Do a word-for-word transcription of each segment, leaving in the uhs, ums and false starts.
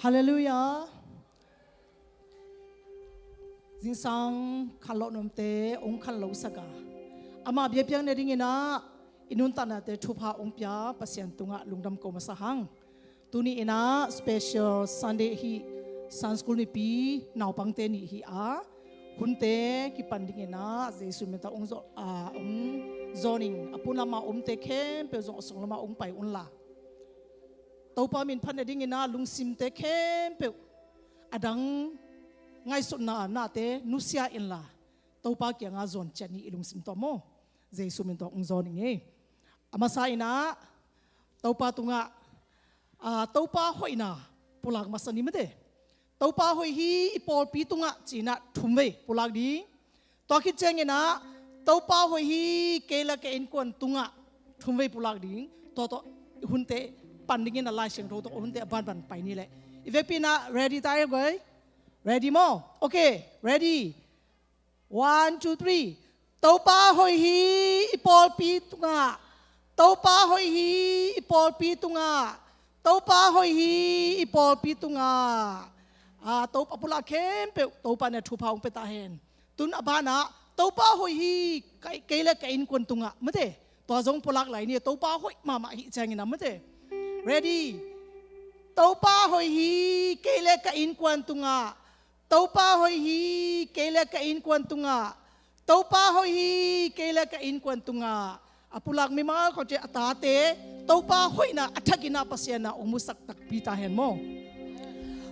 Halleluiah. Zingsang khanlawh nuamte hong khanlo sak a, ama biakpiakna dingin ah i nuntaknate thupha hong pia Pasian tungah lungdam ko masa hang. Tuni in ah special Sunday hi, Sunday School nipi naupangte ni hi a, hunte kipan dingin ah Jesu min tawh hong zawn, ah, hong zawn ing. A pun lamah omte khempeuh zong a sung lamah hong pai unla, Topa min phatna dingin ah lungsimte khempeuh a dang ngaihsutna nate nusia inla, Topa kiangah zawn ciat ni i lungsim tawh maw. Jesu min tawh hong zawn ing ei. A masa in ah Topa tungah, ah, Topa hoihna pulak masa ni mate. Topa hoih hi i pawlpi tungah ci-in ah thumvei pulak ding. Tua khit ciangin ah Topa hoih hi kei le ka innkuan tungah thumvei pulak ding. Tua tawh hunte pan dingin ah Lai Siangtho tawh hunte a banban pai ni leh. I vekpi in ah ready ta ei guai? Ready maw? Okay, ready. One, two, three. Topa hoih hi i pawlpi tungah. Topa hoih hi i pawlpi tungah. Topa hoih hi i pawlpi tungah. Ah, Topa pulak khempeuh Topa na thupha hong pia ta hen. Tun a banah Topa hoih hi kei, kei le ka innkuan tungah mate. Tua zong pulak lai ni, Topa hoih mahmah hi ciangin ah mate. Ready. Topa hoih hi kei le ka innkuan tungah. Topa hoih hi kei le ka innkuan tungah. Topa hoih hi kei le ka innkuan tungah. A pulak mimal khawng ciang a tate Topa hoihna a thakin ah Pasian na hong musak takpi ta hen maw.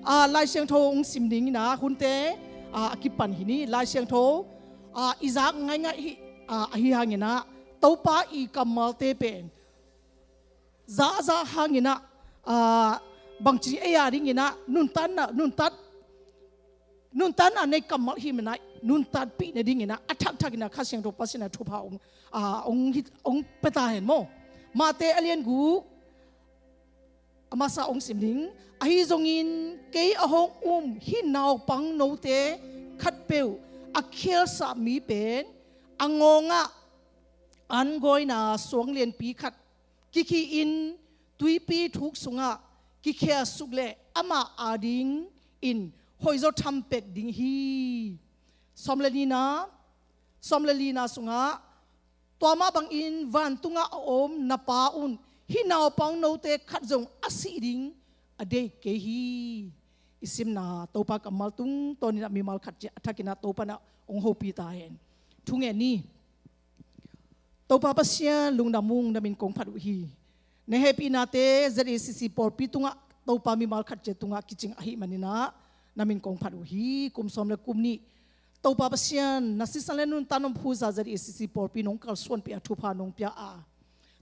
Ah, Lai Siangtho hong sim dingin ah hunte, ah, a kipan hi ni. Lai Siangtho, ah, i zak ngaingai hi, ah, ahi hangin ah Topa i kammalte pen zahzah hangin ah, ah, bangci ei a dingin ah nuntatna, nuntat, nuntatna nei kammal hi manai nuntatpih na dingin ah a thakthak in ah Kha Siangtho Pasian na thupha hong, ah, hong hit, hong pia ta hen maw. Mate a lian guk, a masa hong sim ding. Ahi zongin kei a hong um hih naupang note khatpeuh a khialsah mi pen a ngawngah an gawina suang lianpi khat kikhi in tuipi thuk sungah kikhiasuk leh amah adingin hoihzaw thampek ding hi. Sawm le nina, sawm le lina sungah, tua mah bangin vantungah a om na Pa un hih naupang note khat zong a sih ding a deih kei hi. I simna Topa kammal tungtawnin ah mimal khat ciat a thakin ah Topa na hong hopih ta hen. Thungen ni. Topa Pasian lungdam ung, na min kong phat uh hi. Na hehpihnate Z A C C pawlpi tungah Topa mimal khat ciat tungah kicing ahih manin ah na min kong phat uh hi. Kum sawm le kum nih Topa Pasian na sisan le nuntak nong phuza Z A C C pawlpi nong kalsuanpih a thupha nong pia a,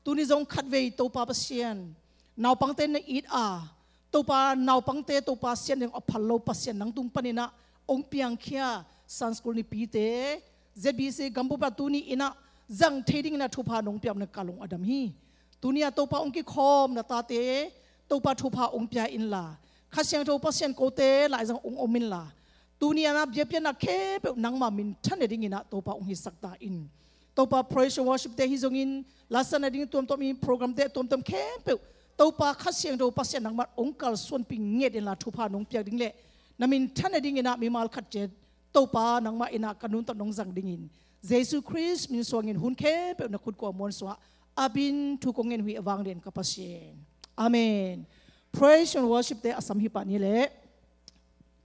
tuni zong khatvei Topa Pasian naupangte na it a, Topa naupangte Topa siat ding a phal lo Pasian nang tung panin ah hong piangkhia Sunday School nipite Z B C gambup ah tuni in ah zang thei dingin ah thupha nong pia na kalung a dam hi. Tuni ah Topa hong kikhawm na tate Topa thupha hong pia inla, Kha Siangtho Pasian kote laizang hong om inla, tuni ah na biakpiakna khempeuh nangma minthanna dingin ah Topa hong hisak ta in. Topa praise and worship te hi zongin, lasan a ding tuamtuam in program te tuamtuam khempeuh Topa Kha Siangtho Pasian nangmah hong kalsuanpih nget inla thupha nong piak ding leh na minthanna dingin ah mimal khat ciat Topa nangmah in ah ka nuntak nong zang dingin Jesu Khrist min suangin hun khempeuh na khut kua muan sungah a bin thu kong ngen uh hi a vanglian ka Pasian. Amen. Praise and worship te a sam hi pah ni leh.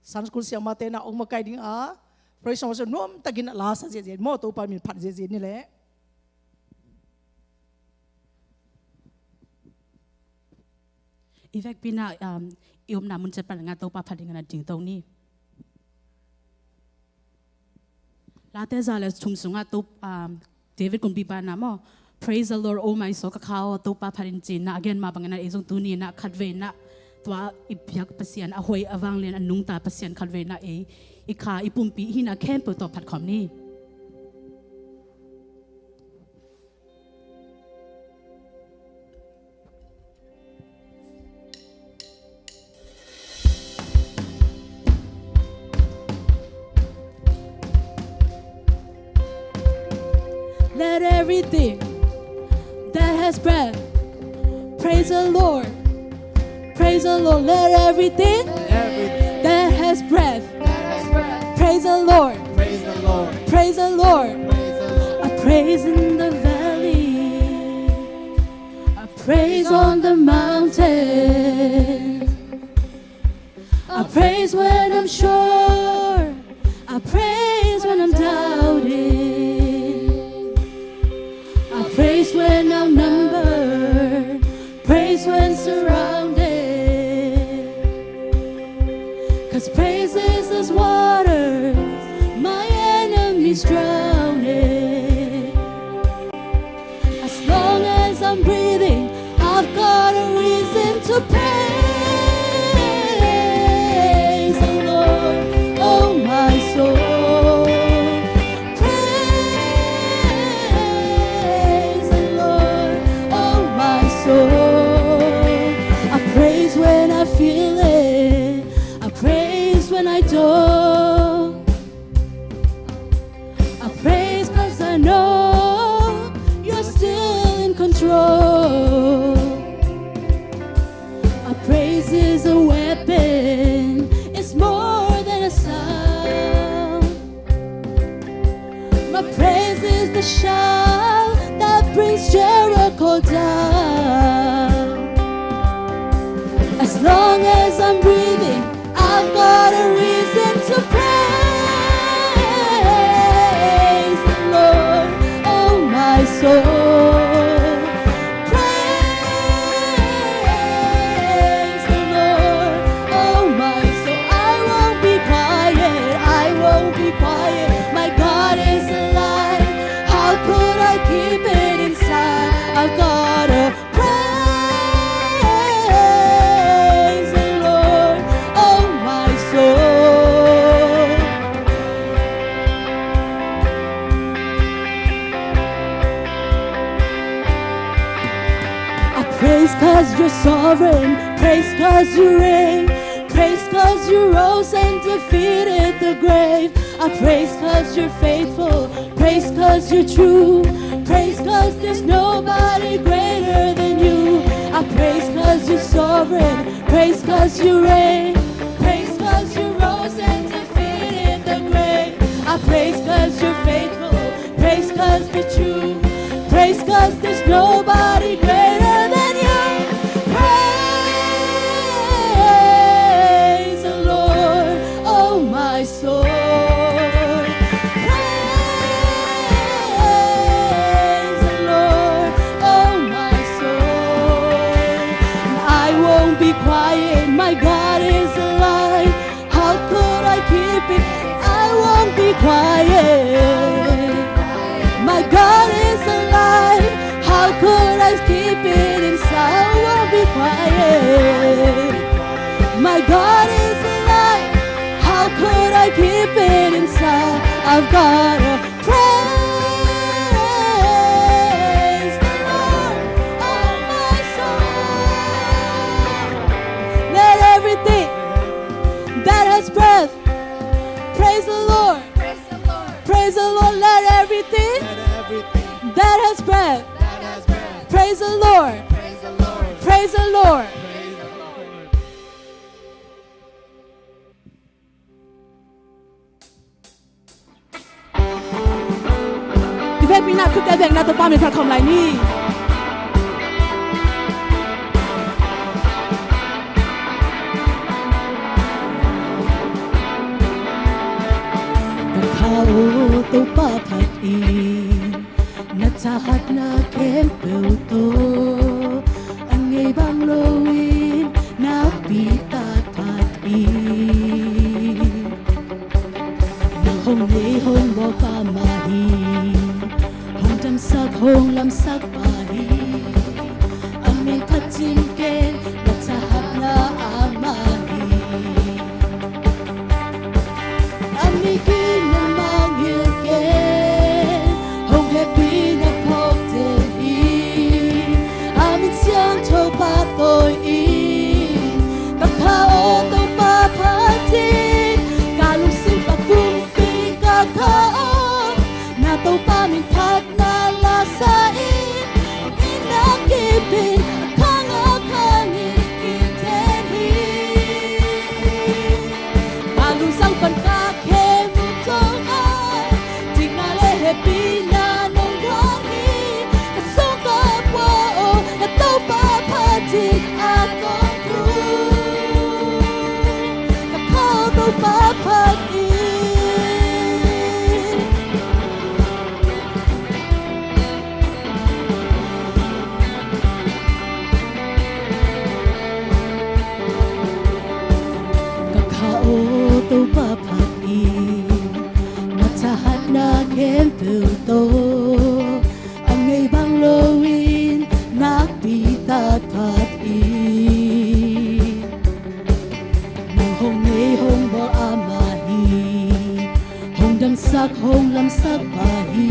Sunday School siamate na hong makaih ding a, praise and worship nuamtakin a la sa ziahziah maw, Topa min phat ziahziah ni leh. I vekpi in ah, um, i omna mun ciat pan ngah Topa phat dingin ah dingto ni. Late za le thum sungah Topa, um, David kumpipa in ah maw, "Praise the Lord, oh my soul," ka kha aw, Topa phat in ci-in ah a gen mah bangin ah ei zong tuni in ah khatvei in ah tua i biak Pasian a hoih a vanglian a nungta Pasian khatvei in ah ei i kha i pumpi hihna khempeuh tawh phat khawm ni. Let everything that has breath praise the Lord. Praise the Lord. Let everything Breath. Praise the Lord. Praise the Lord. Praise the Lord. Praise the Lord. A praise in the valley. A praise on the mountain. A praise when I'm sure. A praise when I'm doubting. A praise when outnumbered. Praise when surrounded. 'Cause praise is as water my enemies drowning. As long as I'm breathing, I've got a reason to praise the Lord, oh my soul. Praise the Lord, oh my soul. I praise when I feel it. I praise when I don't. I praise 'cause I know you're still in control. A praise is a weapon, it's more than a sound. My praise is the shout that brings Jericho down. As long as I'm breathing, I've got a reason to praise the Lord, oh my soul. Praise the Lord, oh my soul. I won't be quiet, I won't be quiet. My God is alive. How could I keep it inside? I've got a Praise the Lord, oh my soul. I praise 'cause you're sovereign, praise 'cause you reign, praise 'cause you rose and defeated the grave. I praise 'cause you're faithful, praise 'cause you're true, praise 'cause there's nobody greater than you. I praise 'cause you're sovereign, praise 'cause you reign, praise 'cause you rose and defeated the grave. I praise 'cause you're faithful, praise 'cause you're true, praise 'cause there's nobody greater than you. Praise the Lord, oh my soul. Praise the Lord, oh my soul. I won't be quiet, my God is alive. How could I keep it? I won't be quiet. My God is alive. How could I keep it inside? I won't be quiet. My God is alive. How could I keep it inside? I've got a praise the Lord, oh my soul. Let everything that has breath praise the Lord. Praise the Lord. Let everything that has breath praise the Lord. Praise the Lord. I vekpi in ah thute vekna Topa min phat khawm lai ni. Ka kha aw Topa phat in, na thahatna khempeuh tawh a ngei bang loin nakpi tak phat in. Nang hong nei hong bawl pa mah hi, hong damsak hong lamsak pa hi. A min phat cing ken, na thahatna amah hi. A min kin na mangngilh ken, hong hehpihna phawk den hi. A min siangtho pahtawi in, Topa phat in, na thahatna khempeuh tawh a ngei bang loin nakpi tak phat in. Nang hong nei hong bawl ama hi, hong damsak hong lamsak pa hi.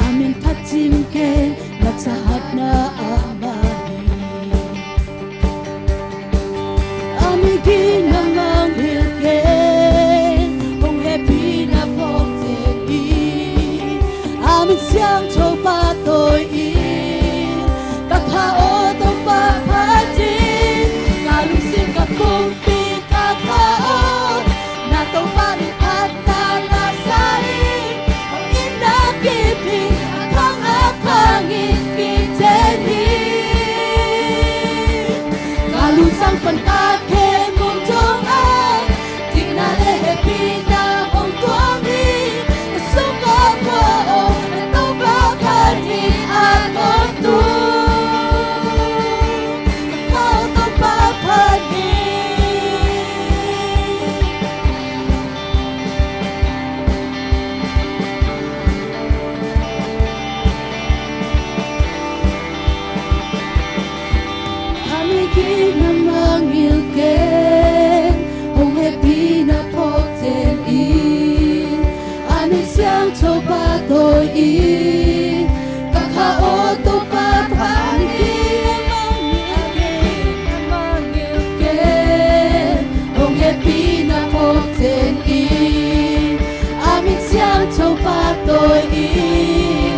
A min phat cing keng, na thahatna ama hi. A min gik na mangngilh keng, hong hehpihna phawk zel in. A min siangtho pahtawi in, ka kha aw Topa phat in. Ka lungsim ka pumpi ka kha aw, na Topa min phatna la sa in. Hong itna kip in, a khang a khang in kiten hi. Ka lungtang pan ka khe mum dong a, dikna le hehpihna hong tuang hi. Ka sung ka pua aw, na Topa phat in a tawntung. Ka kha aw Topa phat in. A min gik na mangngilh keng, hong hehpihna phawk zel in. A min siangtho pahtawi in, ka kha aw Topa phat in. Keng, hong hehpihna phawk zel in. A min siangtho pahtawi in,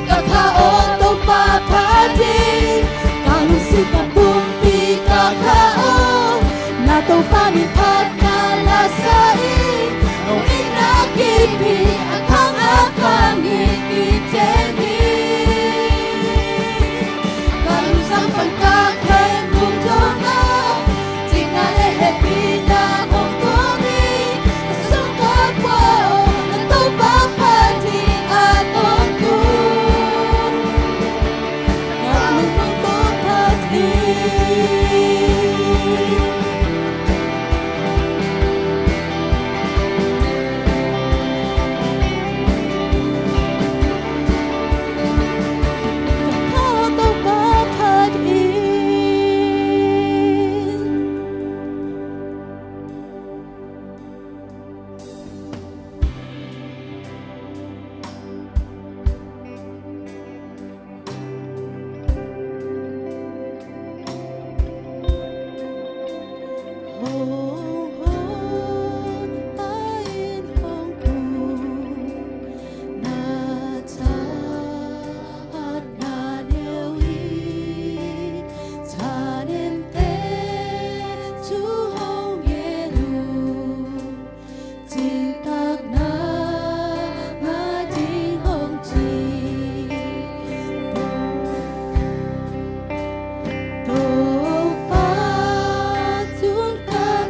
ka kha aw Topa phat in. Ka lungsim ka pumpi ka kha aw, na Topa min phatna la sa in. Hong itna kip in, a khang a khang in kiten hi. Ka lungtang pan ka khe mum dong a, dikna le hehpihna hong tuang hi. Ka sung ka pua aw, na Topa phat in a tawntung. Ka lungtang Topa phat in. Cingtak na ngai ding hong ci. Topa tungah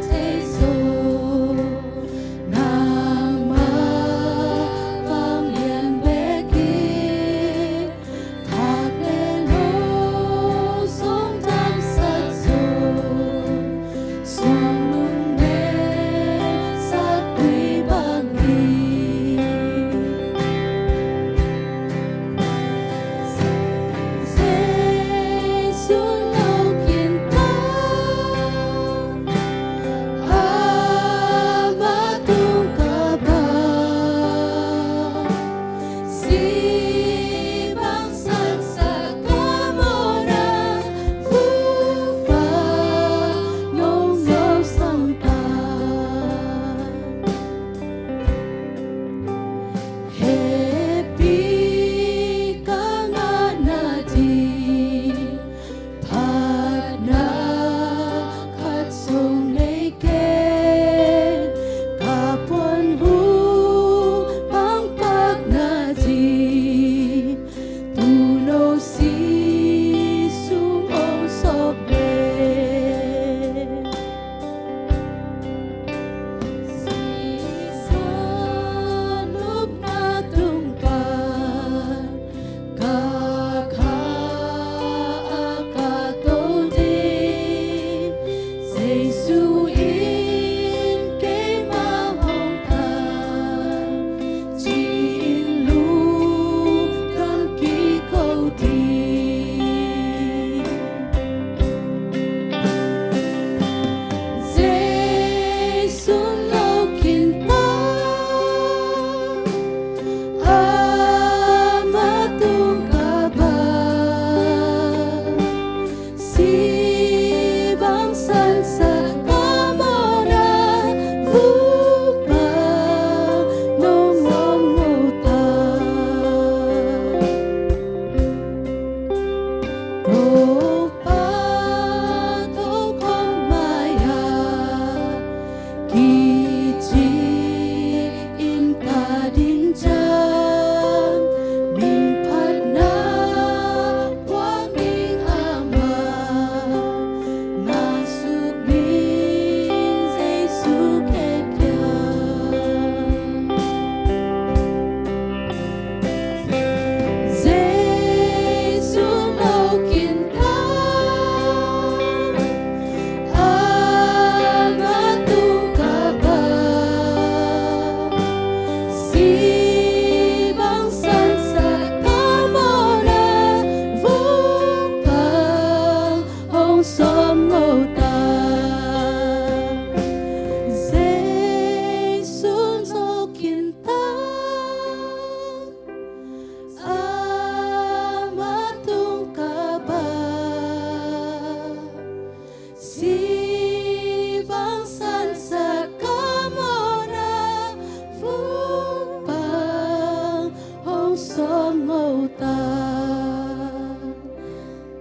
Ti bang sansak ka mawhna, vung bang hong sawm ngawh ta.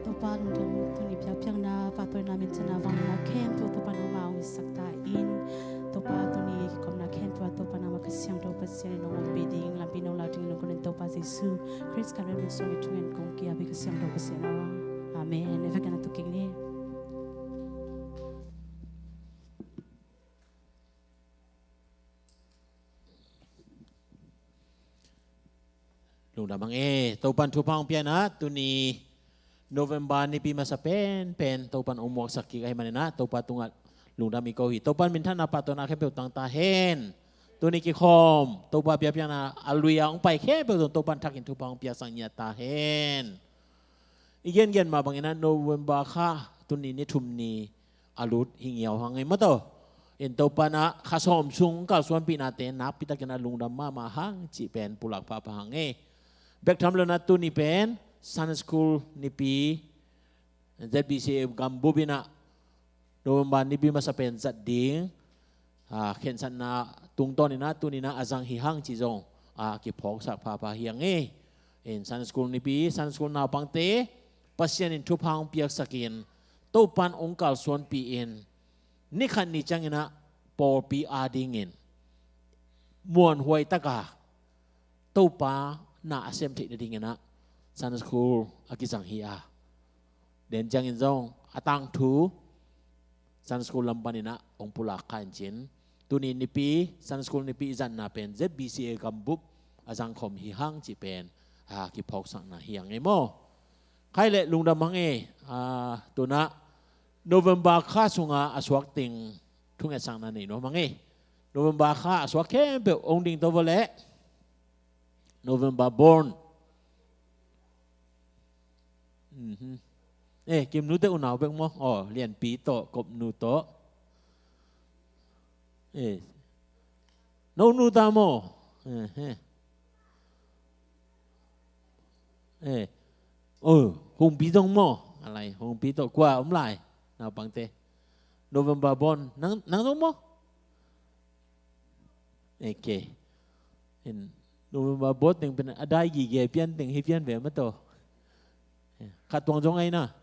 Topa lungdam, tuni biakpiakna, pahtawina, minthanna, vangliatna khempeuh Topa nangmah hong hisak ta in. Topa tuni kikhopna khempeuh ah Topa nangmah Kha Siangtho Pasian in hong ompih ding, lampi nong lak ding in hong ko in, Topa Jesu Khrist ka min suang in thungen kong ki-ap hi, Kha Siangtho Pasian aw. Amen. I vekpi-in na thuk kik ni. Lungdam hang e, Topan thupha hong pia in ah, tuni November nipi masa penpen Topan hong muaksak kik ahih manin ah, Topa tungah lungdam i ko hi. Topan minthanna, pahtawina khempeuh tang ta hen. Tuni kikhawm Topa biakpiakna a lui-a hong pai khempeuh zong Topan thakin thupha hong piaksak ngiat ta hen. I gengen mah bangin ah November kha tuni ni thum ni a lut hi ngiau hang e maw taw. In Topan ah kha sawm sung kalsuanpihnate nakpi takin ah lungdam mahmah hang cih pen pulak phapha hang e. Bek tham lo in ah tuni pen Sunday School nipi, Z B C A gambup in ah November nipi masa pen zat ding, a, khensatna tungtawn in ah tuni in ah a zang hi hang cih zong, a, kiphawksak phapha hi hang e. In Sunday School nipi, Sunday School naupangte Pasian in thupha hong piaksak in, Topan hong kalsuanpih in, ni khat ni ciangin ah pawlpi adingin muanhuai taka Topa na a sem theih nadingin ah Sunday School a kizang hi a, den ciangin zong a tangthu Sunday School lam panin ah hong pulak kha in cin, tuni nipi Sunday School nipi i zatna pen Z B C A gambup a zangkhawm hi hang cih pen, a, kiphawksakna hi hang e maw. Khai leh lungdam hang e, a, tu in ah November kha sunga a suak teng thungetsakna nei nuam hang e. November kha a suak khempeuh hong ding to vua leh. November born. Mhm. Eh, Kimnu te unau bek maw? Aw, Lianpi tawh, Kopnu tawh. Eh, no nu ta maw? Eh, eh. Eh. Oh, Hungpi zong maw? A lai, Hungpi tawh kua om lai? Naupangte. November born. Nang, nang zong maw? Ok. In, November born teng pen a dai gige pian teng hi pian ve maw taw. Eh, khat tuang zong ai na.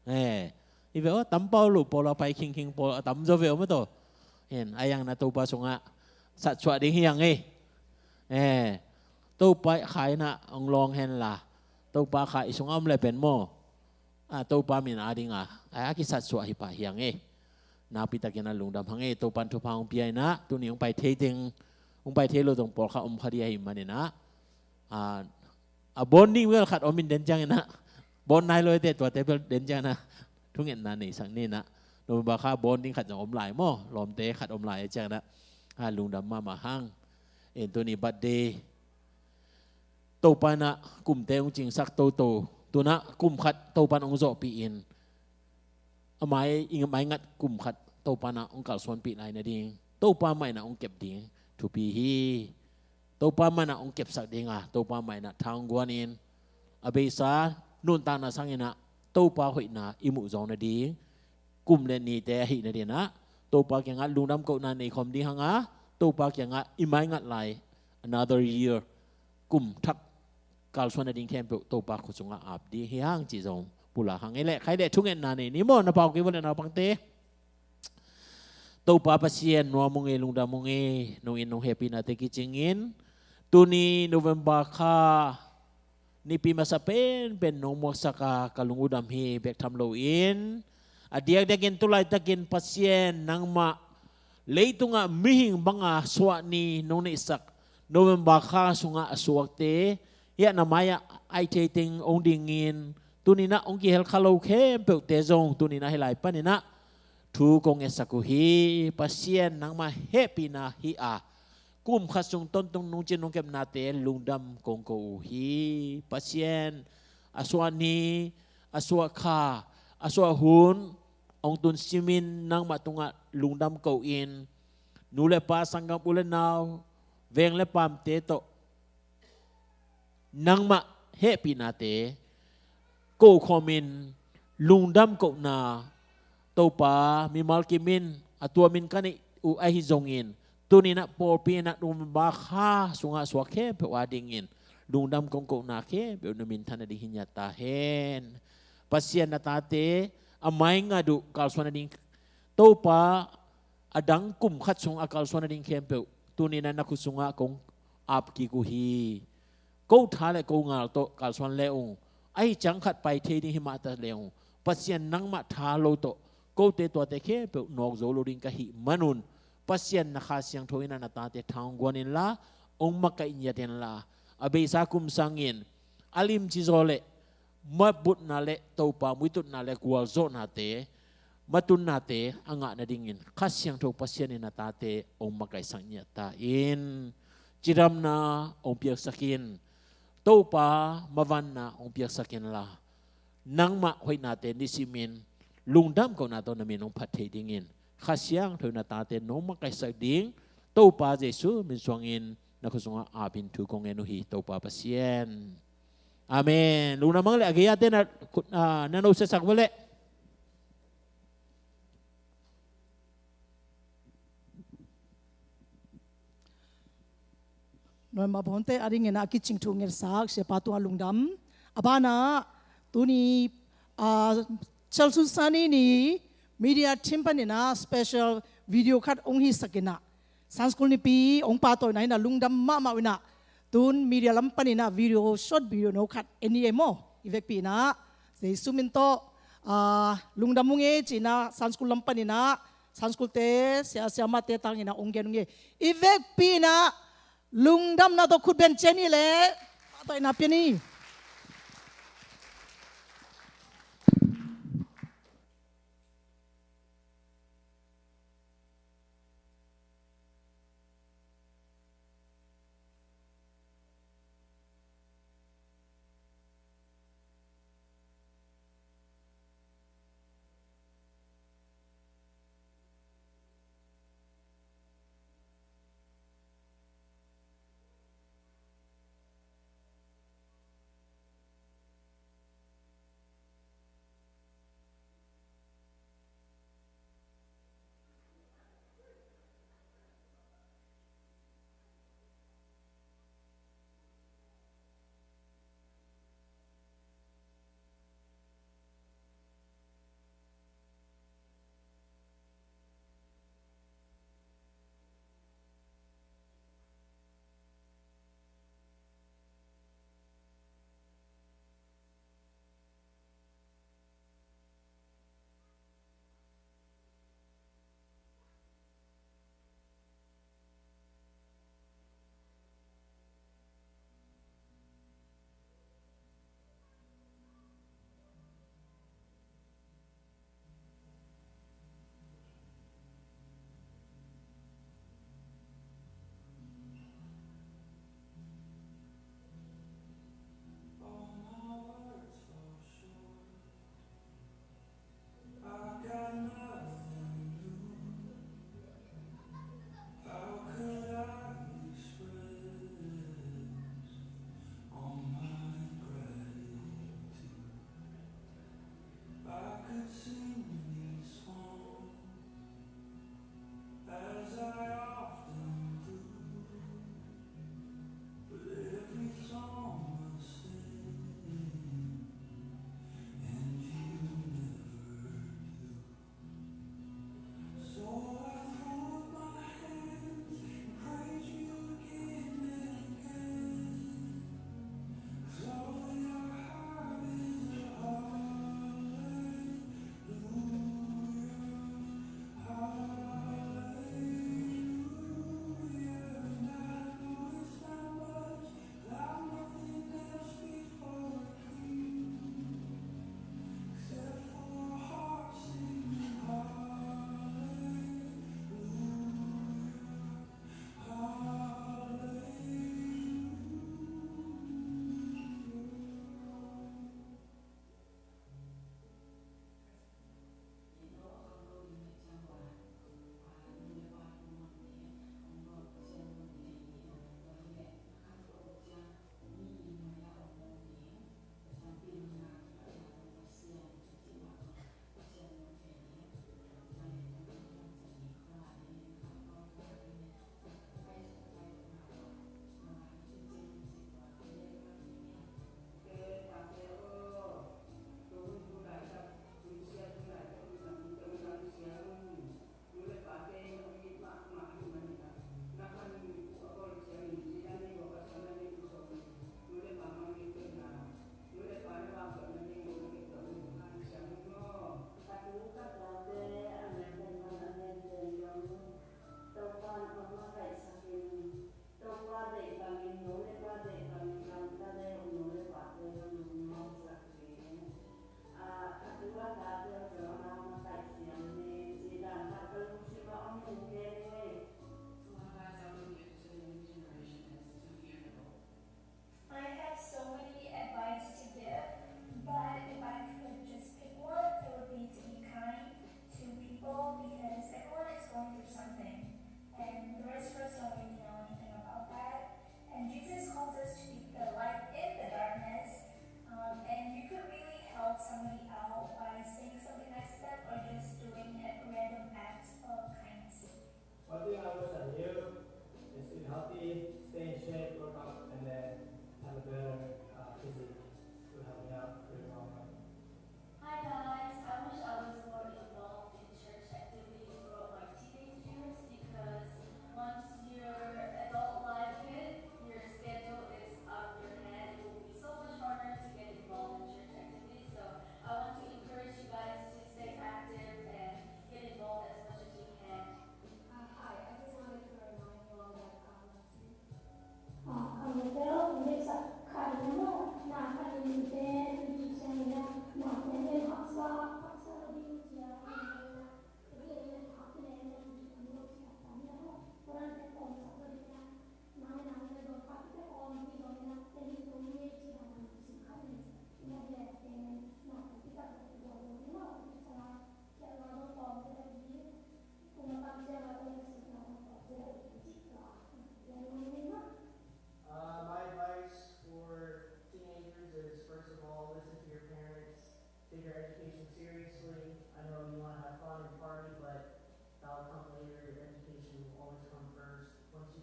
Eh, hi ve aw, tam pau lo pawl a pai khingkhing pawl a tam zaw ve aw maw taw. In, a yang na Topa sungah satsuah ding hi hang e. Eh, Topa kha in ah hong lawng hen la, Topa kha i sungah om le pen maw, a, Topa min ading a, a, a kisatsuah hi pah hi hang e. Nakpi takin ah lungdam hang e, Topan thupha hong pia in ah, tuni hong pai thei teng, hong pai thei lo teng pawlkhat om kha ding ahih manin ah, a, a born ding vel khat om in den ciangin ah, born nai lo e te tuate bel den ciangin ah thungetna neisak ni in ah, November kha born ding khat zong om lai maw, lawmte khat om lai e ciangin ah, a, lungdam mahmah hang. In tuni birthday Topa in ah kumte hong cingsak toto, tu in ah kum khat Topa in hong zawhpih in, a mai, i maingat kum khat Topa in ah hong kalsuanpih lai nading, Topa mah in ah hong kep ding thupi hi. Topa mah in ah hong kepsak ding a, Topa mah in ah tha hong guan in, a beisa nuntakna sangin ah Topa hoihna i muh zawng nading, kum le nite ahih nading ah Topa kiangah lungdam kohna nei khawm ding hang a, Topa kiangah i maingat lai another year, kum thak kalsuan nading khempeuh Topa khut sungah ap ding hi hang cih zong pulak hang e. Leh khai leh thungetna nei ni maw, na pau kei vua leh naupangte. Topa Pasian, nuam ung e, lungdam ung e, nong in nong hehpihnate kicingin tuni November kha nipi masa penpen nong muaksak a, ka lung uh dam hi. Bek tham loin, a diakdiakin tu laitakin Pasian nangmah leitungah mihing banga suah ni nong neihsak November kha sungah a suakte, hiah na mai-ah aih thei teng hong dingin, tuni in ah hong kihel kha lo khempeuhte zong tuni in ah hih lai panin ah thu kong ngetsak uh hi. Pasian, nangmah hehpihna hi a, kum khat sung tawntung nungcin nong kepnate lungdam kong ko uh hi. Pasian, a suah ni, a suah kha, a suah hun hong tun simin nangmah tungah lungdam ko-in, nu le pa, sanggam, u le nau, veng le paamte tawh nangmah hehpihnate ko khawmin lungdam kohna Topa, mimal kim in a tua min ka neih uh ahi zongin, tuni-in ah pawlpi in ah November kha sungah suak khempeuh adingin lungdam kong kohna khempeuh na minthan nading hi ngiat ta hen. Pasian na tate a mai ngat uh kalsuan nading, Topa, a dang kum khat sung a kalsuan nading khempeuh tuni-in ah na khut sungah kong ap kik uh hi. Ko tha le ko ngal tawh kalsuan le ung, ahi ciang khat pai thei ding hi mah ta le ung, Pasian nangmah tha lo tawh kote tuate khempeuh nawk zo lo ding ka hih manun, Pasian na Kha Siangtho in ah na tate tha hong guan inla, hong makaih ngiat inla, a beisa kum sangin a limci zaw le mabutna le Topa muitutna le gualzawhnate, matunnate a ngah nadingin Kha Siangtho Pasian in na tate hong makaihsak ngiat ta in. Cidamna hong piaksak in. Topa, mavanna hong piaksak inla, nangmah hoihnate nisimin lungdam kohna tawh na min hong phat thei dingin Kha Siangtho in na tate nong makaihsak ding Topa Jesu min suangin na khut sungah apin thu kong ngen uh hi, Topa Pasian. Amen. Lungdam hang le a gei-ate na, ah, na no siasak vua le. November pawlte adingin ah a kicing thu ngetsak siapa tungah lungdam. A banah tuni, ah, Chalsun Sani ni media team panin ah special video khat hong hisak in ah, Sunday School nipi hong pahtawina hi-in ah lungdam mahmah uh in ah, tun media lam panin ah video, short video no khat en ni ei maw. I vekpi in ah Jesu min tawh, ah, lungdam ung ei ci-in ah Sunday School lam panin ah Sunday School-te, sia, siamate tangin ah hong gen ung ei. I vekpi in ah lungdamna tawh khut beng ciat ni leh pahtawina pia ni.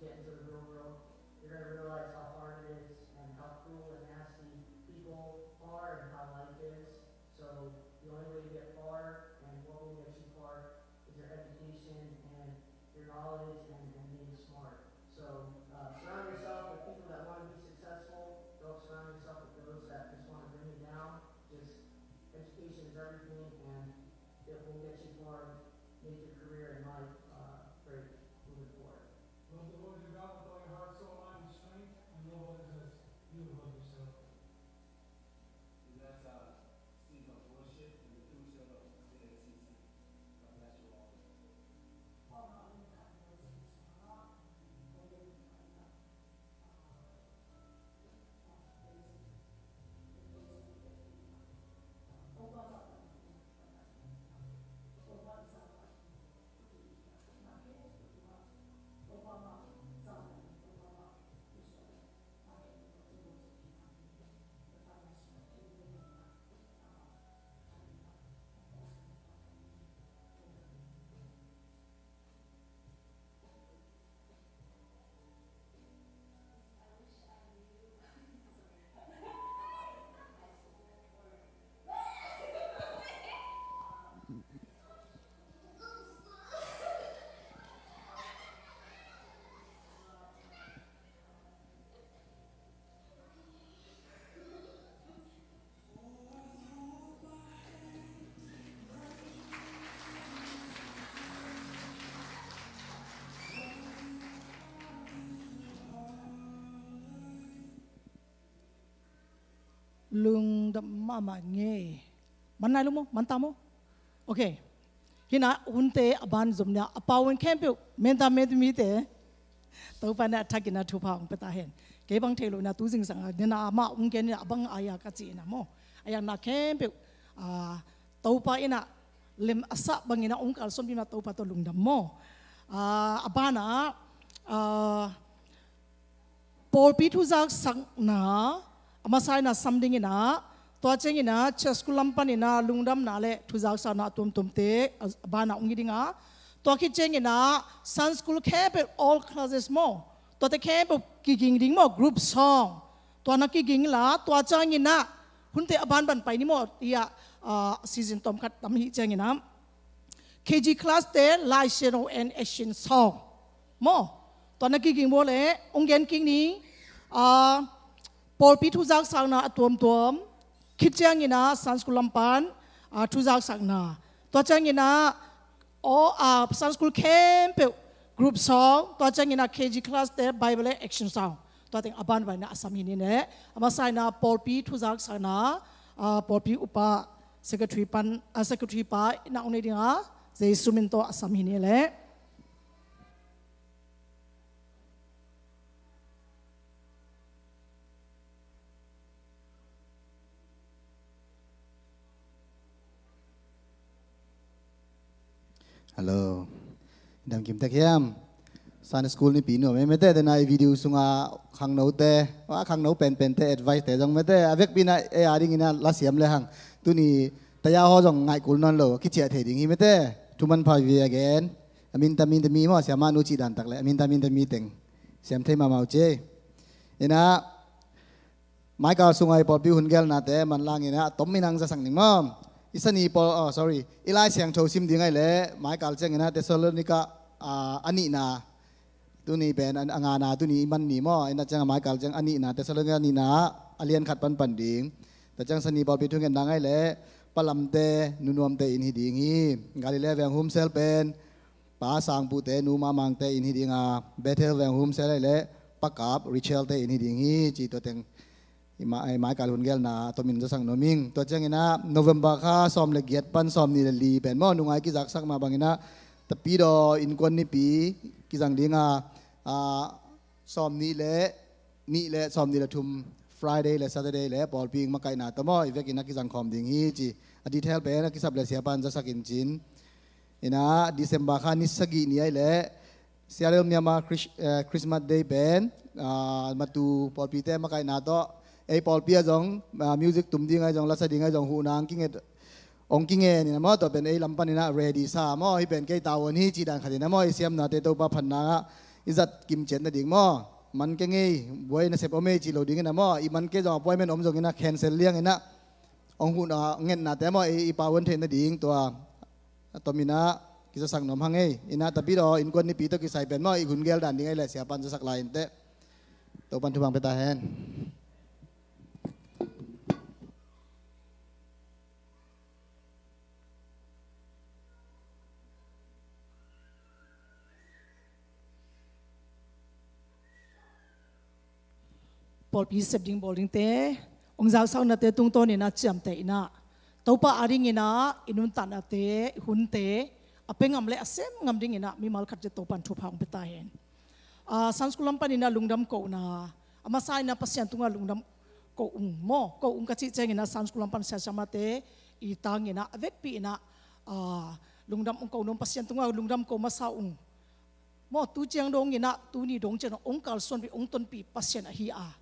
get into the real world, you're going to realize how hard it is and how cruel and nasty people are and how life is. So the only way to get far and what will get you far is your education and your knowledge and, and being smart. So uh, surround yourself with people that want to be successful. Don't surround yourself with those that just want to bring you down. Just education is everything, and it will get you far. Make your career and life uh, great moving forward. Love the Lord your God with all your heart, soul, mind, and strength, and love others as you love yourself. And that's a season of worship and the future of C N C C. God bless you all. Lungdam mahmah ngei. Man nai lo maw, man ta maw. Ok. Hina hunte a ban zom nia a pau in khempeuh menta menta mite Topa ina a thakin a thupha hong pia ta hen. Kei bang thei lo ina tu zingsang a nina amah hong gen ina a bang a ya ka ci ina maw. A ya na khempeuh a Topa ina lem a sa bang ina hong kalsuanpi ma Topa tawh lungdam maw. A bana a pawlpi thuzaksakna a masa ina sam ding ina, tua ciang ina church school lam pan ina lungdamna le thuzaksakna a tuamtuamte a bana hong hi ding a, tua khit ciang ina Sunday school khempeuh all classes maw, tuate khempeuh kiging ding maw, group song. Tua na kiging la tua ciang ina hunte a banban pai ni maw, ia season tawmkhat tam hi ciang ina K G class te Lai Siangtho and Action Song maw. Tua na kiging baw le hong gen kik ni. Pawlpi thuzaksakna a tuamtuam khit ciang ina Sunday school lam pan thuzaksakna, tua ciang ina Sunday school khempeuh group song, tua ciang ina K G class te Bible le Action Song. Tua teng a banban ina a sam hi ni le a masa ina pawlpi thuzaksakna pawlpi upa secretary pan, secretary pa ina hong nei ding a, Jesu min tawh a sam hi ni le. Hello. Dam kim tek hiam. Sunday school nipi nuam ei mete, tena i video sunga khangnote, wa khangno penpente advice te zong mete a vekpi ina ei a ding ina la siam le hang. Tuni taya ho zong ngaih kul nawn lo, kiciah thei ding hi mete. Thuman pha vive again. A min ta min ta mi maw, siama nu cih dan tak le a min ta min ta mi teng siam thei mahmah uh ci. Ina Michael sunga i pawlpi hun gelnate manlang ina a tom ina hong zasak ning maw. I sani pawl, oh, sorry, i Lai Siangtho sim ding ai le Michael ciang ina Thessalonica a nihna, tuni pen a ngana, tuni i man ni maw, ina ciang a Michael ciang a nihna, Thessalonica a nihna a lian khat panpan ding. Tua ciang sani pawlpi thungen dang ai le palamte nunuamte in hi ding hi. Galilee veng humsel pen Pa Sangpute nu Mamangte in hi ding a, Bethel veng humsel ai le Pa Kap Rachel te in hi ding hi ci. Tua teng i Michael hun gelna a tomin zasak nuam ing. Tua ciang ina November kha sawm le giat pan sawm nih le li pen maw, nungai kizaksak mah bang ina Tapidaw innkuan nipi kizang ding a, sawm nih le nih le sawm nih le thum Friday le Saturday le pawlpi in makaihna tawh maw i vekin a kizang khawm ding hi ci. A detail pen a kisap le siapa in zasak in cin. Ina December kha ni sagih ni ai le Seattle Myanmar Christmas Day pen matu pawlpite makaihna tawh ei pawlpi a zong music tum ding ai zong, lasa ding ai zong huhna hong kinget, hong kingen ina maw, tua pen ei lam pan ina ready sa maw, hi pen kei tavuan hi ci dan khat ina maw, i siamnate Topa phatna ah I zat kimciat nading maw, man kei ngei, buai nasep om ei ci lo dingin ah maw, i man kei zong appointment om zongin ah cancel liangin ah, hong hun a ngetnate maw, i, i pau an theih nading tua a tomin ah kizasak nuam hang ei. In ah tapidaw innkuan nipi tawh kisai pen maw, i hun gel dan ding ei leh siapan zasak lai inteh. Topan thupha pia ta hen. Pawlpi sep ding bawl dingte, hong zausaknate tungtawnin ah ciamteh in ah, Topa adingin ah i nuntaknate, i hunte a pia ngam le a sem ngam dingin ah mimal khat ciat Topan thupha hong pia ta hen. Ah, Sunday school lam panin ah lungdam kohna, a masa in ah Pasian tungah lungdam ko ung maw, ko ung ka cih ciangin ah Sunday school lam pan siasia mate i tangin ah a vekpi in ah, ah, lungdam hong ko nuam, Pasian tungah lungdam ko masa ung. Maw, tu ciang dongin ah, tuni dong ciang dong hong kalsuanpih, hong tonpih Pasian ahi a,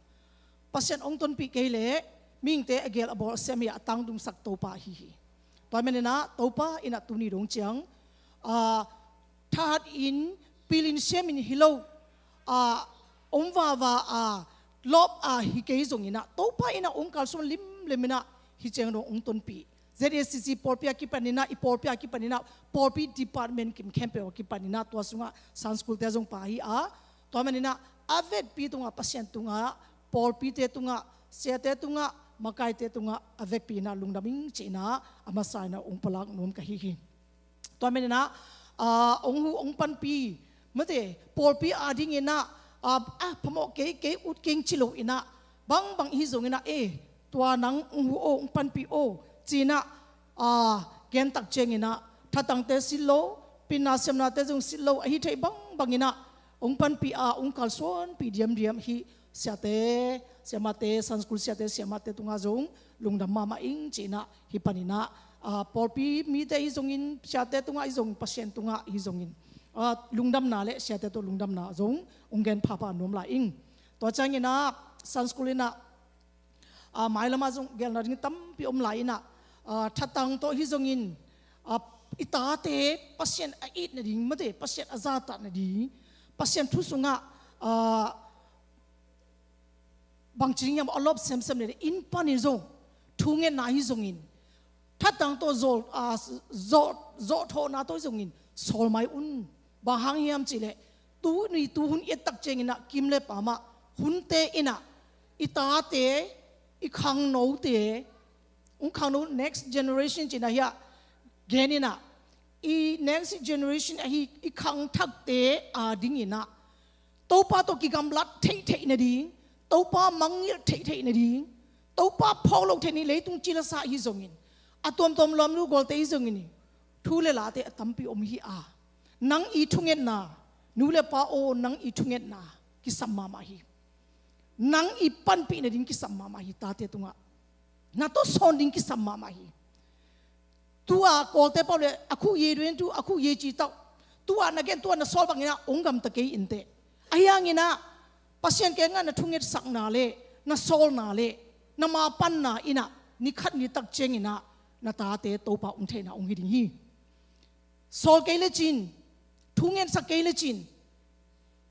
Pasian hong tonpih kei leh mihingte a gel a bawl a sem hi a, a tangdungsak Topa ahi hi. Tua manin ah Topa in ah tuni dong ciang, ah, thahat in, pilin siamin hi lo, ah, om vava a, lawp a hi kei zongin ah, Topa in ah hong kalsuan limlim in ah, hi ciang dong hong tonpih. Z A C C pawlpi a kipanin ah, i pawlpi a kipanin ah, pawlpi department kim khempeuh a kipanin ah, tua sungah Sunday school te zong pha hi a, tua manin ah a vekpi tungah, Pasian tungah, pawlpite tungah, siate tungah, makaite tungah a vekpi in ah lungdam ing ci in ah a masa in ah hong pulak nuam ka hi hi. Tua manin ah, ah, hong huh hong panpih, mate, pawlpi adingin ah, ah, ah, phamawh kei, kei ut keng ci lo in ah, bangbang hi zongin ah, eh, tua nang hong huh o, hong panpih o ci in ah, ah, gen tak ciangin ah, thatangte silh lo, pinna siamnate zong silh lo, ahi theih bangbangin ah hong panpih a, hong kalsuanpih diamdiam hi. Siate, siamate, Sunday school siate, siamate tungah zong lungdam mahmah ing ci in ah, hih panin ah, ah, pawlpi mite hi zongin, siate tungah hi zongin, Pasian tungah hi zongin, ah, lungdamna le siate tawh lungdamna zong hong gen phapha nuam lai ing. Tua ciangin ah Sunday school in ah, ah, mailam ah zong gelna ding tampi om lai in ah, ah, thatang tawh hi zongin, ah, i tate Pasian a it nading, mate, Pasian a zahtak nading, Pasian thu sungah, ah, bangci ding hiam, a lawp semsem leh inn panin zong thungetna hi zongin, thatang tawh zawh, ah, zawh, zawhthawhna tawh hi zongin sawl mai un. Bang hang hiam cih leh, tuni tuhun i et tak ciangin ah, kim le pam ah, hunte in ah, i tate, i khangnote, hong khangno, next generation ci in ah hi a, gen in ah, i next generation ahi i khangthakte adingin ah, Topa tawh kigamlat theihtheih nading, Topa mangngilh theihtheih nading, Topa phawk loh theih nading, leitung cil a sa hi zongin, a tuamtuam lawmnu gawlte hi zongin, thu le late a tampi om hi a, nang i thungetna, nu le pa aw, nang i thungetna kisam mahmah hi. Nang i panpih nading kisam mahmah hi, tate tungah. Na tawh sawn ding kisam mahmah hi. Tua Kawlte pau le, a khuh ye duen tu, a khuh ye ci tau. Tua na gen, tua na sawl bangin ah hong gamta kei inteh. Ahi hangin ah, Pasian kiangah na thungetsakna le, na sawlna le, na mapanna in ah, ni khat ni tak ciangin ah, na tate Topa hong theihna hong hi ding hi. Sawl kei le cin, thungetsak kei le cin,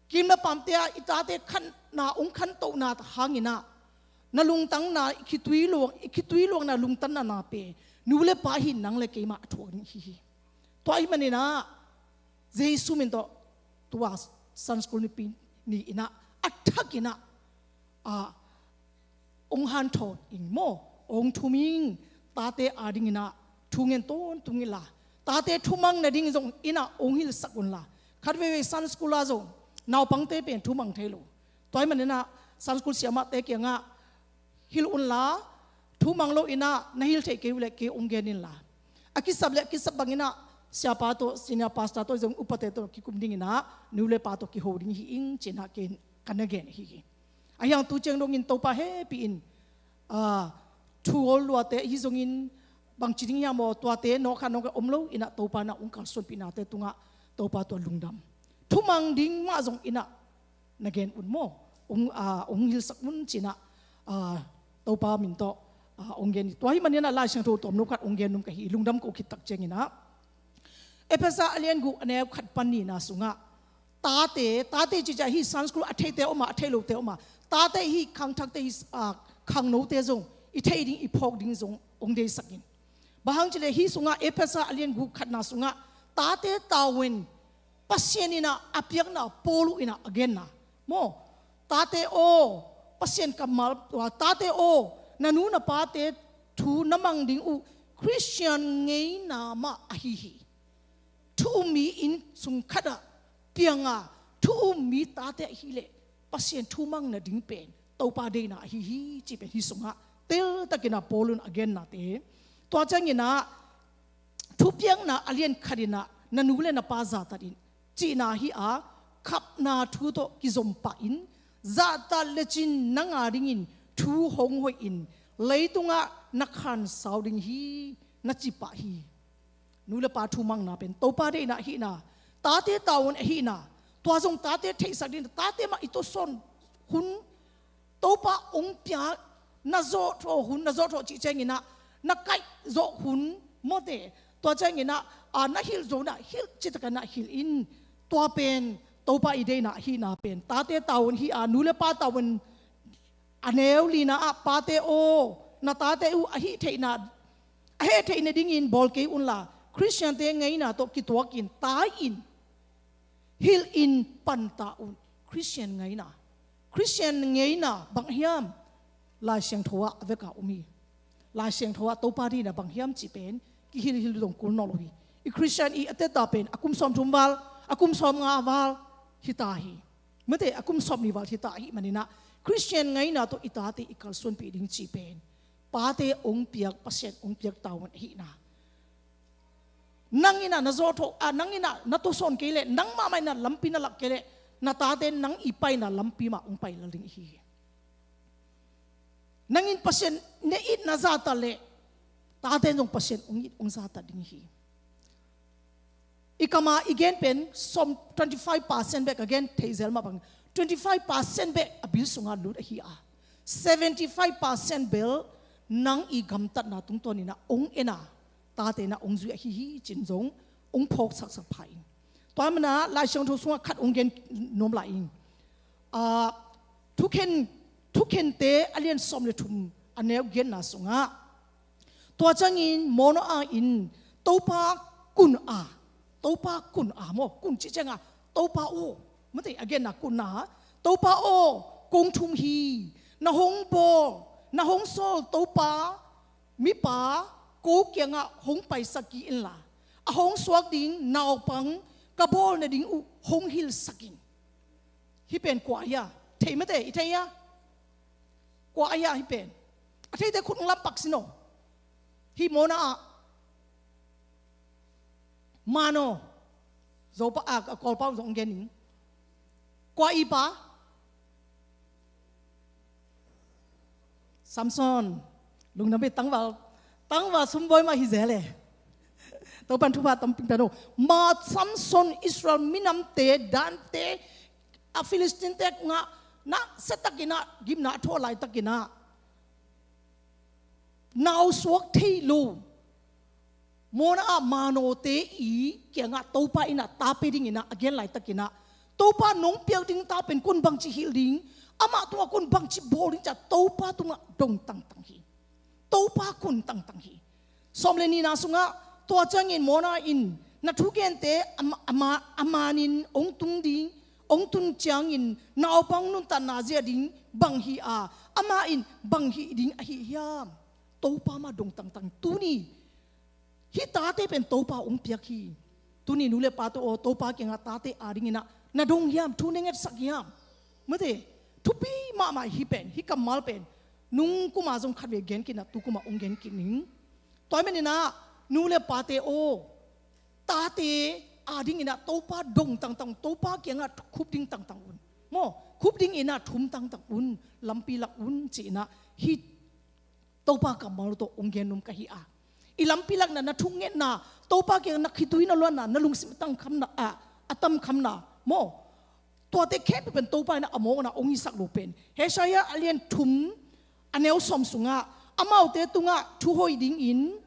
kim le pamte ah i tate khanna, hong khantohna hangin ah, na lungtangna, i khitui luang, i khitui luangna lungtangna na pen, nu le pa hi nang le keimah a thuak ding hi hi. Tua ahih manin ah, Jesu min tawh, tua Sunday school nipi ni in ah, a thak in ah, ah, hong hanthawn ing maw, hong thum ing, tate adingin ah, thu ngen tawntung inla, tate thumang nading zong in ah hong hilhsak unla. Khat veivei Sunday school ah zong, naupangte pen thumang thei lo. Tua ahih manin ah, Sunday school siamahte kiangah, hilh unla, thumang lo in ah, na hilh theih kei uh leh kei hong gen inla. A kisap le a kisap bangin ah, siapa tawh, senior pastor tawh zong, upate tawh kikum dingin ah, nu le pa tawh kiho ding hi ing ci in ah, ken ka na gen hi hi. Ahi hang tu ciang dongin Topa hehpih in, ah, thu awl luate hi zongin, bangci ding hiam aw, tuate nawk kha nawk kha om lo in ah, Topa in ah hong kalsuanpihnate tungah Topa tawh lungdam. Thumang ding mah zong in ah na gen un maw, hong, ah, hong hilhsak un ci in ah, ah, Topa min tawh, ah, hong gen hi. Tua ahih manin ah Lai Siangtho tawmno khat hong gen nuam ka hi, lungdam ko khit tak ciangin ah, Efesa a lian guk, a neu khat pan nihna sungah, Tate, tate cicia hi Sunday school a theite om a, a thei lote om a. Tate hi khangthakte hi, ah, khangnote zong i thei ding, i phawk ding zong ong deisak in. Bang hang cileh hi sungah Efesa a lian guk khatna sungah tate tavuan Pasian in ah a piakna Paul in ah a genna maw? Tate aw, Pasian kammal, tate aw, na nu na pate thu na mang ding uh Khristian ngeina mah ahi hi. Thu um mi inn sung khatah pianga thu um mi tate ahileh Pasian thu mang nading pen Topa deihna ahi hi, cih pen hi sungah teltakin ah Paul in a gennate. Tua ciangin ah thupiakna a lian khatin ah na nu le na pa zahtat in cihna hi a, khapna thu tawh kizom pah in, zahtat lecin nang a dingin thu hong hoih in, leitungah na khansau ding hi, na ci pah hi. Nu le pa thu mangna pen Topa deihna ahihna, tate tavuan ahihna, tua zong tate theihsak ding, tate mah i tawsawn hun Topa ong piak, na zawhthawh hun, na zawhthawh cih ciangin ah na kaih zawh hun mawte, tua ciangin ah, a, na hilh zo na hilh citakin ah hilh in, tua pen Topa i deihna ahihna pen tate tavuan hi a, nu le pa tavuan a neu lina ah pate aw, na tate uh a hih theihna, a heh theih nadingin bawl kei unla, Khristiante ngeina tawh kituakin tai in, hilh in pan ta un. Khristian ngeina, Khristian ngeina bang hiam? Lai Siangtho ah a veka um hi. Lai Siangtho ah Topa deihna bang hiam cih pen kihilhhilh dong kul nawn lo hi. I Khristian i a teta pen a kum sawmthum val, a kum sawmnga val hita hi. Mate, a kum sawmnih val hita ahih manin ah Khristian ngeina tawh i tate i kalsuanpih ding cih pen pate ong piak, Pasian ong piak tavuan ahihna. Nang in ah na zawhthawh, a, nang in ah na tawsawn kei leh, nang mahmah in ah lampi na lak kei leh, na tate nang i paina lampi mah ong pai lel ding hi. Nang in Pasian na it na zahtat leh, tate zong Pasian ong it ong zahtat ding hi. I kama i gen pen sawm, twenty five percent bek a gen thei zel mah bang, twenty five percent bek a bil sungah lut ahi a, seventy five percent bel nang i gamtatna tungtawn in ah ong en a, tate na ong zui ahi hi cin zong ong phawk saksak pha in. Tua mana Lai Siangtho sungah khat ong gen nuam lai in. A, thukhen, thukhente a lian sawm le thum a neu genna sungah, tua ciangin Manoah in Topa kun a, Topa kun a maw, kun cih ciangah Topa aw, mate, a genna kun a, Topa aw, kong thum hi, na hong bawl, na hong sawl Topa mipa ko kiangah hong paisak kei inla, a hong suak ding naupang ka bawl nading uh hong hilhsak in. Hih pen kua ahi a? Thei mate, i thei a? Kua ahi a hih pen? A theite khut ong lampak sin aw. Hih Manoah, Manoah, Zopa, a, a Kawlpa uh zong gen ning. Kua i pa? Samson. Lungdam hi. Tangval, tangval sumbawi mah hi zel e. Topan thupha tampi pia no. Ma Samson Israel minamte, dante, a Philistine-te kungah na siatakin ah gimna a thuah laitakin ah nau suak thei lo. Manoah, Manoah-te i kiangah Topa in ah ta pe dingin ah a gen laitakin ah, Topa nong piak ding ta pen koi in bangci hilh ding, amah tungah koi in bangci bawl ding ci-a Topa tungah dong tangtang hi. Topa kun tangtang hi. Sawm le nihna sungah, tua ciangin Manoah in na thugente a ma-, a ma-, a manin ong tung ding, ong tun ciangin naupang nuntakna zia ding bang hi a, amah in bang hih ding ahi hiam? Topa mah dong tangtang. Tuni hih tate pen Topa ong piak hi. Tuni nu le pate aw, Topa kiangah tate a dingin ah na dong hiam, thu na ngetsak hiam? Mate, thupi mahmah hih pen, hih kammal pen nung kuma zong khatvei gen kik in ah, tu kuma ong gen kik ning. Tua manin ah nu le pate aw, tate a dingin ah Topa dong tangtang, Topa kiangah khup ding tangtang un. Maw, khup dingin ah thum tangtang un, lampi lak un ci-in ah hih Topa kammal tawh ong gen nuam ka hi a. I lampi lakna, na thungetna, Topa kiang na khitui na luanna, na lungsim a tamkhamna, a, a tamkhamna maw, tuate khempeuh pen Topa in a mawkna ong hisak lo pen Isaiah a lian thum a neu sawm sungah, amaute tungah thu hoih dingin,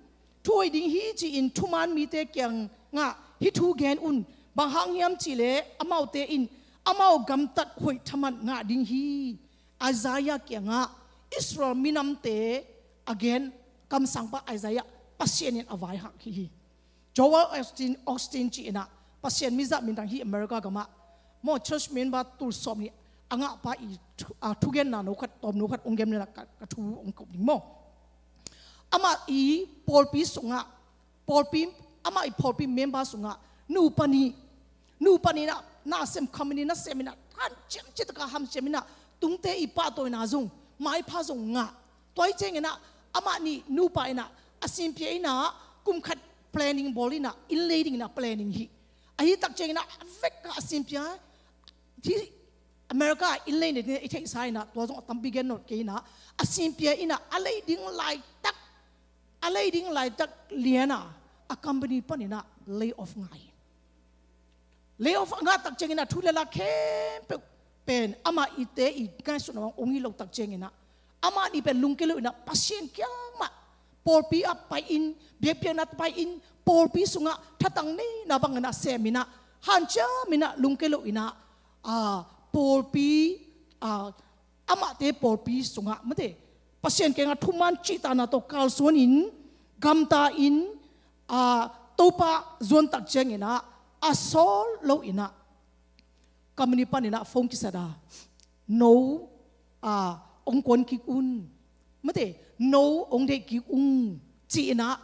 thu hoih ding hi ci-in thuman mite kiangah hih thu gen un, Bang hang hiam cihleh amaute in amau gamtat hoih thaman ngah ding hi. Isaiah kiangah Israel minamte a gen kamsangpa Isaiah Pasian in a vaihak hi hi. Joel Osteen, Osteen ci-inah Pasian mizah minthang hi America gamah maw, church member tul sawm nih a ngahpa i thu, a thugenna no khat, tawm no khat ong gen nena ka, ka thu ong kop ding maw. Amah i pawlpi sungah, pawlpi, amah i pawlpi member sungah nupa nih, nupa nih inah na sem, company na sem inah hanciam ciataka hanciam inah tungte i pahtawina zong maipha zong ngah. Tua hi cianginah amah nih nupa inah a sinpia inah kum khat planning bawl inah inn lei ding inah planning hi. Ahi tak cianginah a vekka a sinpia hi. America ah inn lei na ding i theihsa inah tua zong a tampi gen nawn kei inah a sinpia inah a lei ding laitak, a lei ding laitak liana a company paninah lay off ngah hi. Lay off a ngah tak cianginah thu le la khempeuh pen amah ite i ngaihsutna bang ong hi lo tak cianginah amah nih pen lungke lo inah Pasian kiang mah pawlpi ah pai-in, biakpiakna pai-in, pawlpi sungah thatang neina bang inah sem inah hanciam inah lungke lo inah, a, pawlpi, a, amahte pawlpi sungah mate Pasian kiangah thuman cihtakna tawh kalsuanin gamta in, a, Topa zuantak cianginah a sawl lo inah company paninah phone kisat a, no, a, ong kuan kik un, mate, no ong deih kik un ci inah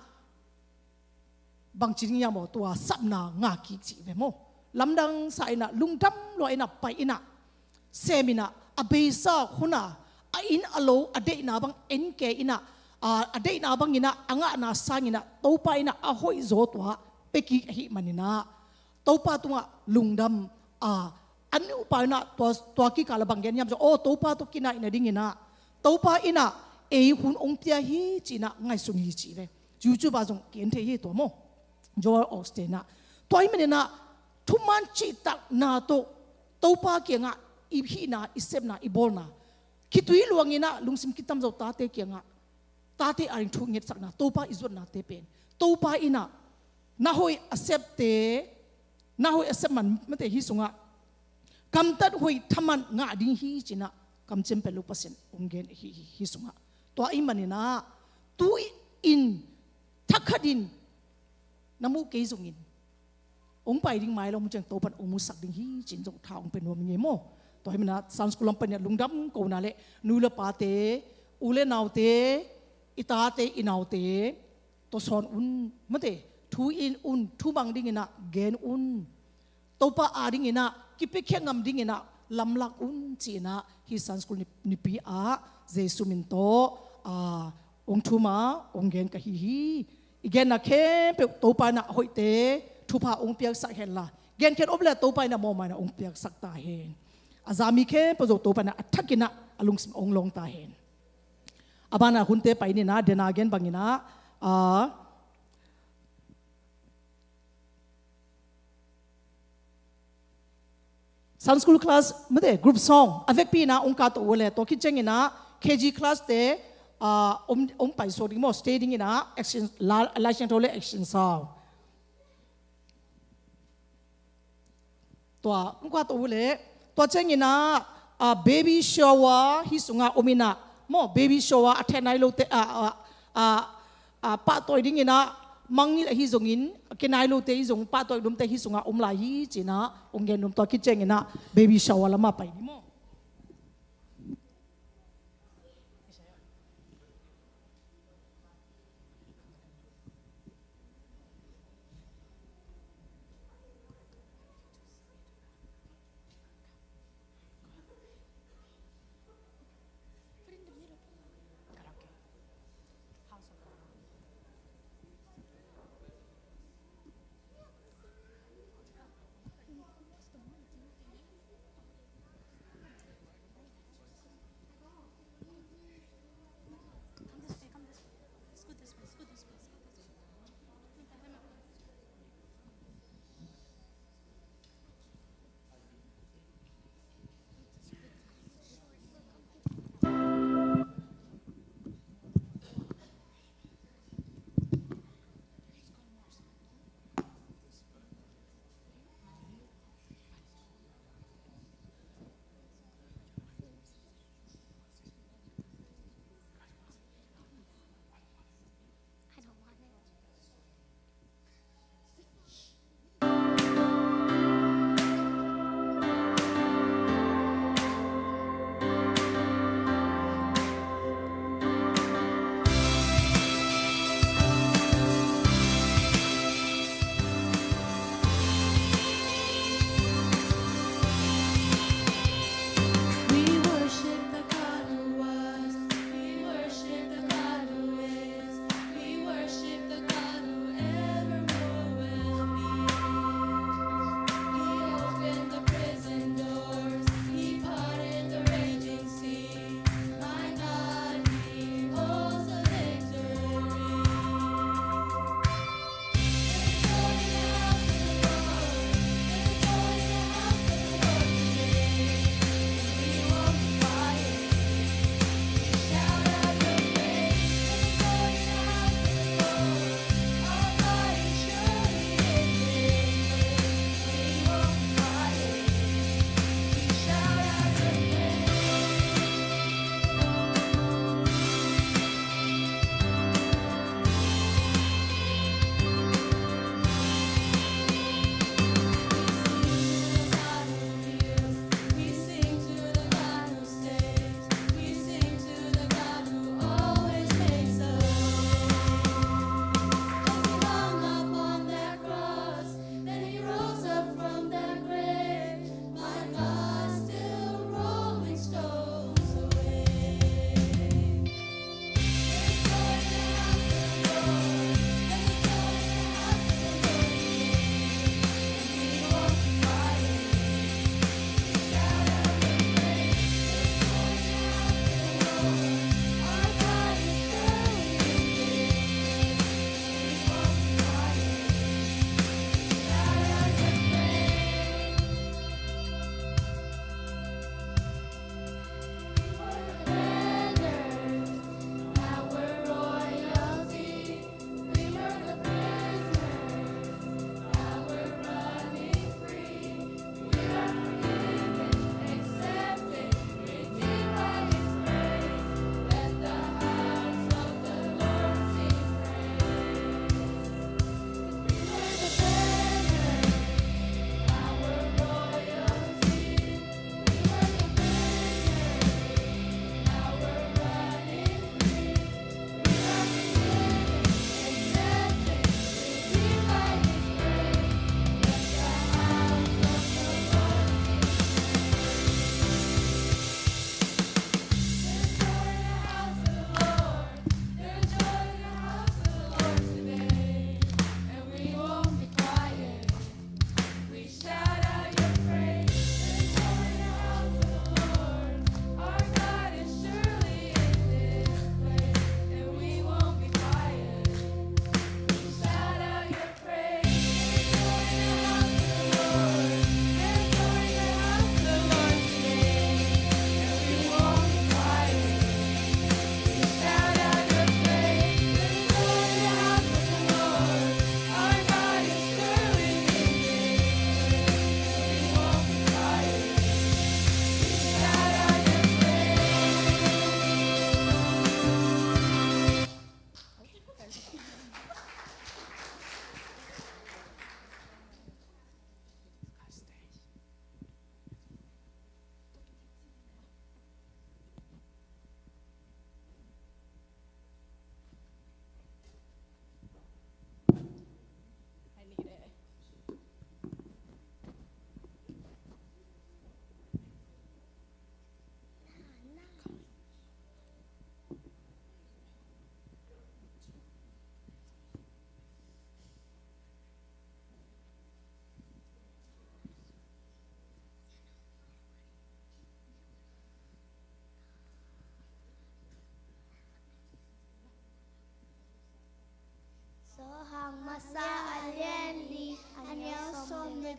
bangci ding hiam aw, tua sapna ngah kik cih ve maw. Lamdang sa inah lungdam lua inah pai inah sem inah a beisa hun a, a inn a lo a deihna bang en kei inah, a, a deihna bang inah a ngahna sang inah Topa inah a hoihzaw tua pia kik ahih man inah Topa tungah lungdam, a, a nupa inah tua, tua kikal a bang gen hiam ciang, aw, Topa tawh kinaih nading inah Topa inah ei hun ong pia hi ci inah ngaihsun hi ci ve. YouTube ah zong ki en thei hi tua maw. Joel Osteen ah. Tua ahih man inah thuman cihtakna tawh Topa kiangah i hihna, i sepna, i bawlna khitui luang inah lungsim kitamzo tate kiangah, tate a ding thu ngetsakna, Topa i zuatnate pen Topa inah na hoih a septe, na hoih a sep man mate hi sungah gamtat hoih thaman ngah ding hi ci inah kamciam pelh lo Pasian ong gen hi, hi, hi sungah. Tua ahih man inah tu-in thakhatin na muh kei zongin ong pai ding mai lo mu ciang Topan ong musak ding hi ci-in zong tha ong pia nuam ing ei maw. Tua ahih man inah Sunday school lam panin ah lungdam kona le nu le pate, u le naute, i tate i naute tawsawn un mate, thu in un, thu mang ding inah gen un. Topa a ding inah kipiakhia ngam ding inah lamlak un ci inah hih Sunday school ni, nipi ah Jesu min tawh, a, ong thum a ong gen ka hi hi. I genna khempeuh Topa inah a hoihte thupha ong piaksak henla, genkhiat om le Topa inah mawhmaina ong piaksak ta hen. A zami khempeuh zo Topa inah a thak inah a lungsim ong lawng ta hen. A banah hunte pai ni inah dena gen bang inah, a, Sunday school class mate group song a vekpi inah ong kah to uh le, tua khit ciang inah K G class te, a, om, om pai suak ding maw, stay ding inah action, la, Lai Siangtho le action sau. Tua ong kah to uh le, tua ciang inah, a, baby shower hih sungah om inah maw, baby shower a theh nai lote, a, a, a, a, pahtawi ding inah mangngilh ahi zongin, a kinai lote hi zong pahtawi lumte hih sungah om lai hi ci inah ong gen nuam. Tua khit ciang inah baby shower lamah pai ni maw.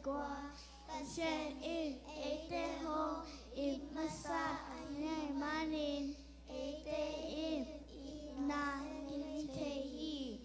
Kua Pasian in eite hong it masa ahih manin eite in itna nei thei hi.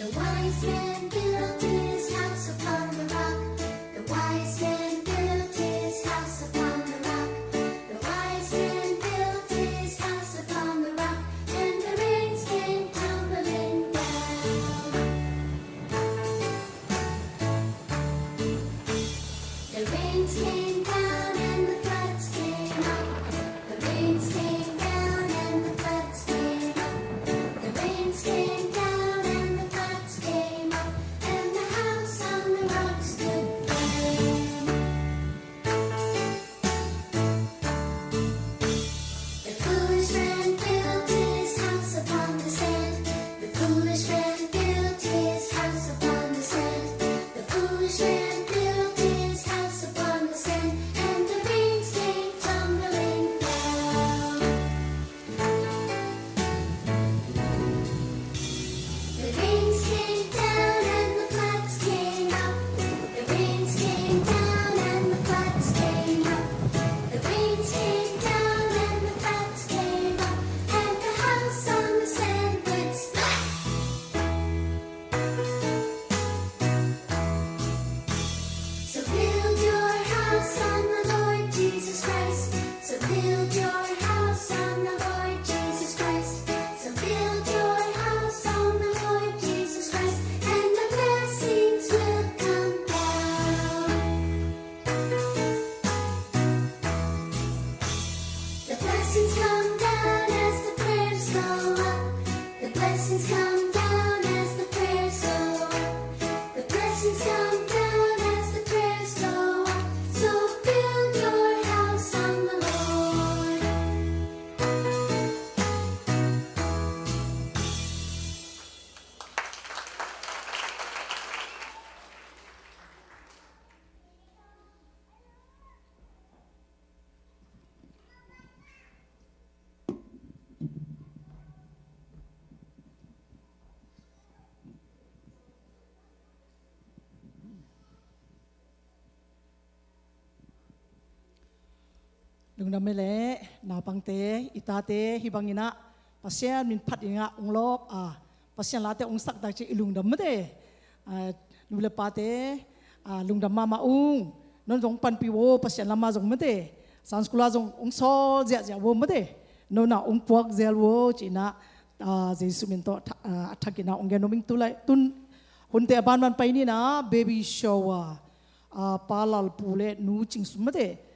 The wise man built his house upon the rock. The wise man built his house upon the rock. The wise man built his house upon the rock, and the rains came tumbling down. The rains came down and the floods came up. The rains came down and the floods came up. The rains came down and the floods came up, and the house on the rock stood firm. The foolish man built his house upon the sand. The foolish man built his house upon the sand. The foolish man built his house upon the sand, and the rains came tumbling down. The rains came down and the floods came up. The rains came down and the floods came up. The rains came down and the floods came up, and the house on the sand went splash. So build your house on the Lord Jesus Christ. So build your house on the Lord Jesus Christ. So build your house on the Lord Jesus Christ, and the blessings will come down. The blessings come down as the prayers go up. The blessings come down as the prayers go up. The blessings come down as the prayers go up. So build your house on the Lord. Lungdam mah e, naupangte, i tate, hih bangin ah Pasian min phat dingin ah hong lawp a, Pasian late hong sak tak ciang i lungdam mah e. Ah, nu le pate, ah, lungdam mahmah ung. Nong zong panpih vo, Pasian lamah zong mah e. Sunday school ah zong hong sawl ziahziah vo mah e. Nong na hong puak zel vo ci-in ah, ah, Jesu min tawh tha-, ah, a thakin ah hong gen nuam ing. Tu lai tun hunte a banban pai ni in ah, baby shower, ah, Pa Lalpu le Nu Cing Sum mah e.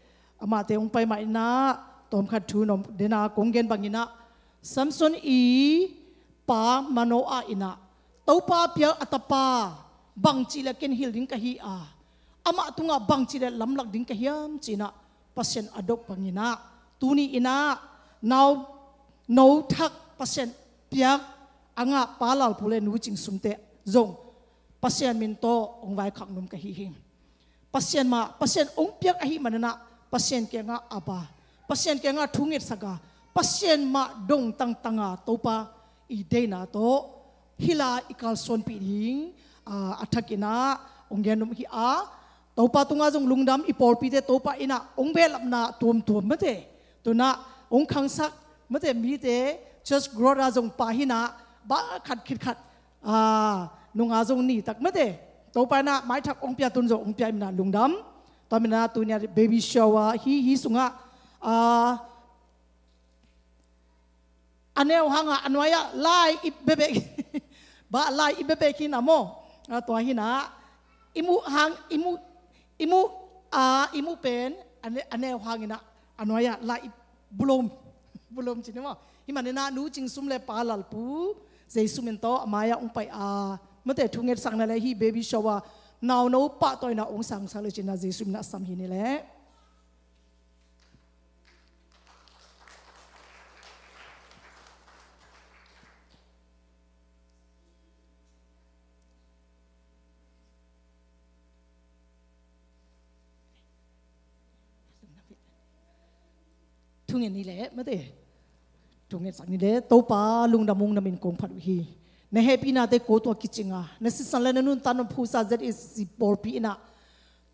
Amahte hong pai mah in ah, tawmkhat thu nuam den a kong gen bangin ah, Samson i pa Manoah in ah, Topa piak a tapa bangci le ken hilh ding ka hi a, amah tungah bangci le lamlak ding ka hiam ci-in ah Pasian a dok bangin ah, tuni in ah nau, no thak Pasian piak a ngah Pa Lalpu le Nu Cing Sumte zong Pasian min tawh hong vaikhak nuam ka hi hi. Pasian mah, Pasian hong piak ahih manin ah, Pasian kiangah ap a, Pasian kiangah thungetsak a, Pasian mah dong tangtang a, Topa i deihna tawh hilh a i kalsuanpih ding, ah, a thakin ah hong gen nuam hi a, Topa tungah zong lungdam, i pawlpite Topa in ah hong behlapna tuamtuam mah e. Tu-in ah hong khangsak mah e, mite church growth ah zong pha hi in ah, ba khat khit khat, ah, nung a zong ni tak mah e. Topa in ah maithak hong pia, tun zong hong pia ahih manin ah lungdam. Tua manin ah tuni a baby shower hi, hih sungah, ah, a neu hang a, a nuai ah lai i bebek, ba lai i bebek hi in ah maw. Ah, tua hi in ah i muh hang, i muh, i muh, ah, i muh pen a ne-, a neu hangin ah a nuai ah lai i bulom, bulom ci ni maw. Hih manin ah Nu Cing Sum le Pa Lalpu, Jesu min tawh a mai-ah hong pai a, Mate, thungetsakna le hih baby shower, nauno pahtawina ong sangsak le cina Jesu min a sam hi ni le. Thungen ni le, mate. Thungetsak ni le, Topa lungdam ung, na min kong phat uh hi. Na hehpihnate ko tungah kicinga, na sisan le na nuntakna phusa Z S C pawlpi inah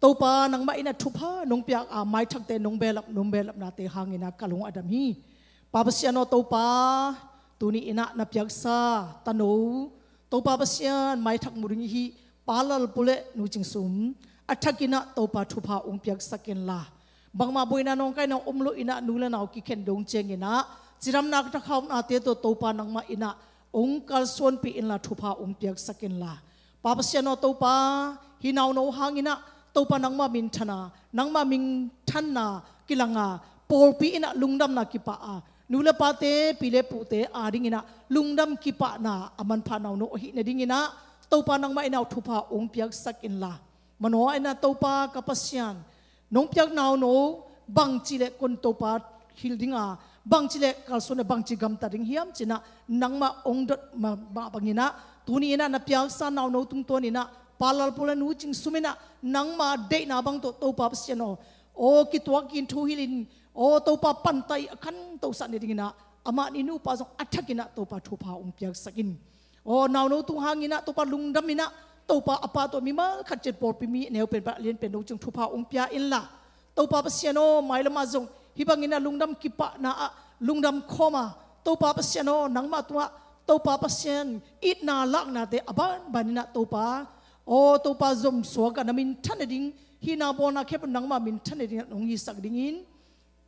Topa nangmah inah thupha nong piak a, maithakte nong belap, nong belapnate hang inah ka lung a dam hi. Pa Pasian aw Topa, tuni inah na piaksa tano Topa Pasian maithak mu ding hih Pa Lalpu le Nu Cing Sum a thak inah Topa thupha ong piaksak inla, bangmah boina nawngkaina om lo inah nu le nau kikhen dong ciang inah cidamna ka thakhauhnate tawh Topa nangmah inah ong kalsuanpih inla, thupha ong piaksak inla. Pa Pasian aw Topa, hih nauno hang inah Topa nangmah minthana, nangmah minthanna kilanga, pawlpi inah lungdamna kipah a, nu le pate, pi le pute a ding inah lungdam kipahna a manpha nauno ahih nading inah Topa nangmah inah thupha ong piaksak inla. Manaw inah Topa ka Pasian, nong piak nauno bangci le kon Topa hil dinga, bangci le kalsuan a bangci gamta ding hiam cinah nangmah ong dot mah bang inah tuni inah na piaksa nauno tungtawn inah Pa Lalpu le Nu Cing Sum inah nangmah deihna bang tawh Topa Pasian aw, aw kituak in thu hilh in, aw Topa pantai a khantohsah ni ding inah amah ni nupa zong a thak inah Topa thupha ong piaksak in. Aw nauno tung hang inah Topa lungdam inah Topa a pa tawh mimal khat ciat pawlpi mi neu pen pa lian pen dong ciang thupha ong pia inla. Topa Pasian aw, mailam ah zong hih bang inah lungdam kipahna ah lungdam khawm a, Topa Pasian aw nangmah tungah Topa Pasian itna laknate a banban inah Topa, aw Topa zomsuak a na minthan nading, hih na bawlna khempeuh nangmah minthan nading ah nong hisak dingin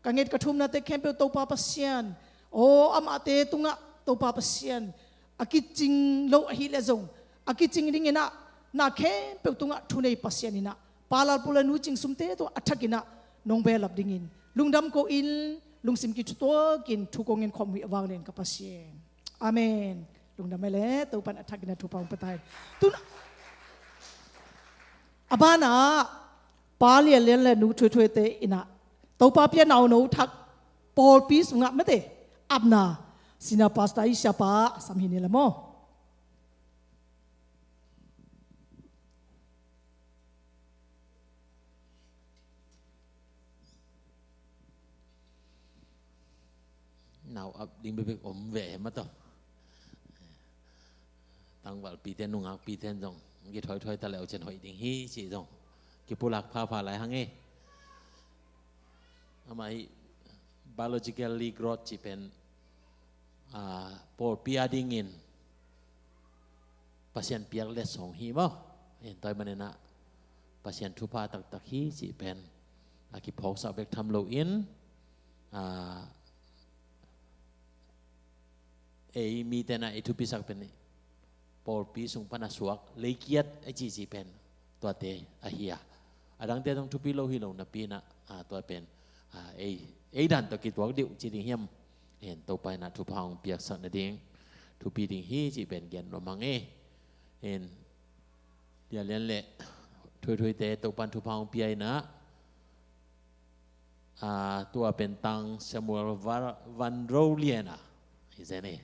ka nget ka thumnate khempeuh Topa Pasian aw, amahte tungah Topa Pasian a kicing lo ahih leh zong a kicing ding inah na khempeuh tungah thunei Pasian inah Pa Lalpu le Nu Cing Sumte tawh a thak inah nong belap dingin lungdam ko in, lungsim kithutuak in thu kong ngen khawm uh hi a vanglian ka Pasian. Amen. Lungdam e le, Topa in a thak inah thupha ong pia ta hen. Tun a banah Pa Lian Lian le Nu Thuai Thuaite inah Topa pia nauno thak pawlpi sungah mate apna sina pasta i siapa a sam hi ni le maw. Nau ap ding bekbek om ve he mataw. Tangvalpite, nungakpite in zong kithoithoi ta le uh cen hoih ding hi cih zong kipulak phapha lai hang e. Amah hi biologically growth cih pen pawlpi a dingin Pasian piak letsong hi maw. Hi tawi maninah Pasian thupha taktak hi cih pen a kiphawksak bek tham loin ei mite na i thupisak pen pawlpi sung pana suak leikiat a cihcih pen tuate ahi a, a dangte zong thupi lo hi lo napi inah tua pen ei ei dan tawh kituak dih uh ci ding hiam. Hen, Topa inah thupha hong piaksak nading thupi ding hi cih pen gen nuam hang e. Hen, Lian Lian le Thuai Thuaite Topa in thupha hong pia inah tua pen Tang Samuel Van Ro Lian a hi zen e.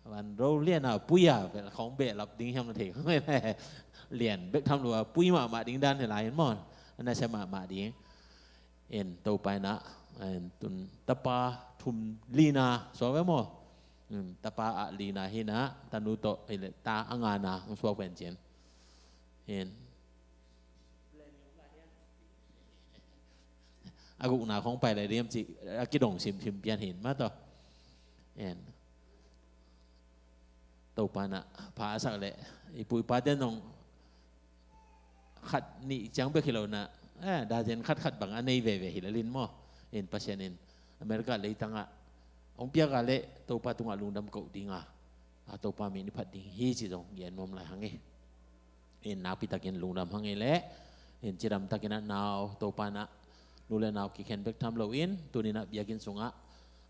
Van Ro Lian a pui a bel khong behlap ding hiam na thei khong e. Lian bek tham lua pui mahmah ding dan hi lai in maw. Ana sia mahmah ding. En Topa inah en tun tapa thum lina suak ve maw. Tapa a lina hinah tanu tawh ile ta a ngana hong suak ven cin. En a gukna khong pai lai diam cih a kidong simsim pian hin mah tawh. En Topa inah pha a sak leh i pu i pate nong khat nih ciang bek hi lo inah dazen khatkhat bang a nei veve hi lalin maw. En Pasian in America leitangah hong piak a leh Topa tungah lungdam koh dinga a Topa min i phat ding hi ci zong gen nuam lai hang e. En nakpi takin lungdam hang e leh en cidam takin a nau Topa inah nu le nau kikhen bek tham loin tuninah biakinn sungah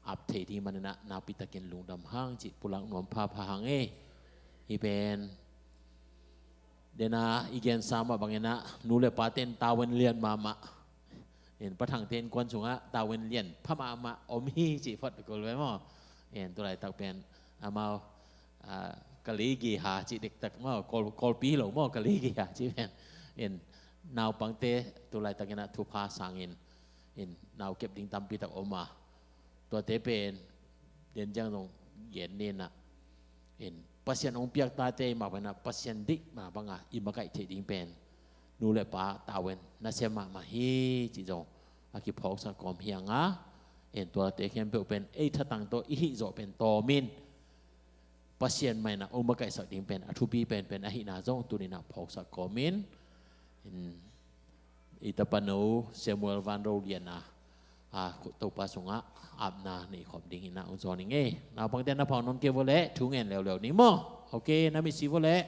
ap thei ding maninah nakpi takin lungdam hang cih pulak nuam phapha hang e. Hi pen Dena i gensa mah bangin ah nu le pate in tavuan lian mahmah in, pathangte innkuan sungah tavuan lian pha mahmah om hi cih phot kul ve maw. In tulaitak pen amau, ah, ka leige ha cih dektak maw, Kawl, Kawlpi hi lo maw, ka leige ha cih pen. In naupangte tulaitak in ah thupha sangin in nau kep ding tampi tak om a, tuate pen den ciang zong gen ni in ah, in Pasian hong piak tate i mah bangin ah Pasian deih mah bangah i makaih theih ding pen nu le pa tavuan nasem mahmah hi cih zong a kiphawksak kawm hi hang a, in tuate khempeuh pen ei thatang tawh i hih zawh pen tawm in Pasian mah in ah hong makaihsak ding pen a thupi penpen ahihna zong tuni in ah phawksak kawm in, in i tapano Samuel Van Ro Lian a, a, Topa sungah apna nei khawm dingin ah hong zawn ing ei. Naupangte na phau nong kei vua leh thu ngen leuleu ni maw. Ok, na mitsi vua leh.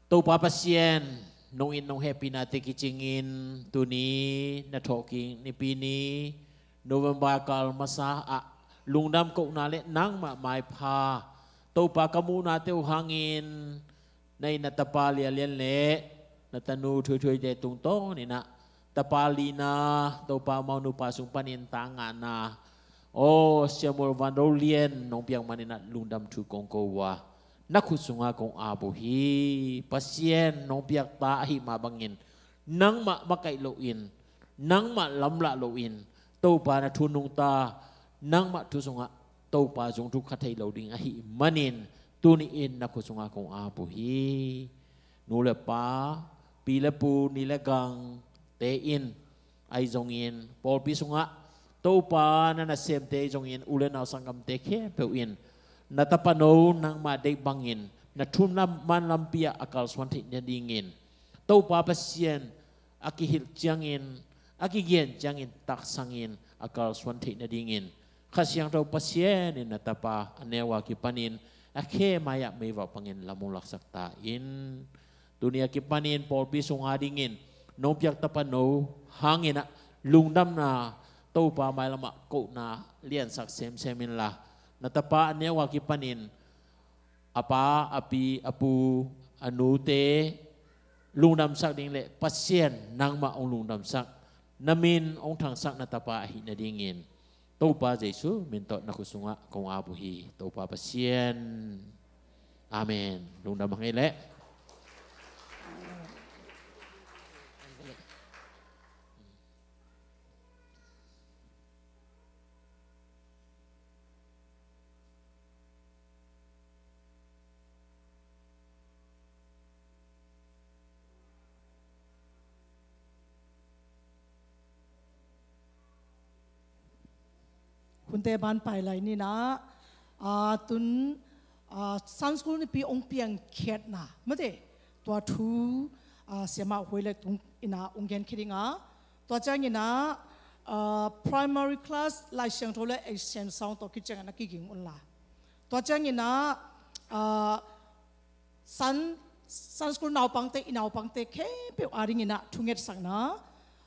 Topa Pasian, nong it nong hehpihnate kicingin tuni na thawhkik Nipi ni November kal masa ah lungdam kohna le nangmah maipha Topa ka muhnate uh hangin na it na tapa Lia Lian le na tanu Thuithuite tungtawnin ah tapa lina, Topa amau nupa sung panin ta ngahna, aw Samuel Van Ro Lian nong piak manin ah lungdam thu kong ko uh a, na khut sungah kong ap uh hi. Pasian nong piak ta ahih mah bangin nangmah makaih loin, nangmah lamlah loin Topa na thu nungta, nangmah thu sungah Topa zong thu kha thei lo ding ahih manin tuni-in na khut sungah kong ap uh hi. Nu le pa, pi le pu, ni le gangte in ahi zongin pawlpi sungah Topa na nasemte ahi zongin u le nau sanggamte khempeuh in na tapano nangmah deih bangin na thu man lampi ah a kalsuan theih nadingin Topa Pasian a kihilh ciangin, a kigen ciangin taksangin a kalsuan theih nadingin Kha Siangtho Pasian in na tapa a neu a kipanin a khe mai-ah meivak bangin lam hong laksak ta in. Tuni a kipanin pawlpi sung adingin nong piak tapano hangin ah lungdamna, Topa mailamah kohna liansak semsem inla, na tapa a neu a kipanin a pa, a pi, a pu, a nute lungdamsak ding le Pasian nangmah hong lungdamsak, na min hong thangsak na tapa ahih nadingin Topa Jesu min tawh na khut sungah kong ap uh hi, Topa Pasian. Amen. Lungdam hang ei leh. Hunte ban pai lai ni na, a, tun, a, Sunday School nipi hong piang khiatna mate, tua thu, a, siamah Huai Lek tung in ah hong gen khia ding a, tua ciangin ah, a, primary class Lai Siangtho le Asian Song tawh kiciangin a kiging unla. Tua ciangin ah, a, Sun, Sunday School naupangte, i naupangte khempeuh adingin ah thungetsakna,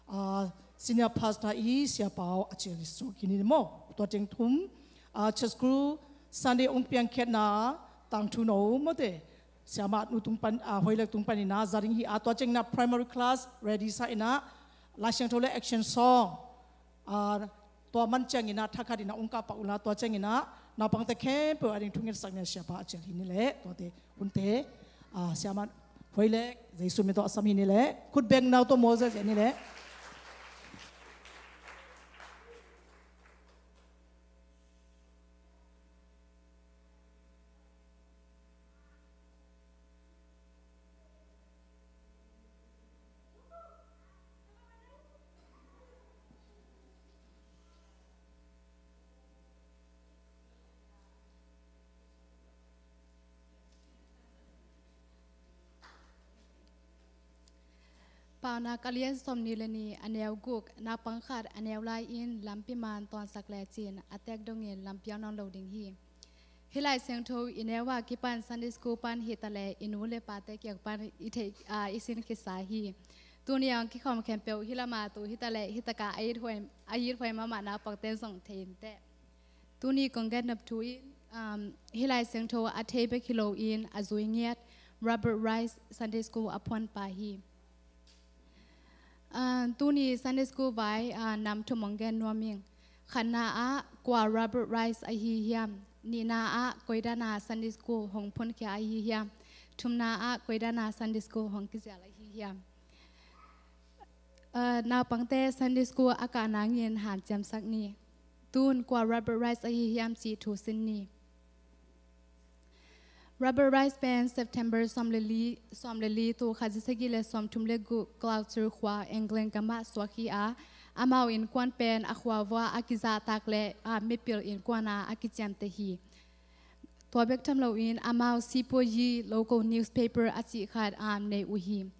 a, senior pastor i Sia Pau a cial i suk hi ni maw. Tua teng thum, a, church school Sunday hong piang khiatna tangthu no mate, siamah nu tung pan, a, Huai Lek tung panin ah za ding hi a, tua ciangin ah primary class ready sa in ah Lai Siangtho le Asian Song, a, tua man ciangin ah thakhatin ah hong kah pah unla, tua ciangin ah naupangte khempeuh ading thungetsakna siapa a cial hi ni leh, tuate hunte, a, siamah Huai Lek Jesu min tawh a sam hi ni leh, khut beng nau tawh mual ziahziah ni leh. Paunak a lian sawmnih le nih, a neu guk, naupang khat a neu lai-in lampi man tawnsak lecin a tek dongin lampiang nawn lo ding hi. Hih Lai Siangtho i neu a kipan Sunday School pan hi taleh i nu le pate kiang pan i theih, aa, i sin khitsa hi. Tuni a hong kikhawm khempeuh hih lamah tu hi taleh hih takah a ithuai, a ithuai mahmah naupangte zong thei in teh. Tuni kong gen nop thu in, um, hih Lai Siangtho a thei bek hi loin a zui ngiat Robert Rice Sunday School a phuanpa hi. Ah, tuni Sunday School vai, ah, nam thum hong gen nuam ing. Khatna ah kua Robert Rice ahi hiam? Nihna ah koidan a Sunday School hong phunkhia ahi hiam? Thumna ah koidan a Sunday School hong kizel ahi hiam? Ah, naupangte Sunday School a kah nangin hanciamsak ni. Tun kua Robert Rice ahi hiam cih thu sin ni. Robert Rice pen September sawm le li, sawm le li, tul khat za sagih le sawmthum le guk, Gloucester khua, England gam ah suak hi a, amau innkuan pen a khua vua a kizahtak le, ah, mipil innkuan a a kiciamteh hi. Tua bek tham loin amau Sipuayi local newspaper a cih khat, ah, nei uh hi.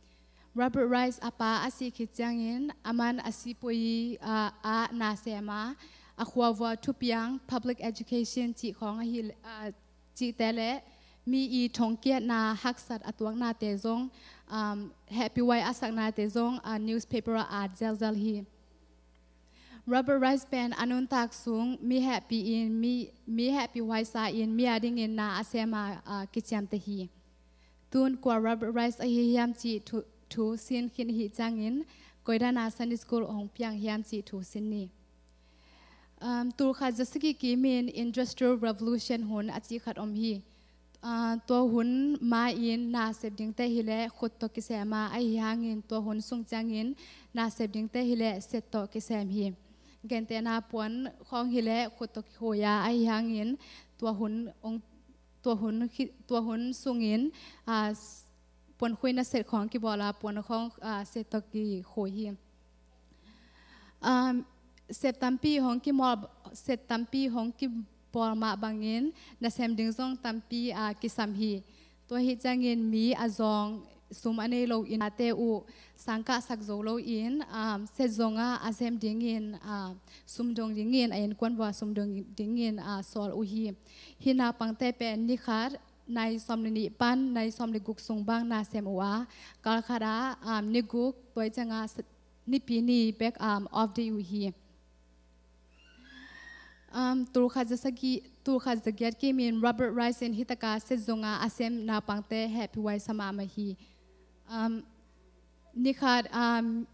Robert Rice a pa a sih khit ciangin aman a Sipuayi, ah, ah na sem a, a khua vua thupiang, public education cih khawng ahi, ah, cihte le mi i thongkiatna haksat a tuaknate zong, um, hehpihhuai a saknate zong, ah, newspaper ah at zelzel hi. Robert Rice pen a nuntak sung mi hehpih in, mi, mi hehpihhuai sa in mi a dingin na a sem a, ah, kiciamteh hi. Tun kua Robert Rice ahi hiam cih thu, thu sin khin hi ciangin koidan a Sunday School hong piang hiam cih thu sin ni. Um, tul khat za sagih kimin Industrial Revolution hun a cih khat om hi. Ah, tua hun ma-in na sep dingte hi leh khut tawh kisem a, ahi hangin tua hun sung ciangin na sep dingte hi leh set tawh kisem hi. Gentehna puan khawng hi leh khut tawh kikhui a, ahi hangin tua hun ong, tua hun khi, tua hun sungin, ah, s-, puan khuina set khawng kibawl a, puan khawng, ah, set tawh kikhui hi. Um, set tampi hong kimawl, set tampi hong kibawl mah bangin nasem ding zong tampi, ah, kisam hi. Tua hi ciangin mi a zawng, sum a nei lo innate uh sangkah sak zo loin, um, set zong a a sem dingin, ah, sum dong dingin, a innkuan vua sum dong dingin, ah, sawl uh hi. Hih naupangte pen ni khat nai sawm le nih pan nai sawm le guk sung bang na sem uh a, kal khat ah, um, ni guk, tua hi ciang a s-, Nipi ni bek, um, off day uh hi. Um, tul khat za sagih, tul khat za giat kimin Robert Rice in hih tak a set zong a a sem naupangte hehpihhuai sa mahmah hi. Um, ni khat, um,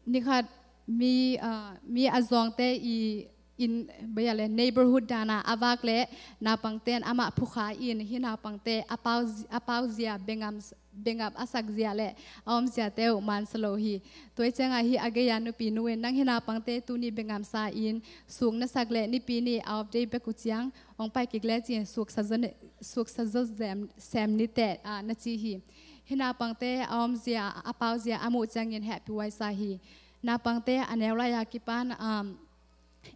ni khat mi, uh, mi a zawngte i inn, bia le neighborhood dan a a vak leh naupangte in amah phukha in hih naupangte a pau zi-, a pau zia, bengam s-, bengap a sak zia le a om ziate uh man sa lo hi. Tua hi ciang a hih a gei a nupi nu in, nang hih naupangte tuni bengam sa in suk na sak leh Nipi ni off day bek uh ciang hong pai kik lecin suk sa zaw ne-, suk sa zaw sem, sem ni teh, ah, na ci hi. Hih naupangte a om zia, a pau zia a muh ciangin hehpihhuai sa hi. Naupangte a neu lai a kipan, um,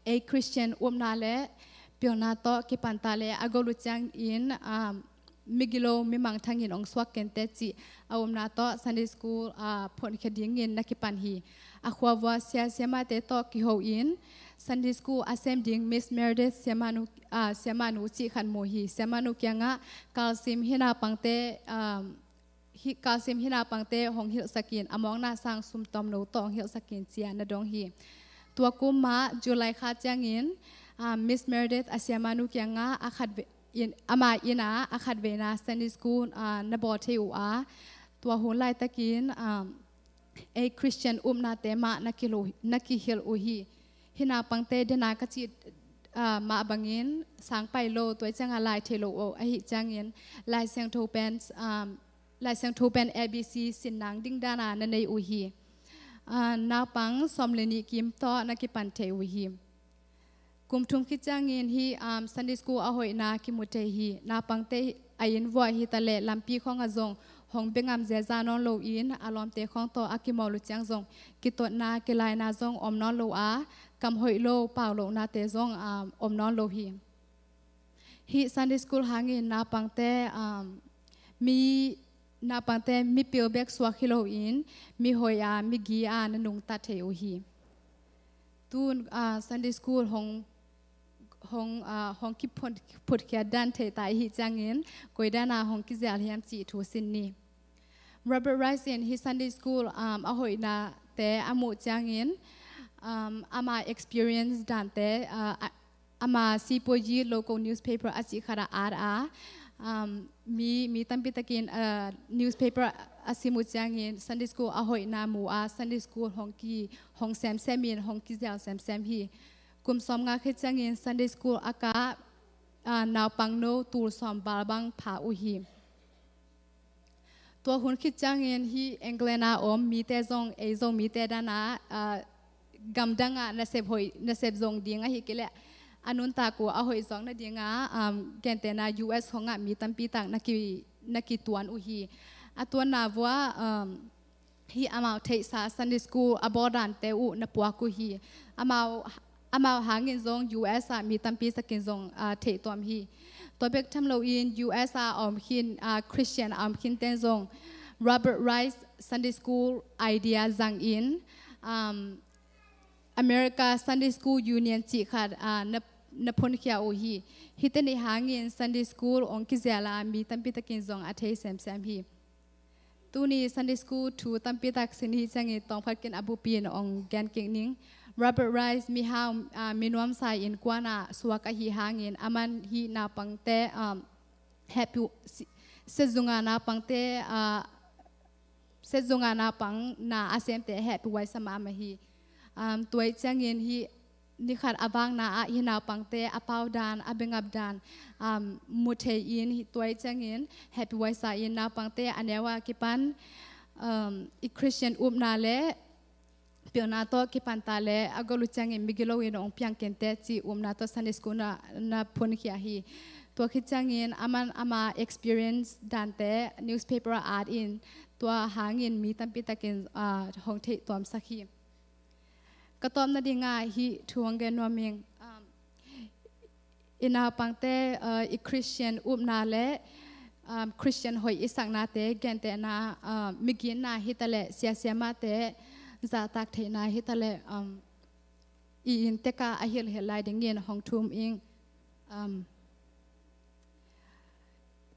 ei Christian upna le pilna tawh kipan ta le a gol uh ciangin, um, migilo mimangthangin ong suak kente cih a upna tawh Sunday School, ah, phonkhia dingin na kipan hi. A khua vua sia siamate tawh kiho in Sunday School a sem ding Miss Meredith siamanu, ah, siamanu cih khat mu hi. Siamanu kiangah kalsim hih naupangte, um, hih kalsim hih naupangte hong hilhsak in, a mawkna sang sum tawmno tawh hong hilhsak in ci-a na dong hi. Tua kum mah July kha ciangin, ah, Miss Meredith a siamanu kiangah a khat ve-, in, ama inn ah a khat veina Sunday School, ah, na bawl thei uh a, tua hun laitakin, ah, ei Christian upnate mah na kihilh uh, na kihilh uh hi. Hih naupangte dena ka cih, ah, mah bangin sang pai lo, tua hi ciang a lai thei lo uh ahih ciangin Lai Siangtho pen, ah, Lai Siangtho pen A B C sin nang ding dan a na nei uh hi. Ah, naupang sawm le nih kim tawh na kipan thei uh hi. Kum thum khit ciangin hih, um, Sunday School a hoihna kimu thei hi. Naupangte a inn vuah hi ta leh lampi khawng ah zong hong bengam zeza nawn loin a lawmte khawng tawh a kimawl uh ciang zong kitotna kilaina zong om nawn lo a, kam hoih lo, pau lohnate zong, um, om nawn lo hi. Hih Sunday School hangin naupangte, um, mi, naupangte mipil bek suak hi loin mihoih a, migi a na nungta thei uh hi. Tun, ah, Sunday School hong, hong, ah, hong kiphut, phutkhiat dan thei ta i hih ciangin koidan a hong kizel hiam cih thu sin ni. Robert Rice in hih Sunday School, um, a hoihnate a muh ciangin, um, ama experience dante, uh, a, ama Sipuayi local newspaper a cih khat ah at a, Um, mi, mi tampi takin, uh, newspaper a sim uh ciangin Sunday school a hoihna mu a Sunday school hong ki, hong semsem in, hong kizel semsem hi. Kum sawmnga khit ciangin Sunday school a kah, uh, naupang no tul sawm val bang pha uh hi. Tua hun khit ciangin hih England a om mite zong ei Zomite dan a, ah, gamdang ah nasep hoih, nasep zong ding ahih kei leh a nuntak uh a hoih zawk nading a, um, gentehna U S khong ah mi tampi tak na ki, na kituan uh hi. A tuanna vuah, um, hih amau theihsa Sunday school a bawldante uh na puak uh hi. Amau, amau hangin zong U S ah mi tampi takin zong, ah, theih tuam hi. Tua bek tham loin U S a om khin, ah, Christian a om khin ten zong Robert Rice Sunday School idea zangin, um, America Sunday School Union cih khat, ah, na, na phonkhia uh hi. Hihte nih hangin Sunday School ong kizel a mi tampi takin zong a thei semsem hi. Tuni Sunday School thu tampi tak sin hi ciangin tawmkhat kin a bupin ong gen kik ning. Robert Rice mihau, ah, minuamsa innkuan ah suak ahi hangin aman hih naupangte, um, happy, si, siatzunga naupangte, ah, siatzunga naupang na a semte happy huaisa mahmah hi. Um, tua ahih ciangin hih nikhat a vakna ah hih naupangte a pau dan, a bengap dan, um, mu thei in, tua ahih ciangin happy huaisa in naupangte a neu a kipan, um, i Christian upna le pilna tawh kipan ta le a gol uh ciangin migilo in ong piang kei inteh cih upna tawh Sunday School na, na phonkhia hi. Tua khit ciangin aman ama experience dante newspaper ah at in tua hangin mi tampi takin, ah, hong theih tuamsak hi. Ka tawpna dingah hih thu hong gen nuam ing. Um, i naupangte, uh, i Christian upna le, um, Christian hoih i saknate gentehna, uh, miginna hitaleh, siasiamate zahtak theihna hitaleh, um, i inntek ah a hilhhilh lai dingin hong thum ing. Um,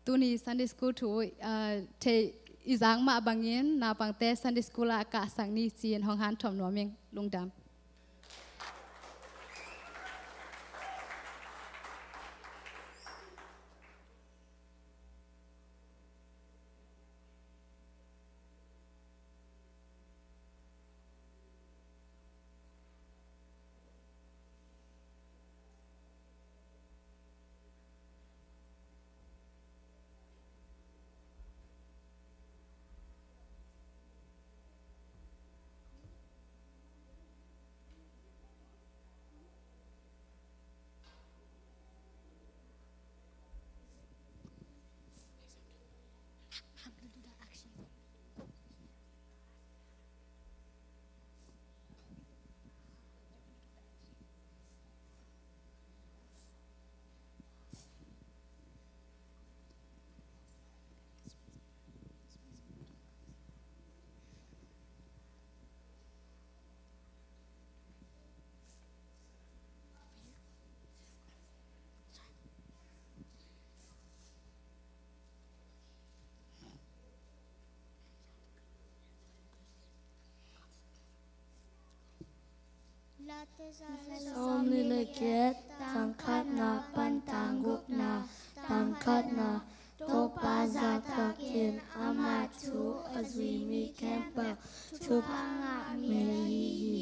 Tuni Sunday School thu, uh, thei i zak mah bangin naupangte Sunday School ah a kahsak ni ci-in hong hanthawn nuam ing. Lungdam. Sawmnih le giat, tang khatna pan tang gukna. Tang khatna, Topa zahtak in, ama thu a zui mi khempeuh thupha ngah mi ahi hi.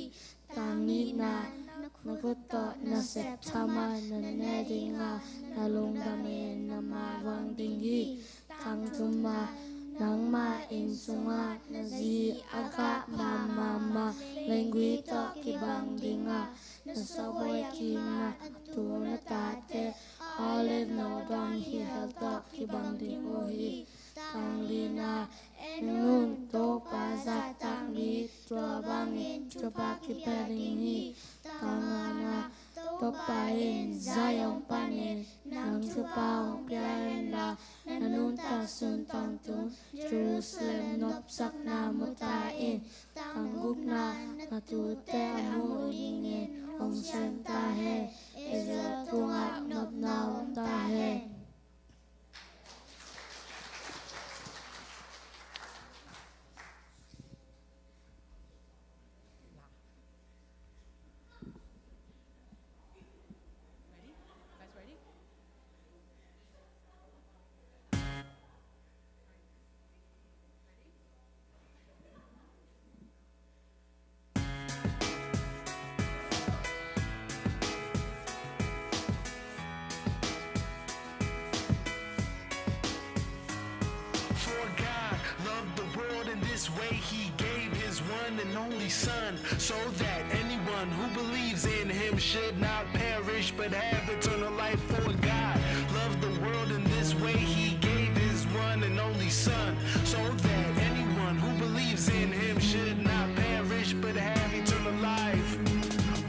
Tang nihna, na khut tawh nasep thaman na ne ding a, na lungdam in na mavang ding hi. Tang thumna, nangmah inn sungah na zi a gah mahmah ma, leengui tawh kibang ding a, na sawbawi kikna a tu na tate olive no dong hi hel tawh kibang ding uh hi. Tang lina, en un, Topa zahtak mi tua bangin thupha kipia ding hi. Tang ngana, Topa in Zion panin nang thupha hong pia inla, na nuntak sun tangtung Jerusalem nopsakna mu ta in. Tang gukna, na tuute a mu dingin hong sem ta hen. Israel tungah nopna om ta hen. He gave his one and only Son, so that anyone who believes in him should not perish but have eternal life. For God loved the world in this way, he gave his one and only Son, so that anyone who believes in him should not perish but have eternal life.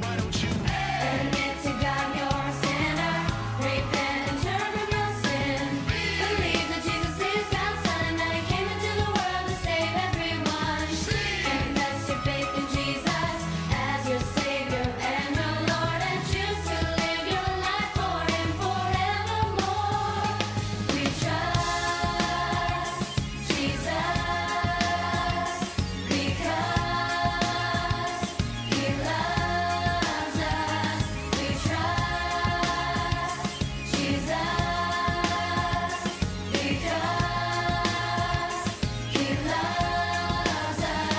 Why don't you admit to God you're a sinner? Repent and turn from your sin. Believe that Jesus is God's Son and that he came into the world to save everyone. Confess your faith in Jesus as your Savior and your Lord, and choose to live your life for him forevermore. We trust Jesus, because he loves us. We trust Jesus, because he loves us.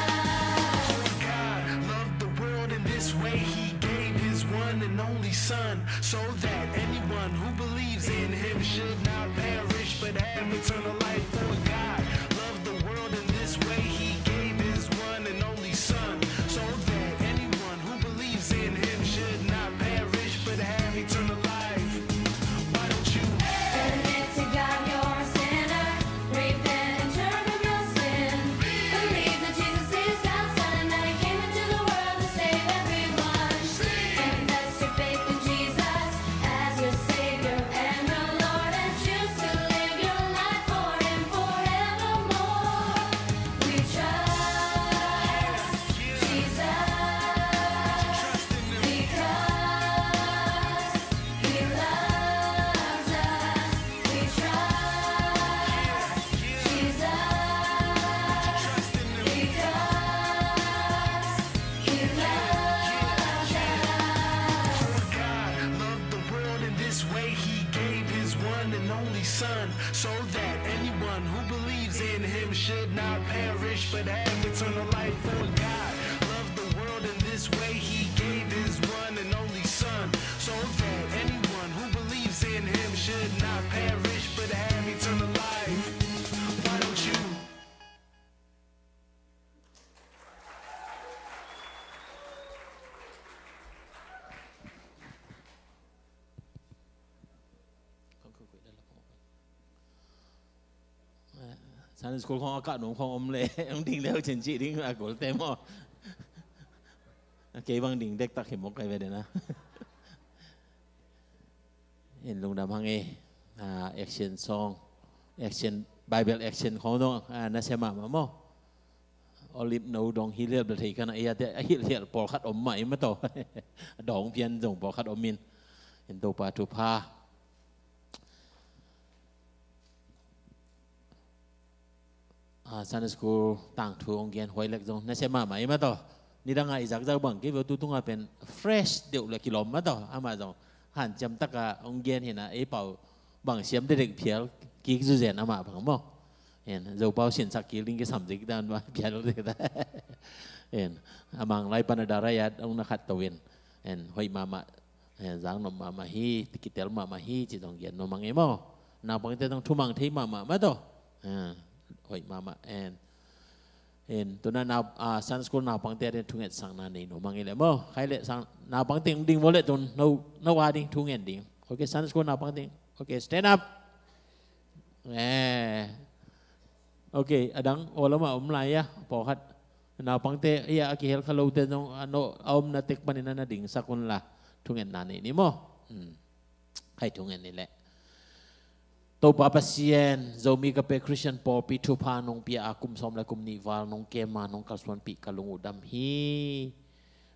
For God loved the world in this way, he gave his one and only Son, so that anyone who believes in him should not perish but have eternal life. For God loved the world in this way, he gave his one and only Son, so that anyone who believes in him should not perish but have eternal life. Why don't you admit to God you're a sinner? Repent and turn from your sin. Believe that Jesus is God's Son and that he came into the world to save everyone. Confess your faith in Jesus as your Savior and your Lord, and choose to live your life for him forevermore. We trust Jesus, because he loves us. We trust Jesus, because he loves us. For God loved the world in this way, he gave his one and only Son, so that anyone who believes in him should not perish but have eternal life. For God loved the world in this way, he gave his one and only Son, so that anyone who believes in him should not perish but have eternal life. Why don't you Sunday school khong a kah nuam khong om le, hong ding le hong cin cih ding a golte maw. Kei bang ding dektak hi mawk kai ve dena. In lungdam hang e, ah, action song, action, Bible action khong dong, ah, nasia mahmah maw. Olive no dong hilhial bel thei kana, ia te a hilhial pawlkhat om mah i mataw. Dong pian zong pawlkhat om in. In Topa thupha. Ah, Sunday school tangthu hong gen huai lek zong nasia mahmah i mataw. Nidang a i zakzak bang kei veu tu tunga pen fresh deuh le kilawm mataw. Amah zong hanciam taka hong gen hina, ei pau bang siam dedek phial kik zuzen amah bang maw. En, Zopau sinsak kik ding kisam zik dan mah phial zik dan. En, a Mang lai pan a darayat hong na khat to in. En, hoih mahmah. Eh, zang nuam mahmah hi, kitel mahmah hi, ci zong gen nuam hang e maw. Naupangte zong thumang thei mahmah mah tawh. Eh, hoih mahmah en. En, tuna nau, ah, Sunday school naupangte ading thungetsakna nei nuam hang e le maw. Khai le sang naupangte ding vua le tun no, no ading thungen ding. Ok, Sunday school naupangte. Ok, stand up. Eh. Ok, adang aw lamah om lai a, pawlkhat. Naupangte, ia, a kihel kha lote zong, a no, a omna tek panin a na dingsak unla. Thungetna nei ni maw. Hmm. Khai thungen ni leh. Topa Pasian, Zomi Agape Christian pawlpi thupha nong pia a kum sawm le kum nih val nong kem a nong kalsuanpih ka lung uh dam hi.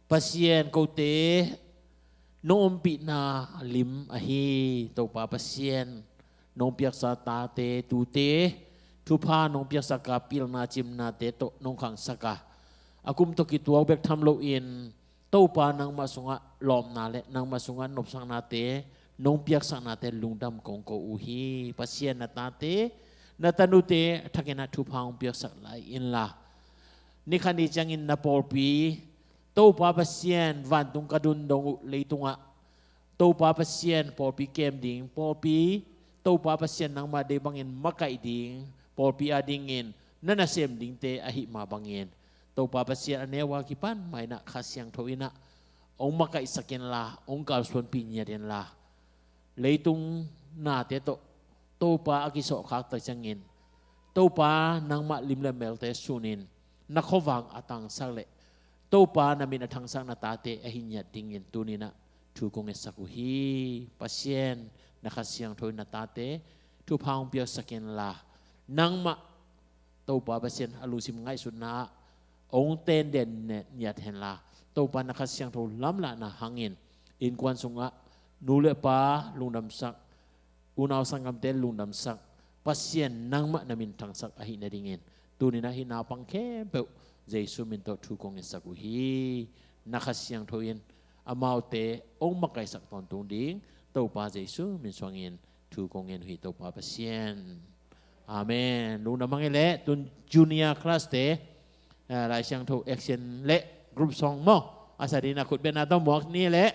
Pasian, kote nong ompihna lim ahi. Topa Pasian, nong piaksa tate tute thupha nong piaksak a pilna cimnate tawh nong khangsak a, a kum tawh kituak bek tham loin Topa nangmah sungah lawpna le nangmah sungah nopsaknate nong piaksaknate lungdam kong ko uh hi. Pasian, na tate na tanute thakin ah thupha hong piaksak lai inla, nikhat ni ciangin na pawlpi Topa Pasian, vantung ka dun dong uh leitungah Topa Pasian pawlpi kem ding, pawlpi Topa Pasian nangmah deih bangin makaih ding, pawlpi adingin na nasem dingte ahih mah bangin, Topa Pasian, a neu a kipan mah in ah Kha Siangtho in ah hong makaihsak inla, hong kalsuanpih ngiat inla, leitung nate tawh Topa a kisawhkhak tak ciangin, Topa, nangmah lim le melte sunin, na khuavak a tangsak leh Topa, na min a thangsak na tate ahi ngiat dingin tuni-in ah thu kong ngetsak uh hi. Pasian, na Kha Siangtho in na tate thupha hong piaksak inla, nangmah Topa Pasian, a lungsim ngaihsutna ah hong tenden ngiat henla, Topa, na Kha Siangtho lamlahna hangin innkuan sungah nu le pa lungdamsak, unau sanggamte lungdamsak Pasian, nangmah na min thangsak ahih nadingin tuni-in ah hih naupang khempeuh Jesu min tawh thu kong ngetsak uh hi. Na Kha Siangtho in amaute hong makaihsak tawntung ding Topa Jesu min suangin thu kong ngen uh hi, Topa Pasian. Amen. Lungdam hang ei leh, tun junior class te, eh, Lai Siangtho action le group song maw, a sa dingin a khut bengna tawh muak ni leh.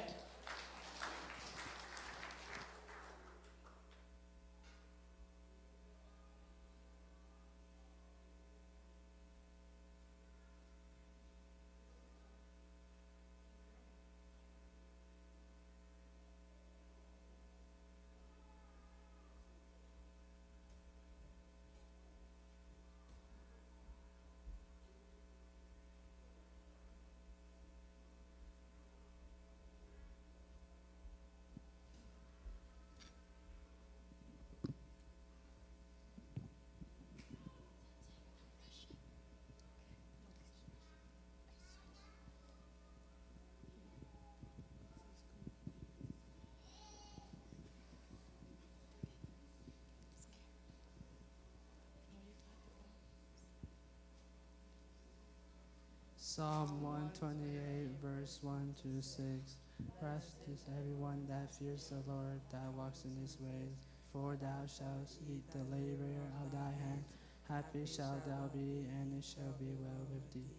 Psalm one twenty-eight, verse one to six. Blessed is everyone that fears the Lord, that walks in his ways. For thou shalt eat the labor of thy hand. Happy shalt thou be, and it shall be well with thee.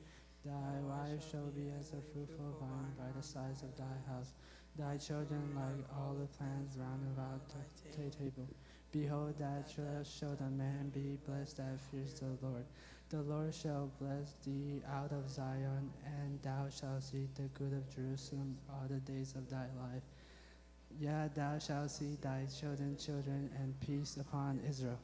Thy wife shall be as a fruitful vine by the sides of thy house, thy children like olive plants round about thy ta-, table. Behold, that shall, shall the man be blessed that fears the Lord. The Lord shall bless thee out of Zion, and thou shalt see the good of Jerusalem all the days of thy life. Yet thou shalt see thy children children, and peace upon Israel.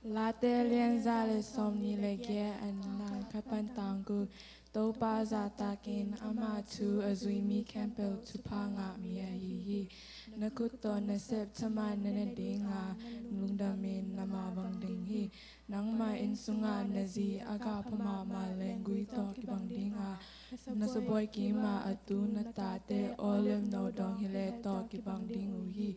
Late lianza le sawmnih le giat, a neu khat pan tang guk. Topa zahtakin ama thu a zui mi khempeuh thupha ngah mi ahi hi. Na khut tawh na sep thaman na ne ding a, lungdamin na mavang ding hi. Nangmah inn sungah na zi a gah pha mahmah leh gui tawh kibang ding a, na sabuai kim ah a tu na tate olive no dong hi leh tawh kibang ding uh hi.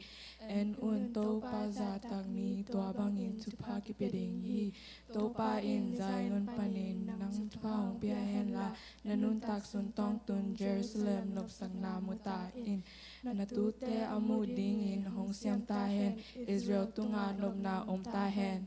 En un, Topa zahtak mi tua bangin thupha kipia ding hi. Topa in Zion panin nang thupha hong pia hen la, na nuntak sung tawntungin Jerusalem nopsakna mu ta in. Na tute a muh dingin hong siam ta hen, Israel tungah nopna om ta hen.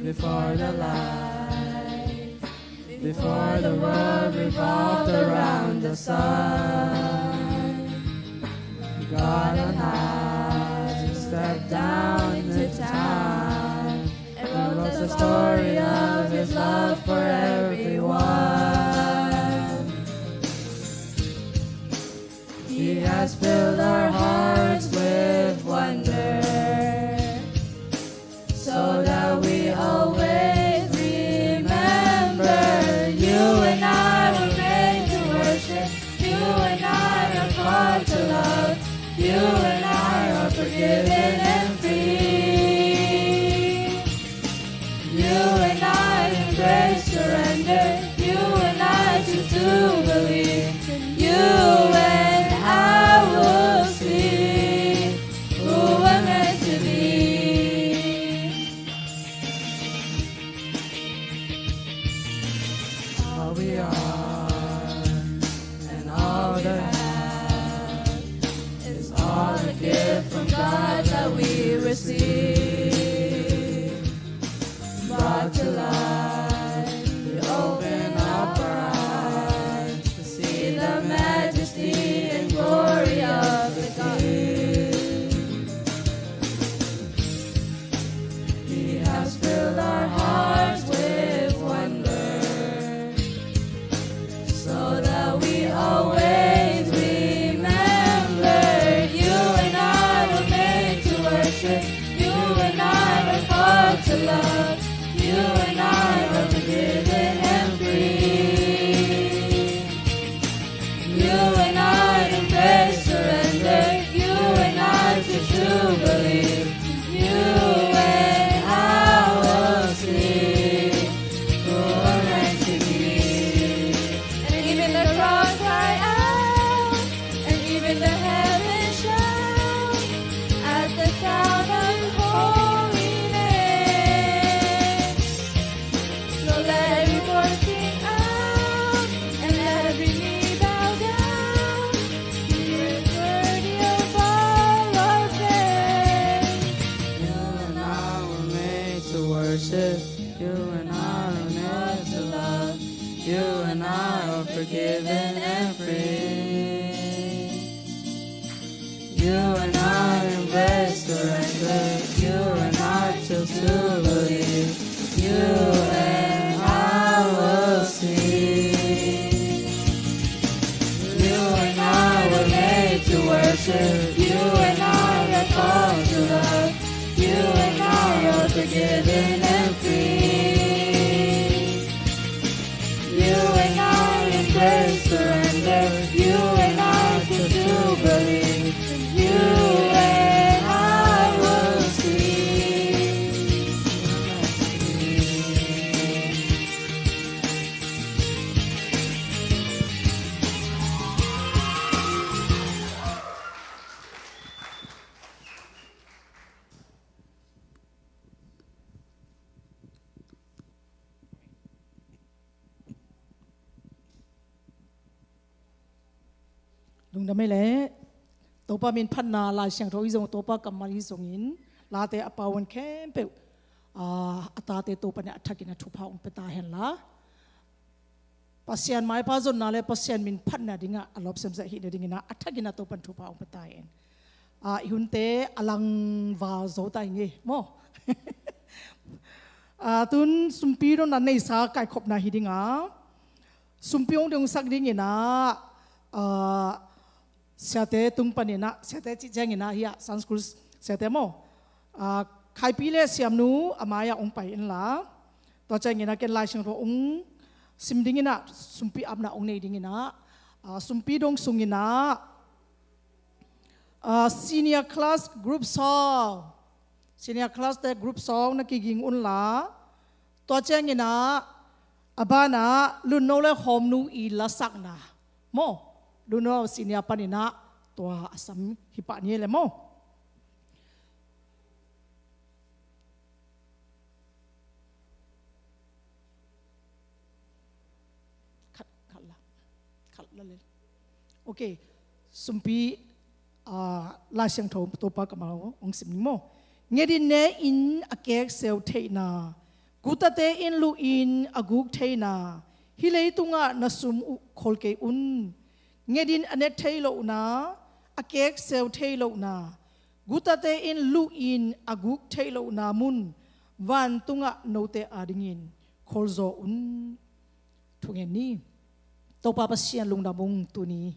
Before the light, before the world revolved around the sun, God on high stepped down into time and wrote the story of his love for everyone. He has filled our hearts with wonder, so that we always remember. You and I were made to worship. You and I are called to love. You and I are forgiven and free. You Surrender, you and I choose to believe. You and I will see who we're meant to be. All we are and all we have is all a gift from God that we receive. Brought to life, we open up our eyes to see the majesty and glory of the King. He has filled our hearts with wonder, so that we always remember. You and I were made to worship. You and I are called to love. You and I are forgiven and free. You and I embrace surrender. You and I choose to believe. You and I will see who we're meant to be. And even the crowd cry out, and even the heavens shout at the sound of holy name. So let every voice sing out, and let every knee bow down. He is worthy of all our praise. You and I were made to worship. You and I are made to love. You and I are forgiven and free. You and I embrace surrender. You and I choose to believe. You and I will see. You and I were made to worship. You and I are called to love. You and I are forgiven and free. You and I embrace surrender. You and I choose to believe. You and I will see. Lungdam ei leh. Topa min phatna, Lai Siangtho hi zong, Topa kammal hi zongin, Late a pauan khempeuh, aa, a tate Topa nih a thakin a thupha hong pia ta hen la, Pasian maipha zonna le Pasian min phatna dingah a lawpsiam zah hih nadingin ah a thakin a Topan thupha hong pia ta hen. Aa, i hunte a langval zo ta hi ngei maw? Aa, tun sumpi dong na neisa kaikhopna hi dinga, sumpi hong dongsak dingin ah, aa, siate tung panin ah, siate cih ciangin ah, hiah Sunday school siate maw, aa, Khaipi le Siamnu a mai-ah hong pai inla, tua ciangin ah ken Lai Siangtho hong sim dingin ah, sumpi apna hong nei dingin ah, aa, sumpi dong sungin ah, aa, senior class group song, senior class te group song na kiging unla, tua ciangin ah a banah Lunno le Hawmnu i lasakna maw, Lunno senior panin ah tua a sam hi pah ni le maw. Khat, khat la, khat la le. Ok, sumpi, aa, Lai Siangtho Topa kammal hong sim ning maw. Nget in ne in a kekseu theihna, gutate in luh in a guk theihna, hih leitungah na sum uh khol kei un. Nget in a net thei lohna, a kekseu thei lohna, gutate in luh in a guk theih lohna mun vantungah note adingin kholzaw un. Thungen ni. Topa Pasian lungdam ung tuni.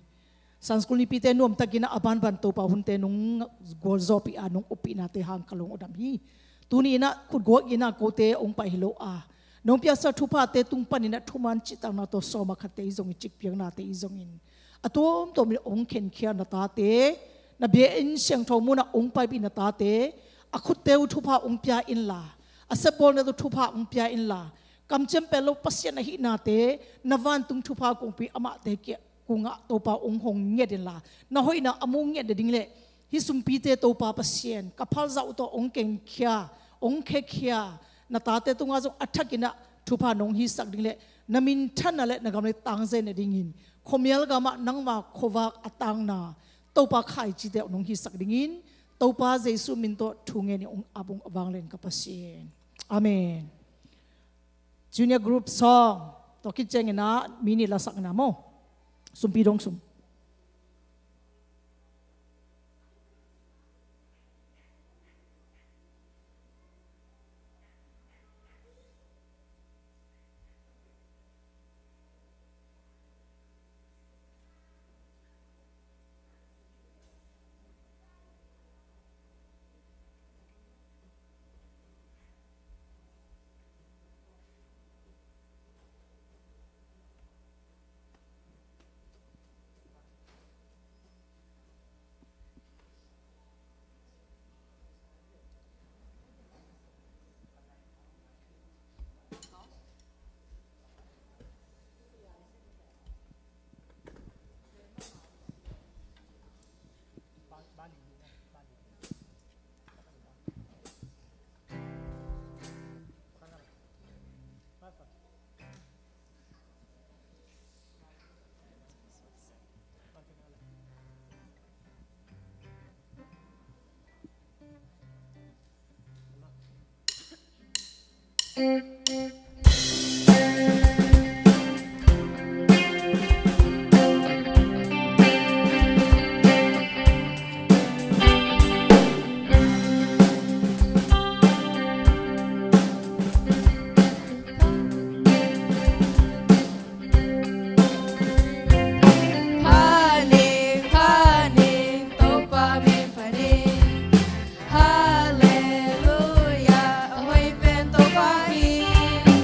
Sunday school nipite nuamtakin a banban Topa hunte nong gualzawhpih a nong uppihnate hang ka lung a dam hi. Tuni in ah khutguak in ah kote hong pai hi lo a, nong piaksa thuphate tung panin ah thuman cihtakna tawh sawm a khatte hi zongin, cikpiaknate hi zongin, a tuamtuam in hong khenkhia na tate, na biakinn siangtho munah hong paipih na tate, a khutte uh thupha hong pia inla, a sepbawlnate uh thupha hong pia inla, kamciam pello Pasian ahihnate, na vantung thupha kongpi amahte kiang kungah Topa hong hong ngiat inla, na hoihna a mu ngiat nading le hih sumpite Topa Pasian, ka phalzauh tawh hong kengkhia, hong khekhia, na tate tungah zong a thakin ah thupha nong hisak ding le na minthanna le na gam le tangzai nadingin khuamial gamah nangma khuavak a tangna Topa khaicite nong hisak dingin Topa Jesu min tawh thu ngenin hong ap ung, a vanglian ka Pasian. Amen. Junior group song tawh kiciangin ah minute la sak ina maw? Sumpi dong sum. Phaning, phaning, Topa min phaning. Halleluia, a hoih pen Topa hi.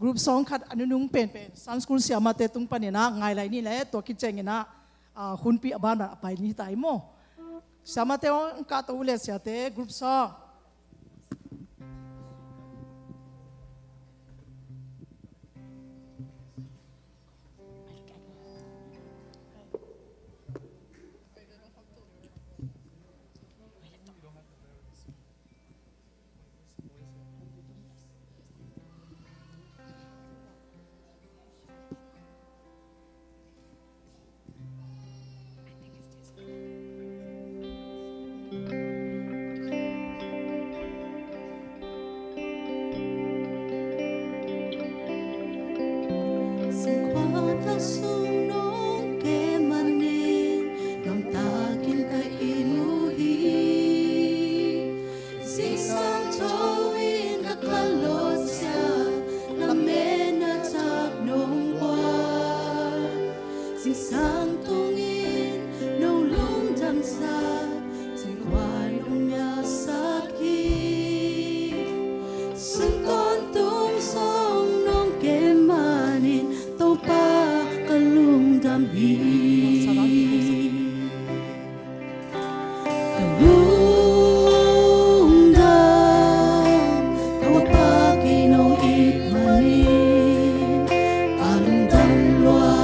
Group song khat a nunung penpen Sunday school siamate tung panin ah ngai lai ni leh, tua khit ciangin ah, ah, hunpih a banban a pai ni ta hi maw. Siamate hong kahto uh leh, siate, group song. Singkhuak sung nong kem manin, nuamtakin ka it uh hi. Zingsang tho in ka khanlawh ciang, lametna thak nong guan. Zingsang tungin nong lungdam ciang, zingkhuai nong mialsak hi. Sun tawntung song nong kem manin, Topa ka lungdam hi. Ka lungdam, Topa kei nong it manin. Ka lungdam lua,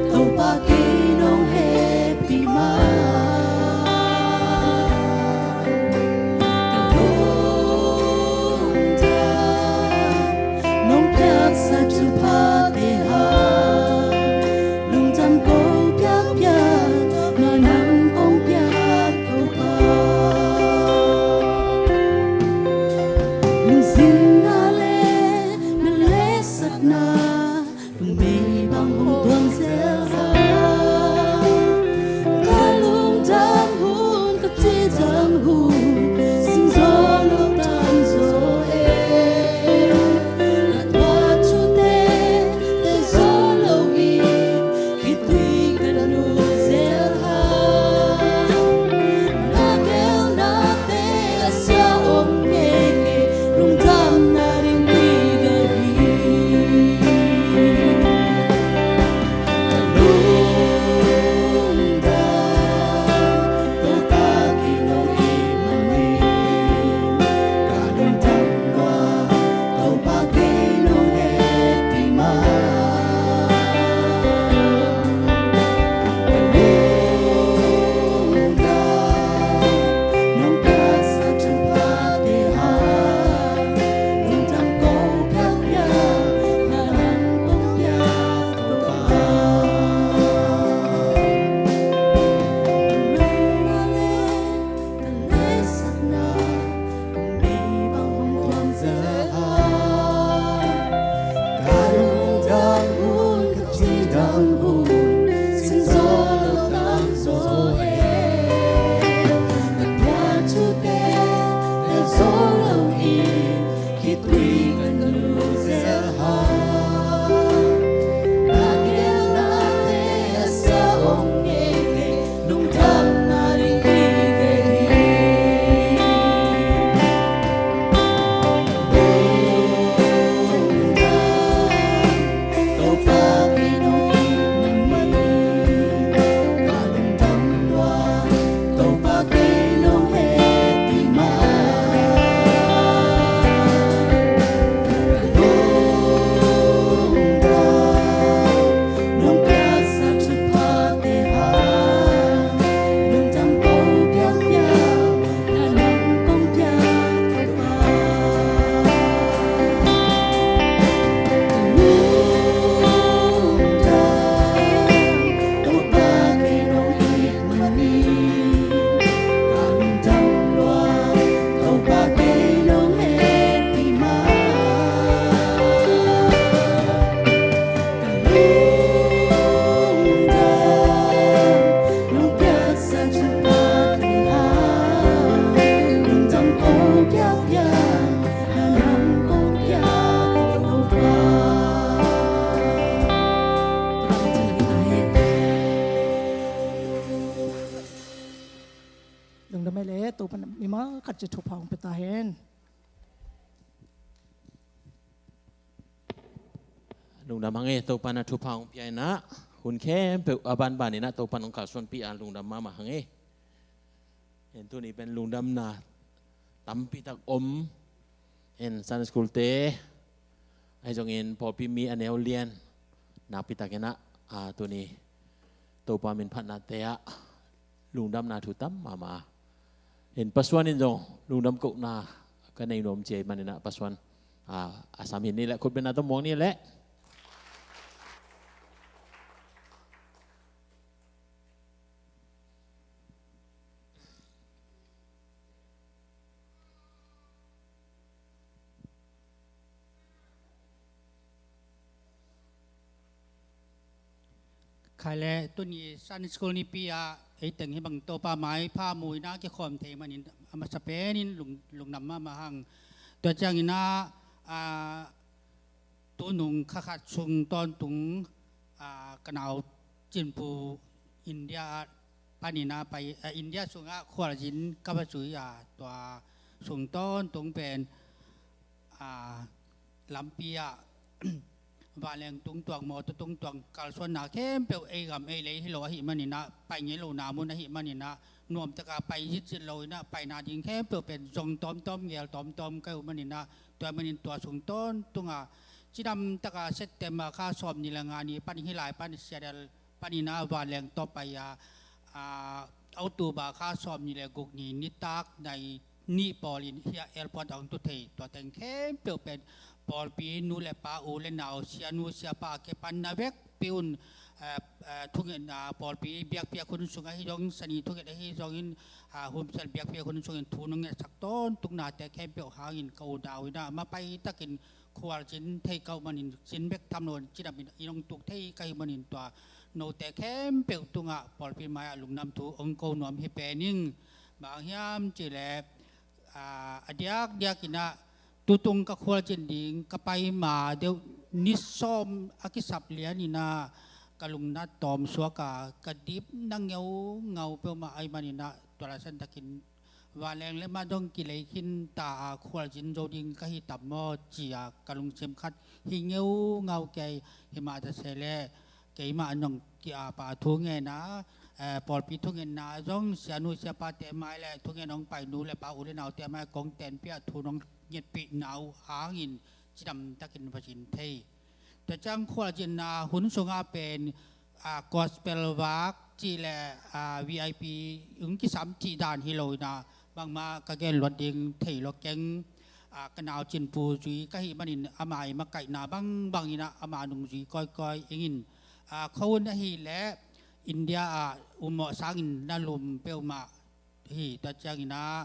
Topa kei nong hehpih man. Ka lungdam, nong piaksa thuphate hang, lungdam ko piakpiak, na nam kong piak Topa. Lungsim na leh na letsakna, lungmei bang hong tuang zel hang. Ka lungdam hun, ka cidam hun, sing zo lo, tam zo e. Ka tuah thute, te zo lo in, khitui ka nu zel hang. Na gelnate a sia om ngeikei, lungdamna ding mi ka hi. Ka lungdam, Topa kei nong it manin. Ka lungdam lua, Topa kei nong hehpih man. Ka lungdam, nong piaksa thuphate hang, lungdam ko piakpiak, na nam kong piak Topa. Ka lungdam leh ka letsakna, lungmei bang hong tuang zel hang. Ka lungdam hun, ka cidam hun, sing zo lo, tam zo e. Ka tuah thute, te zo lo in, khitui ka nu zel hang. Na gelnate a sia om ngeikei, lungdamna ding mi ka hi. Lungdam, Topa kei nong it manin. Ka lungdam lua, Topa kei nong hehpih man. Ka lungdam, nong piaksa thuphate hang, lungdam ko piakpiak, na nam kong piak Topa. Ka lungdam, Topa kei nong it manin. Ka lungdam lua, Topa kei nong hehpih man. Ka lungdam, nong piaksa thuphate hang, lungdam ko piakpiak, na nam kong piak Topa. Lungdam ei leh, Topa'n mimal khat ciat thupha hong pia ta hen. Lungdam hang e, Topa in ah thupha hong pia in ah, hun khempeuh a banban in ah Topa in hong kalsuanpih a, lungdam mahmah hang e. En, tuni pen lungdamna tampi tak om. En, Sunday school te, ahi zongin pawlpi mi a neu lian, nakpi tak in ah, a, tuni Topa min phatnate ah lungdamna thu tam mahmah. En, Pa Suan in zong lungdam kohna ka nei nuam ci ahih manin ah, Pa Suan, a, a sam hi ni leh, khutbetna tawh muang ni leh. Khai leh, tuni Sunday school nipi ah ei teng hih bang Topa maipha mu in ah kikhawm thei manin a masa penin lung, lungdam mahmah hang. Tua ciangin ah, a, tunung kha khat sung tawntung, a, ka nau Cinpu India ah panin ah pai, a, India sungah khualzin ka va zui a, tua sung tawntung pen, a, lampi ah vanleng tungtuang, mawtaw tungtuang, kalsuanna khempeuh ei gam ei lei hi lo ahih manin ah, pai ngei lona mun ahih manin ah, nuamtaka pai zitzit lo in ah, paina ding khempeuh pen zong tawmtawm, ngel tawmtawm ka hi uh manin ah, tua manin tua sung tawntung a, cidamtaka September kha sawmnih le nga ni pan, hih lai pan, Seattle panin ah vanleng tawh pai a, a, October kha sawmnih le guk ni nitak nai nih pawlin hih a airport ah hong tu thei. Tua teng khempeuh pen pawlpi nu le pa, u le nau, sianu siapa a kipanna vekpi un, eh, eh, thungetna, pawlpi biakpiak hun sung ahi zong, sani thunget ahi zongin, ah, hun sial biakpiak hun sungin thu nong ngetsak tawntungnate khempeuh hangin ka unau in ah mapai takin khualzin thei ka uh manin, zin bek tham loin cidamin i nong tuk thei ka hih manin, tua note khempeuh tungah pawlpi mai-ah lungdam thu hong ko nuam hi pen ing. Bang hang hiam cih leh, ah, a diakdiak in ah tutung ka khualzin ding ka pai ma deuh ni sawm a kisap lian in ah ka lungnat tawm suak a, ka dipna ngeungau peuhmah ahih manin ah, tua laisan takin vanleng le mah dong kilei khin ta a, khualzin zo ding ka hi tam maw ci a ka lungsim khat hi ngeungau kei. Hi mah ta se leh keimah nong ki-ap a, thungetna, eh, pawlpi thungetna zong, sianu siapate mai le thunget hong pai nu le pa, u le naute mai kong tenpih a, thu nong ngetpihna uh hangin cidamtakin va zin thei. Tua ciang khualzinna hun sungah pen, a, gospel vak cih le, a, V I P hong kisam cih dan hi lo in ah, bangmah ka gen luat ding thei lo keng. A, ka nau Cinpu zui ka hih manin ama i makaihna bangbang in ah ama nungzui kawikawi ing in, a, kho hun ahih leh India ah ummawh sangin na lum peuhmah hi. Tua ciangin ah,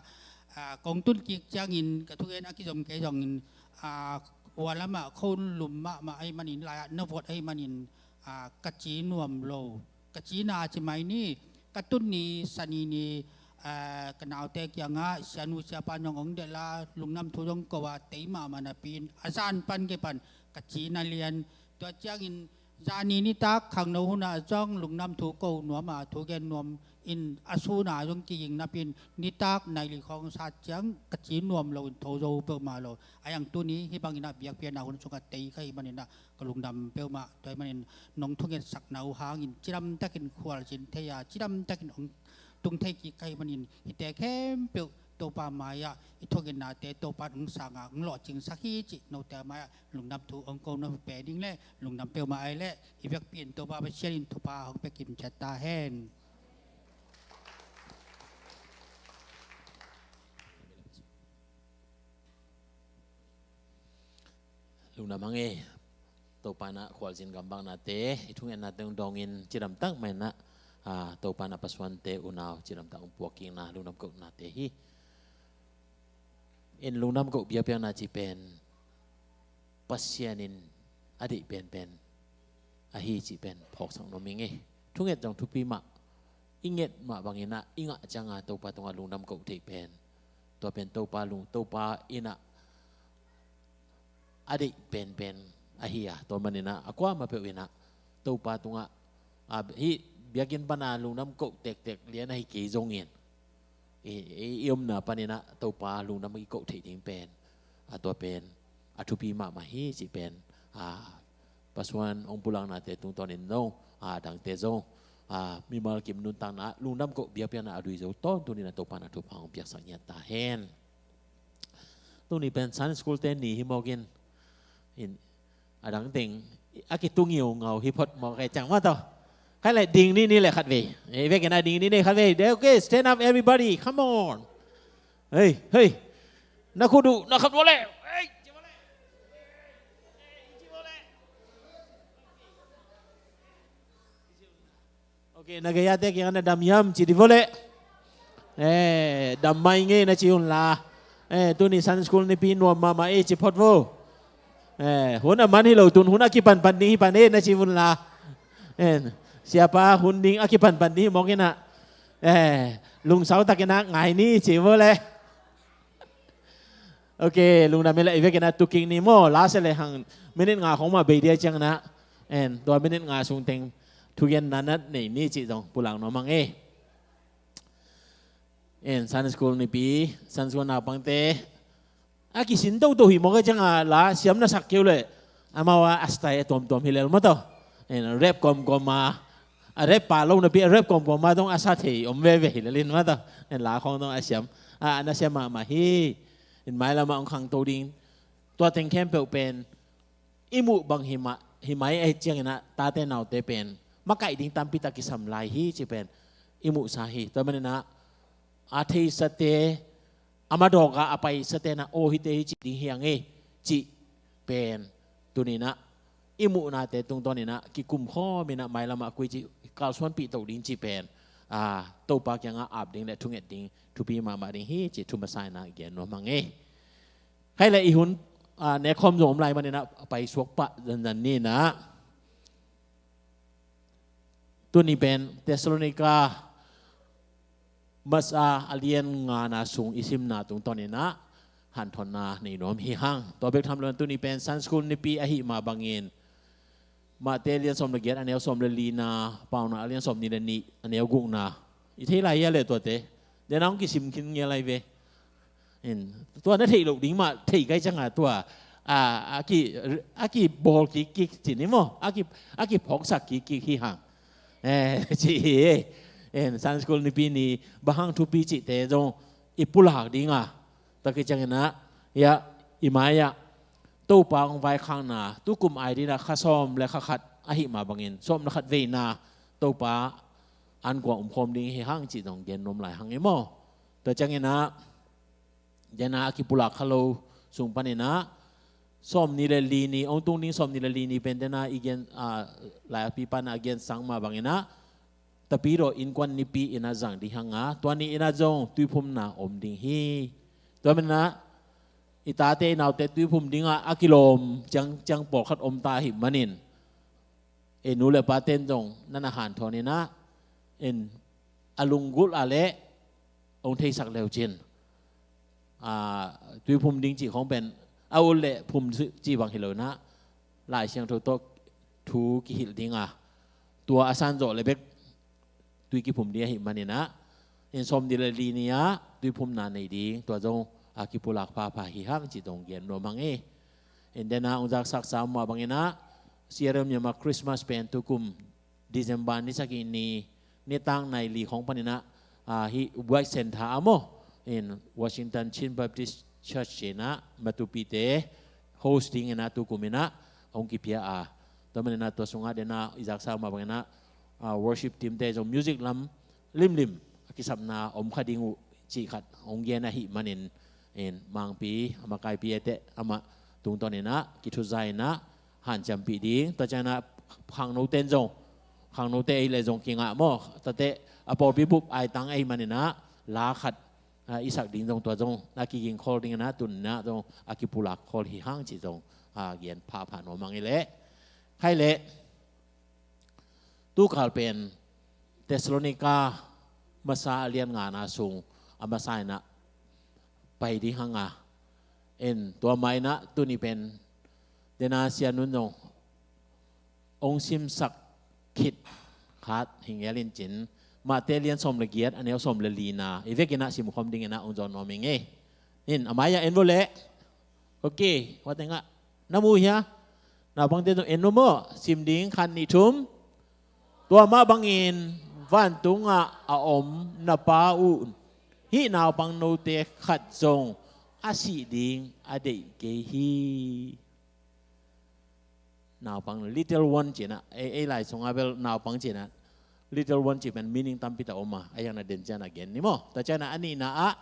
a, kong tun kik ciangin ka thugen a kizom kei zongin, a, ua lamah kho hun lum mahmah ahih manin, lai-ah na vot ahih manin, a, ka ci nuam lo. Ka cina ci mai ni, ka tun ni, sani ni, a, ka naute kiangah sianu siapa nong hong delh a, lungdam thu zong ko a, tei mahmah napi in a zan pan kei pan ka cina lian. Tua ciangin zani nitak khangno hunah zong lungdam thu ko nuam a, thu gen nuam in a sun a zong kiging napi in, nitak nai li khawng sat ciang ka ci nuam loin tho zo peuhmah lo. A iang tuni hih bangin ah biakpiakna hun sungah tei ka hih manin ah ka lungdam peuhmah. Tua hih manin nong thungetsakna uh hangin cidamtakin khualzin thei a, cidamtakin hong tung thei kik ka hih manin, hihte khempeuh Topa mai-ah i thungetnate Topa in hong sang a, hong lawhcingsak hi cih note mai-ah lungdam thu hong ko nuam hi pen ing leh, lungdam peuhmah. Ahih leh i vekpi in Topa Pasian in thupha hong pia kim ciat ta hen. Lungdam hang e. Topa in ah khualzin gamvaknate, i thungetnate hong dawngin cidamtak mah in ah, a, Topa in ah Pa Suante unau cidamtak hong puak kikna lungdam kohnate hi. In lungdam kohna biakpiakna cih pen Pasian in a deih penpen ahi cih pen phawksak nuam ing e. Thunget zong thupi mah, i nget mah bangin ah i ngah cianga Topa tungah lungdam koh theih pen, tua pen Topa lung, Topa in ah a deih penpen ahi a, tua manin ah a kuamah peuh in ah Topa tungah, a, hih biakinn pana lungdam koh tektek lian ahi kei zongin, i, i, i omna panin ah Topa lungdam i koh theih ding pen, a, tua pen a thupi mahmah hi cih pen, a, Pasuan hong pulaknate tungtawnin no, a dangte zong, a mimal kim nuntakna lungdam koh biakpiakna a dui zo tawntung dingin a Topa na thupha hong piaksak ngiat ta hen. Tuni pen Sunday school te ni hi mawk in, in a dang teng a kitung ngiungau hi phot mawk e ciang mah tawh. Khai le ding ni ni le khat vei. Ei, vekin a ding ni ni khat vei. Okay, stand up everybody. Come on. Hei, hei. Na khut uh, na khat vawh le. Hei, ci vawh le. Hei, ci vawh le. Okay, na gei a te kiang na dam hiam ci di vawh le. Eh, dam mai ngei na ci un la. Eh, tuni Sunday school nipi nuam mahmah e ci phot vo. Eh, hun a man hi lo tun, hun a kipanpan ding hi pan e na ci un la. Eh, siapa hun ding a kipanpan ding hi mawk in a. Eh, lungsau takin a ngai ni ci vawh le. Ok, lungdam hi le, i vekin a tuking ni maw, la se le hang minute nga khong mah bei dia ciang na. En, tua minute nga sung teng thugenna na nei ni cih zong pulak nuam hang e. En, Sunday school nipi, Sunday school naupangte a kisin toto hi mawk e ciang a la siam na sak keu le. Amau a a style a tuamtuam hi lel maw tawh. En, rap kawmkawm a, a rap pa lo napi a rap kawmkawm a zong a sa thei om veve hi lel in maw tawh. En, la khong zong a siam, a, a na siam mahmah hi. In mailam ah hong khangto ding. Tua teng khempeuh pen i muh bang hi mah, hi mai ahih ciangin ah tate naute pen makaih ding tampi tak kisam lai hi cih pen i muhsa hi. Tua manin ah a theisate, a madawk a a paisate na aw hite hi cih ding hi hang e cih pen tuni in ah i muhnate tungtawn in ah kikum khawm in ah mailam ah koi ci kalsuanpih to ding cih pen, a, Topa kiangah ap ding le thunget ding thupi mahmah ding hi cih thu masa in ah gen nuam hang e. Khai le i hun, a, nek khawm zong om lai manin ah pai suak pah zanzan ni in ah. Tuni pen Thessalonica masa a lian ngana sung i simna tungtawn in ah hanthotna nei nuam hi hang. Tua bek tham lo in tuni pen Sunday school nipi ahih mah bangin Matthai a lian sawm le giat a neu sawm le lina, Paunak a lian sawm nih le nih a neu gukna i thei lai hia le tuate? Dena hong kisim khin ngial lai ve. In, tua na theih loh ding mah thei kai ciang a tua, a, a ki, a kibawl kikkik ci ni maw, a ki, a kiphawksak kikkik hi hang. Eh, ci hi. En, Sunday school nipi ni bang hang thupi cihte zong i pulak ding a, tua khit ciangin ah, ya, i mai-ah Topa hong vaikhakna tukum ai ding ah kha sawm le kha khat ahih mah bangin sawm le khat veina Topa ankuang omkhawm ding hi hang cih zong gen nuam lai hang i maw. Tua ciangin ah dena a kipulak kha lo sung panin ah sawm nih le li ni, hong tung ding sawm nih le li ni pen dena i gen, a, laipi pan a gen sang mah bangin ah Tapidaw innkuan nipi in ah zang ding hang a, tua ni in ah zong tuiphumna om ding hi. Tua manin ah i tate i naute tuiphum ding ah a kilawm ciang, ciang pawlkhat om ta ahih manin, e, nu le pa ten zong na na hanthawn in ah, en, a lunggulh a le hong theisak leu cin, a, tuiphum ding cih khawng pen a ul le phum cih bang hi lo in ah Lai Siangtho tawh thu kihilh ding a, tua a san zawh le bek tui kiphum ding ahih manin ah, in sawm nih le li ni ah tuiphumna nei ding, tua zong a kipulak phapha hi hang cih zong gen nuam hang e. In dena hong zaksak sa mah bangin ah Sierra Myanmar Christmas pen tukum December ni sagih ni, nitak nai li khawng panin ah, a, hih White Center ah maw, in Washington Chin Baptist Church in ah Matupi te host dingin ah tukum in ah hong kipia a. Tua manin ah tua sungah dena i zaksa mah bangin ah, a, worship team te zong music lam limlim a kisapna om kha ding uh cih khat hong gen ahih manin, in Mangpi a makaipi a teh amah tungtawn in ah kithuza in ah hanciampih ding. Tua ciangin ah khangno ten zong, khangno te ei le zong kingah maw, tate a pawlpi bup aitang ei manin ah la khat, a, i sak ding zong tua zong a kiging khawl dingin ah tun in ah zong a kipulak khawl hi hang cih zong, a, gen phapha nuam hang i leh. Khai leh tukal pen Thessalonica masa a lian ngana sung a masa in ah pai ding hang a, en, tua mah in ah tuni pen dena sia nun zong hong simsak khit khat hi ngel in cin, Matthai lian sawm le giat a neu sawm le lina i vekin ah simkhawm dingin ah hong zawn nuam ing e. In a mai-ah en vo leh. Ok, tua tengah na mu hia? Naupangte zong en nuam aw, sim ding, khat, nih, thum. Tua mah bangin vantungah a om na Pa un hih naupang note khat zong a sih ding a deih kei hi. Naupang, little one ci-in ah, ei, ei lai sungah bel naupang ci-in ah, little one cih pen meaning tampi tak om a, a hiang na den ciang a gen ni maw. Tua ciang a nihna ah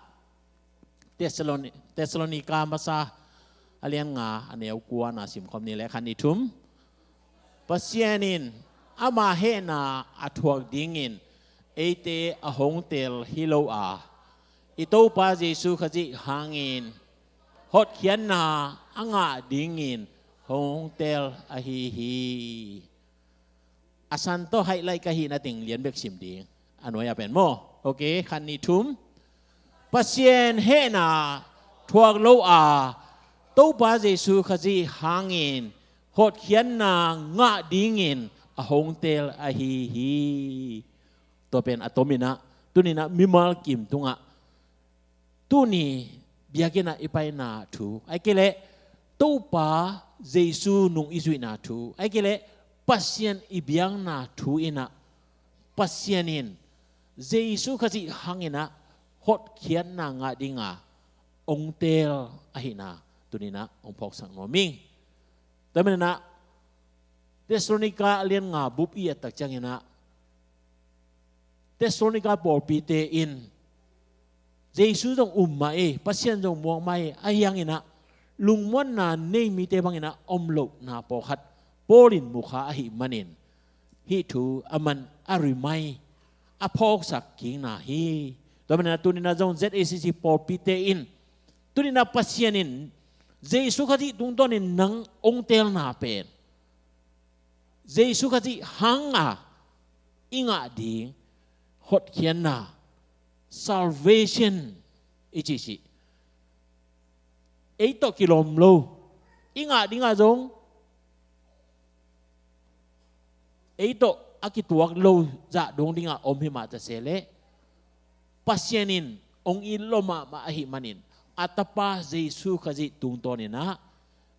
Thessaloni-, Thessalonica Masa a lian nga, a neu kua na simkhawm ni leh, khat, nih, thum. Pasian in ama hehna a thuak dingin eite a hong tel hi lo a, i Topa Jesu Khazih hangin hotkhiatna a ngah dingin hong tel ahi hi. A san tawh highlight ka hihna teng lian bek sim ding. A nuai-ah pen maw. Ok, khat, nih, thum. Pasian hehna thuak lo a, Topa Jesu Khazih hangin hotkhiatna ngah dingin a hong tel ahi hi. Tua pen a tomin ah, tuni-in ah mimal kim tungah tuni biakinn ah i paina thu, ahih kei leh Topa Jesu nung i zuihna thu, ahih kei leh Pasian i biakna thu in ah, Pasian in Jesu Khazih hangin ah hotkhiatna ngah ding a hong tel ahihna tuni-in ah hong phawksak nuam ing. Tua manin ah Thessalonica a lian nga bup i et tak ciangin ah, Thessalonica pawlpite in Jesu zong um mah e, Pasian zong muak mah e, a hiangin ah lungmuanna nei mite bangin ah om lohna pawlkhat Paul in mu kha ahih manin, hih thu aman a remind, a phawksak kikna hi. Tua manin ah tuni-in ah zong Z A C C pawlpite in, tuni-in ah Pasian in Jesu Khazih tungtawnin nang hong telna pen Jesu Khazih hanga i ngah ding hotkhiatna, salvation i cih cih, ei tawh kilawm lo, i ngah dingah zong ei tawh a kituak lo zah dong dingah om hi mah ta se leh, Pasian in hong it lo mahmah ahih manin, a Tapa Jesu Khazih tungtawnin ah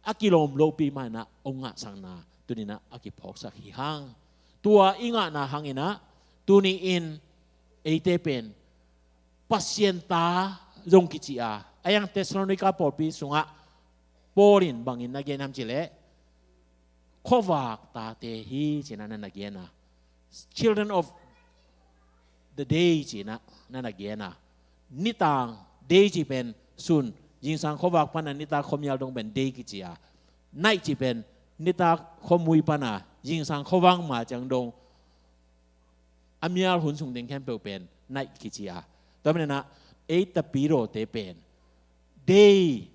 a kilawm lopi mah in ah hong ngahsakna tuni-in ah a kiphawksak hi hang. Tua i ngahna hangin ah tuni-in eite pen Pasian ta zong kici a, a hiang Thessalonica pawlpi sungah Paul in bangin na gen hiam cih leh, khuavak tate hi ci-in ah na na gen a. Children of the day ci-in ah na na gen a. Nitang, day cih pen sun, zingsang khuavak pan a nitak khuamial dong pen day kici a. Night cih pen nitak khuamui pan a zingsang khuavak ma ciang dong a mial hun sung teng khempeuh pen night kici a. Tua manin ah ei Tapidaw te pen day,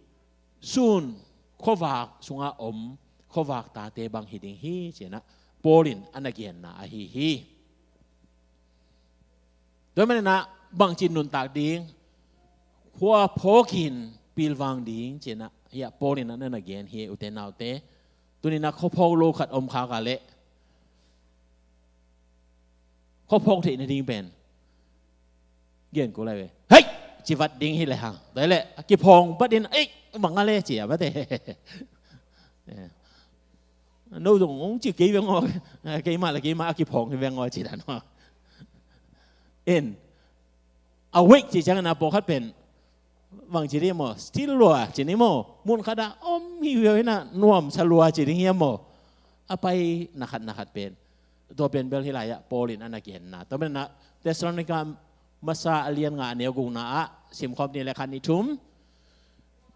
sun, khuavak sungah om khuavak tate bang hi ding hi ci-in ah Paul in a na genna ahi hi. Tua manin ah bangci nuntak ding, khua phawkin pilvang ding ci-in ah, hiah Paul in ah na na gen hi, ute naute. Tuni-in ah khua phawk lo khat om khak a leh, khua phawk theih nading pen gen ko lai ve. Hei! Ci vat ding hi lehang. Tua leh a kiphawng pat in, ei, mang a le ci a vat e. No zong hong ci kei veng aw. Keimah le keimah a kiphawng hi veng aw ci dan aw. En. Awake ci ciangin a pawlkhat pen bang ci ding maw, still lua ci ni maw, mun khat ah om hi viau hi na, nuamsa lua ci ding hiam maw. A pai na khat na khat pen, tua pen bel hih lai-ah Paul in a na kihenna. Tua pen ah Thessalonica Masa a lian nga a neu gukna ah simkhawm ni le khat ni thum.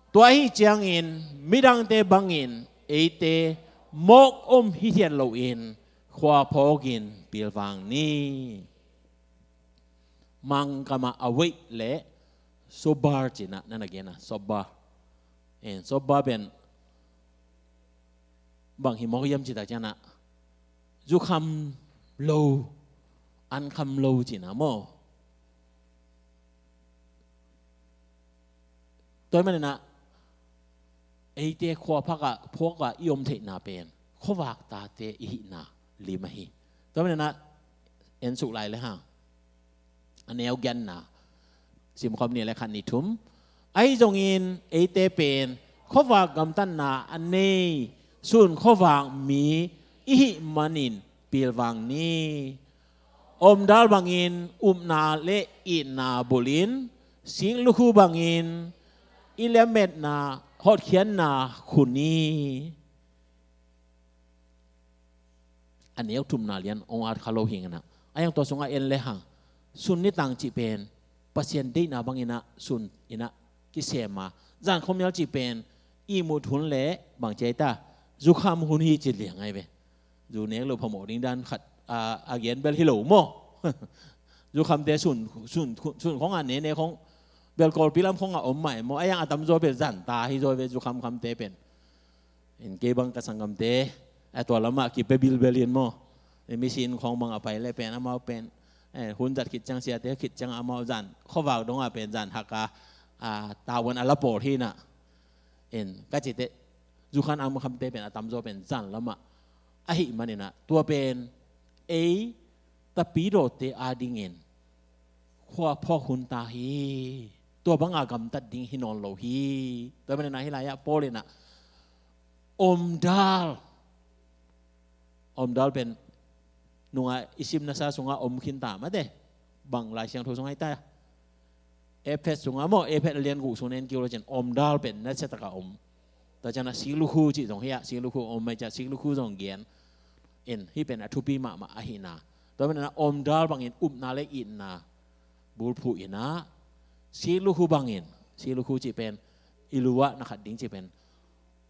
Tua ahi ciangin midangte bangin eite mawk om hithiat loin khua phawkin pilvang ni. Mangkam ah awake le sober ci-in ah na na gen a, sober. En, sober pen bang hi mawk hiam cih tak ciangin ah, zu kham lo, an kham lo ci-in ah maw. Tua ahih manin ah eite khua phak ah, phawk ah i om theihna pen khuavak tate i hihna lim ahi. Tua ahih manin ah en suk lai le hang. A neu giatna simkhawm ni le khat ni thum. Ahi zongin eite pen khuavak gamtatna a nei Sun khuavak mi i hih manin pilvang ni. Omdal bangin upna le itna bulhin, siklukhu bangin i lametna hotkhiatna khun ni. A neu thumna lian hong at kha lo hi ing a, a yang tua sungah en le hang, sun nitang cih pen Pasian deihna bangin ah sun in ah kisem a, zan khuamial cih pen ihmut hun le bang ci a hi ta, zukham hun hi ci liang a hi ve. Zu nek lo phamawh ding dan khat a, a gen bel hi lo maw? Zukhamte sun, sun, sun khong a nene khong bel Kawlpi lam khong a om mah e maw? A yang a tamzaw bel zan ta hi zaw ve, zukham khamte pen. In kei bang ka sanggamte a tua lamah kipia bilbel in maw? Mission khong bang a pai le pen amau pen, eh, hun zat khit ciang siate khit ciang amau zan khuavak dong a pen zan hak a, a, tavuan a la pawl hi na. In ka cite, zukham khamte pen a tamzaw pen zan lamah ahih manin ah tua pen ei tapidawte adingin khua phawk hun ta hi. Tua banga gamtat ding hi nawn lo hi. Tua manin ah hih lai-ah Paul in ah omdal, omdal pen nunga i simnasa sungah om khin ta mate. Bang Lai Siangtho sungah hi ta? Efesa sungah maw, Efesa a lian guk sung na en kik lo cin omdal pen nasia taka om. Tua ciangin ah siklukhu cih zong hi a, siklukhu om mai ciah siklukhu zong gen. In hih pen a thupi mahmah ahihna. Tua manin ah omdal bangin upna le itna bulphuh in ah, siklukhu bangin, siklukhu cih pen i lu ah na khat ding cih pen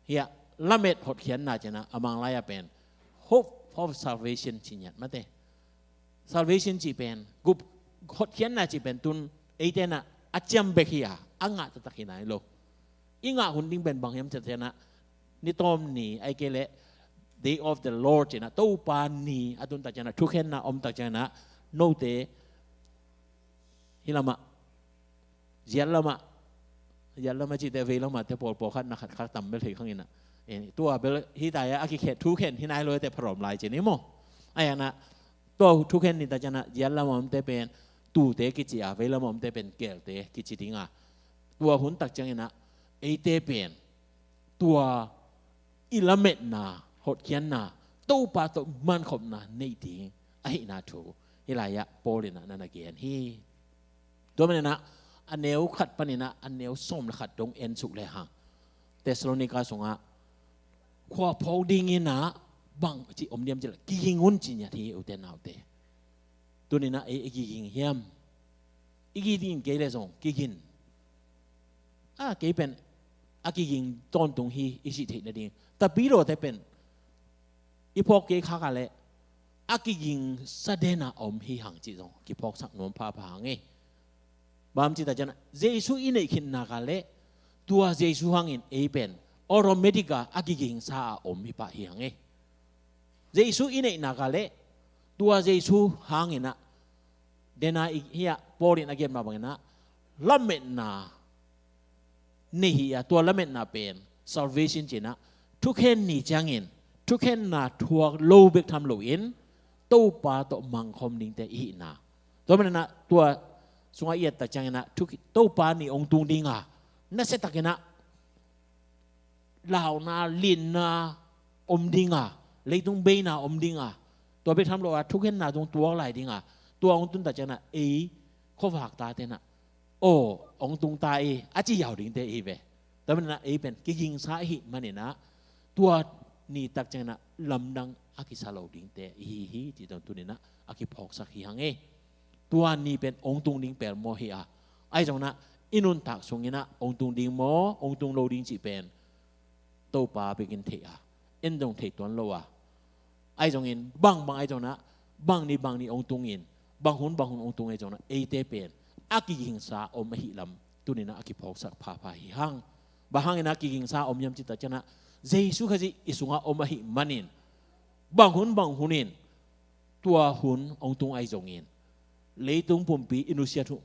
hi a, lamet hotkhiatna ci-in ah a Mang lai-a pen hope for salvation ci ngiat mate. Salvation cih pen, gup, hotkhiatna cih pen tun eite in ah a ciam bek hi a, a ngah taktak hi nai lo. I ngah hun ding pen bang hiam cih ciangin ah ni tawm ni, ahih kei leh Day of the Lord ci-in ah, Topa ni a tun tak ciangin ah, thukhenna om tak ciangin ah, note hih lamah, ziat lamah, ziat lamah cihte vei lamah te pawlpawlkhat na khat khak tam bel thei khang in ah. Eh, tua bel hih ta-a a kikhen, thukhen hi nai lo te pharom lai ci ni maw? A yang ah tua thukhen ni tak ciangin ah ziat lamah omte pen tuute kici a, vei lamah omte pen keelte kici ding a. Tua hun tak ciangin ah eite pen tua i lametna, hotkhiatna, Topa tawh mankhopna nei ding ahihna thu hih lai-ah Paul in ah na na gen hi. Tua manin ah a neu khat panin ah a neu sawm le khat dong en suk le hang, Thessalonika sungah khua phawk dingin ah bang ci om diam cih leh kiging un ci ngiat hi, ute naute. Tuni-in ah ei i kiging hiam? I kiging kei leh zong kigin. A, kei pen a kiging tawntung hi i cih theih nading. Tapidawte pen i phawk kei khak a leh a kigingsa den a om hi hang cih zong kiphawksak nuam phapha hang e. Bang hiam cih tak ciangin ah Jesu i neih khit nak leh tua Jesu hangin ei pen automatic a a kigingsa a om hi pah hi hang e. Jesu i neih nak leh tua Jesu hangin ah, den a i, hih ah Paul in a gen mah bangin ah lametna nei hi a, tua lametna pen salvation ci-in ah, thukhen ni ciangin thukhenna thuak lo bek tham loin Topa tawh mangkhawm dingte i hihna. Tua manin ah tua sungah i et tak ciangin ah thuk-, Topa ni hong tung ding a, nasia takin ah launa, linna om ding a, leitung beina om ding a, tua bek tham lo a thukhenna zong tuak lai ding a, tua hong tun tak ciangin ah ei khuavak tate in ah, aw, hong tung ta e, a ci ziau dingte i hi ve. Tua manin ah ei pen kigingsa ahih manin ah tua ni tak ciangin ah lamdang a kisa lo dingte i hi hi, cih zong tuni-in ah a kiphawksak hi hang e. Tua ni pen hong tung ding pelmawh hi a, ahi zongin ah i nuntak sungin ah hong tung ding maw, hong tung lo ding cih pen Topa bekin thei a, en zong thei tuan lo a, ahi zongin bangbang ahi zongin ah, bang ni bang ni hong tungin, bang hun bang hun hong tung ahi zongin ah, eite pen a kigingsa om ahih lam tuni-in ah a kiphawksak phapha hi hang. Bang hangin ah kigingsa om hiam cih tak ciangin ah, Jesu Khazih i sungah om ahih manin, bang hun bang hunin tua hun hong tung ahi zongin, leitung pumpi i nusiat hun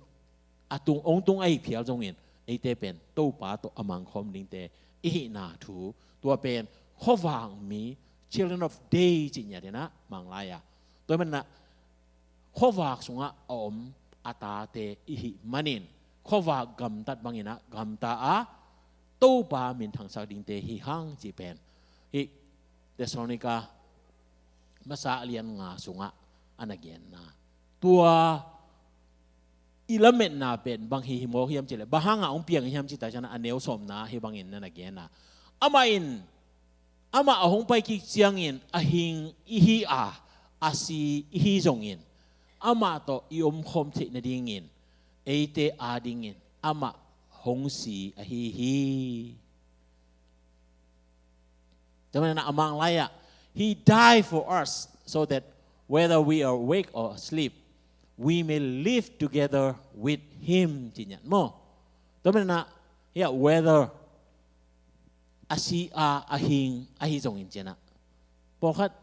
a tung, hong tung ahi phial zongin, eite pen Topa tawh a mangkhawm dingte i hihna thu, tua pen khuavak mi, children of day cih ngiat in ah Mang lai-a. Tua manin ah khuavak sungah a om a tate i hih manin, khuavak gamtat bangin ah gamta a, Topa minthangsak dingte hi hang cih pen hih Thessalonika masa a lian nga sungah a na genna, tua i lametna pen bang hi hi mawk hiam cihleh, bang hanga hong piang hiam cih tak ciangin a neu sawmna hih bangin na na genna. Amah in, amah a hong pai kik ciangin a hing i hi a, a si i hi zongin, amah tawh i omkhawm theih nadingin eite adingin amah hong si ahi hi. Tua manin a mang lai-ah, "He died for us, so that whether we are awake or asleep, we may live together with him," ci ngiat maw. Tua manin a, hiah whether a si a, a hing ahi zongin ci-in a, pawlkhat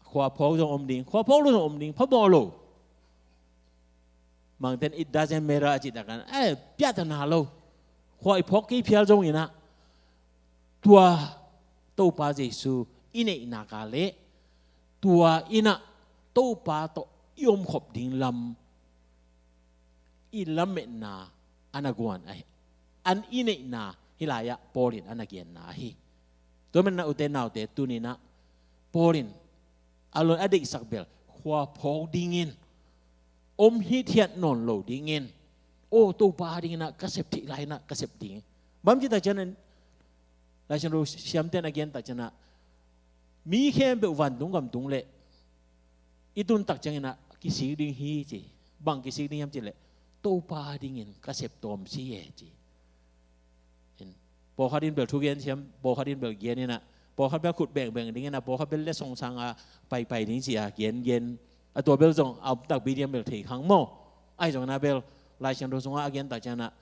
khua phawk zong om ding, khua phawk lo zong om ding, phamawh lo. Mangten, "It doesn't matter," a cih tak ciangin, eh, piattana lo. Khua i phawk kei phial zongin a, tua Topa Jesu i neihna ka leh, tua in a Topa tawh i omkhop ding lam i lametna a na guan ahi. An i neihna hih lai-ah Paul in a na genna ahi. Tua manin a, ute naute, tuni-in a Paul in a lon a deihsak bel khua phawk dingin, om hithiat nawn lo dingin, aw, Topa adingin a ka sep theih lai-in a ka sep ding. Bang ci tak ciangin, Lai Siangtho siamte'n a gen tak ciangin a, mi khempeuh vantung gam tung leh i tun tak ciangin a kisik ding hi ci. Bang kisik ding hiam cihleh, Topa adingin ka sep tawm si e ci. Pawlkhat in bel thugen siam, pawlkhat in bel gen in a, pawlkhat bel khut bengbeng dingin a, pawlkhat bel letsong sang a paipai ding ci a, gengen. A tua bel zong a om takpi ding bel thei khang maw. Ahi zongin a bel Lai Siangtho sungah a gen tak ciangin a,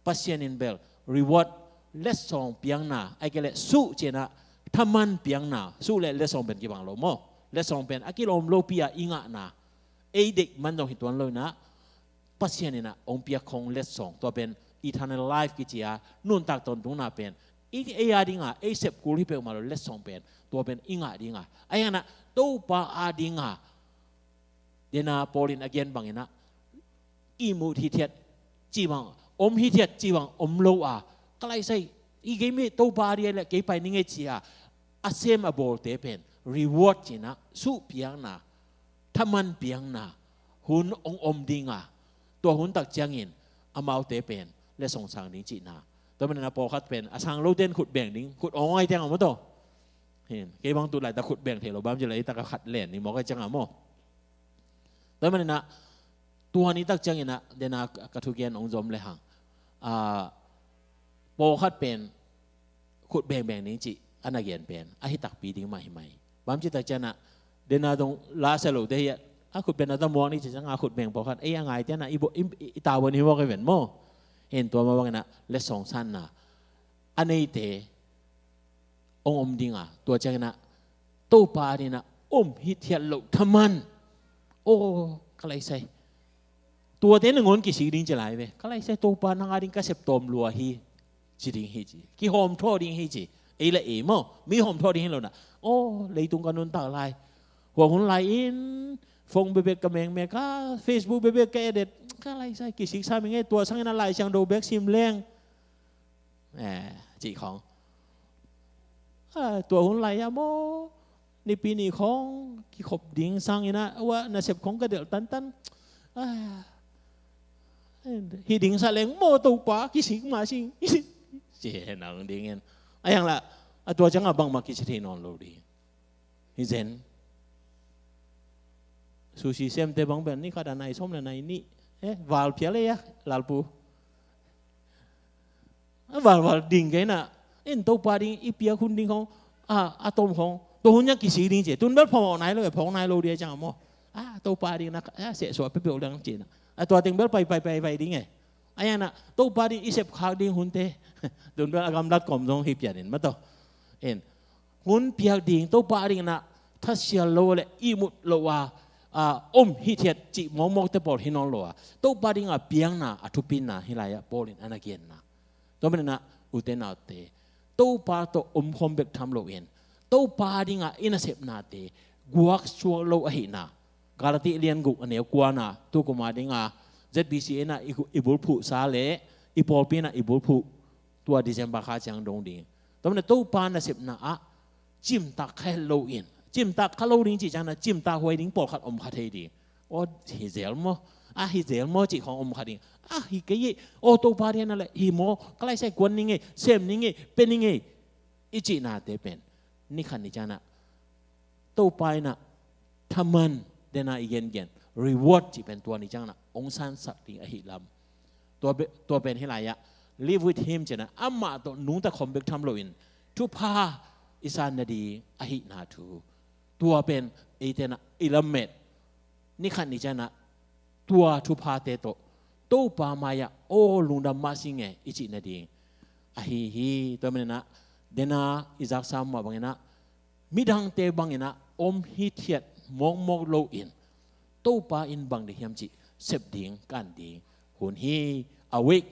Pasian in bel reward, letsong piakna, ahih kei leh suh ci-in a, thaman piakna, suh leh letsong pen kibang lo maw. Letsong pen a kilawm lopi a i ngahna, ei deih man zong hi tuan lo-in a, Pasian in a hong piak khong letsong, tua pen eternal life kici a, nuntak tawntungna pen, i, ei ading a, ei sep kul hi peuhmah lo letsong pen, tua pen i ngah ding a. Ahi hangin a, Topa ading a, dena Paul in a gen bangin a, ihmut hithiat cih bang, om hithiat cih bang om lo a, ka lai sai, i gei mi Topa ading a leh kei pai ning e ci a, a sem a bawlte pen, reward ci-in a, suh piakna, thaman piakna hun hong om ding a, tua hun tak ciangin amaute pen letsong sang ding cihna. Tua manin a pawlkhat pen a sang lote'n khut beng ding, khut awng a hi ciang a maw tawh. Hin, kei bang tu laitak khut beng thei lo, bang ci laitak a khat len ni mawk a hi ciang a maw. Tua manin a, tua ni tak ciangin a, dena ka thugen hong zom le hang, a, pawlkhat pen khut bengbeng ding cih a na gen pen a hi takpi ding mah hi mai. Bang ci tak ciangin a, dena dong la sia lote hi a, a khut beng a ta muak ni ci ciang a, khut beng pawlkhat ei a ngaite in a, i bo, i, i, i ta bo ni mawk hi ven maw. Hin, tua mah bangin a letsong sanna a neite hong om ding a, tua ciangin a Topa ading a om hithiat loh thaman, aw, ka lai sai, tuate nangawn kisik ding ci lai ve. Ka lai sai, Topa nang ading ka sep tawm lua hi, ci ding hi ci. Kihawmthawh ding hi ci. Ei le ei maw, mi hawmthawh ding hi lo-in a, aw, leitung ka nuntak lai, hua hun lai-in phone bekbek ka mengmek a, Facebook bekbek ka et et, ka lai sai, kisik sam ing e, tua sangin a Lai Siangtho bek sim leng, eh, cih khawng. A, tua hun lai-a maw, Nipi ni khawng kikhop ding sangin a, ua, nasep khawng ka delh tantan. A, hih ding sa leng maw Topa, kisik mah sing, ci hen a hong ding in. A, hi hang lah, a, tua ciang a bangmah kici thei nawn lo ding. Hi zen. Sushi semte bang pen ni khat a nai sawm le nai nih, eh, val phial e a, Lalpu. A, valval ding kei in a, in Topa ding i piak hun ding khawng, a, a tom khawng, tua hun ciang kisik ding ci. Tun bel phawk nai lo, phawk nai lo ding a ciang a maw. A, Topa ding na, a, sehsuah peuhpeuh leng ci-in a, a, tua teng bel pai, pai, pai, pai ding e. A, hi hang a, Topa ding i sep khak ding hunte, tun bel a gamlat kawm zong hi pian in maw tawh. In, hun piak ding, Topa ading in a thasial lo le ihmut lo a, a, om hithiat cih mawkmawkte pawl hi nawn lo a, Topa ading a piakna a thupina hih lai-ah Paul in a na genna. Tua manin a, ute naute, Topa tawh omkhawm bek tham loin, Topa ading a i nasepnate guaksuak lo ahihna. Galati lian guk a neu kua-na, tu kum ading a Z B C in a i, i bulphuhsa le i pawlpi in a i bulphuh, tua December kha ciang dong ding. Tua manin a Topa nasepna ah cimtak kha het lo in, cimtak kha lo ding cih ciangin ah cimtak huai ding pawlkhat om kha thei ding. Aw, hi zel maw? A, hi zel maw cih khawng om kha ding. A, hi kei hi. Aw, Topa dian ah leh hi maw? Ka laisai kuan ning ei, sem ning ei, pe ning ei, i cihnate pen ni khat ni ciangin ah Topa in ah thaman, dena i gengen reward cih pen tua ni ciangin ah hong sansak ding ahi lam. Tua pe-, tua pen hih lai-ah live with him cih na, amah tawh nungta khawm bek tham loin thupha i san nading ahihna thu. Tua pen eite in ah i lamet ni khat ni ciangin ah tua thuphate tawh Topa mai-ah aw lungdam mah si nge i cih nading ahi hi. Tua manin ah dena i zaksa mah bangin ah midangte bangin ah om hithiat mawkmawk loin Topa in bang deih hiam cih sep ding, kan ding hun hi. Awake,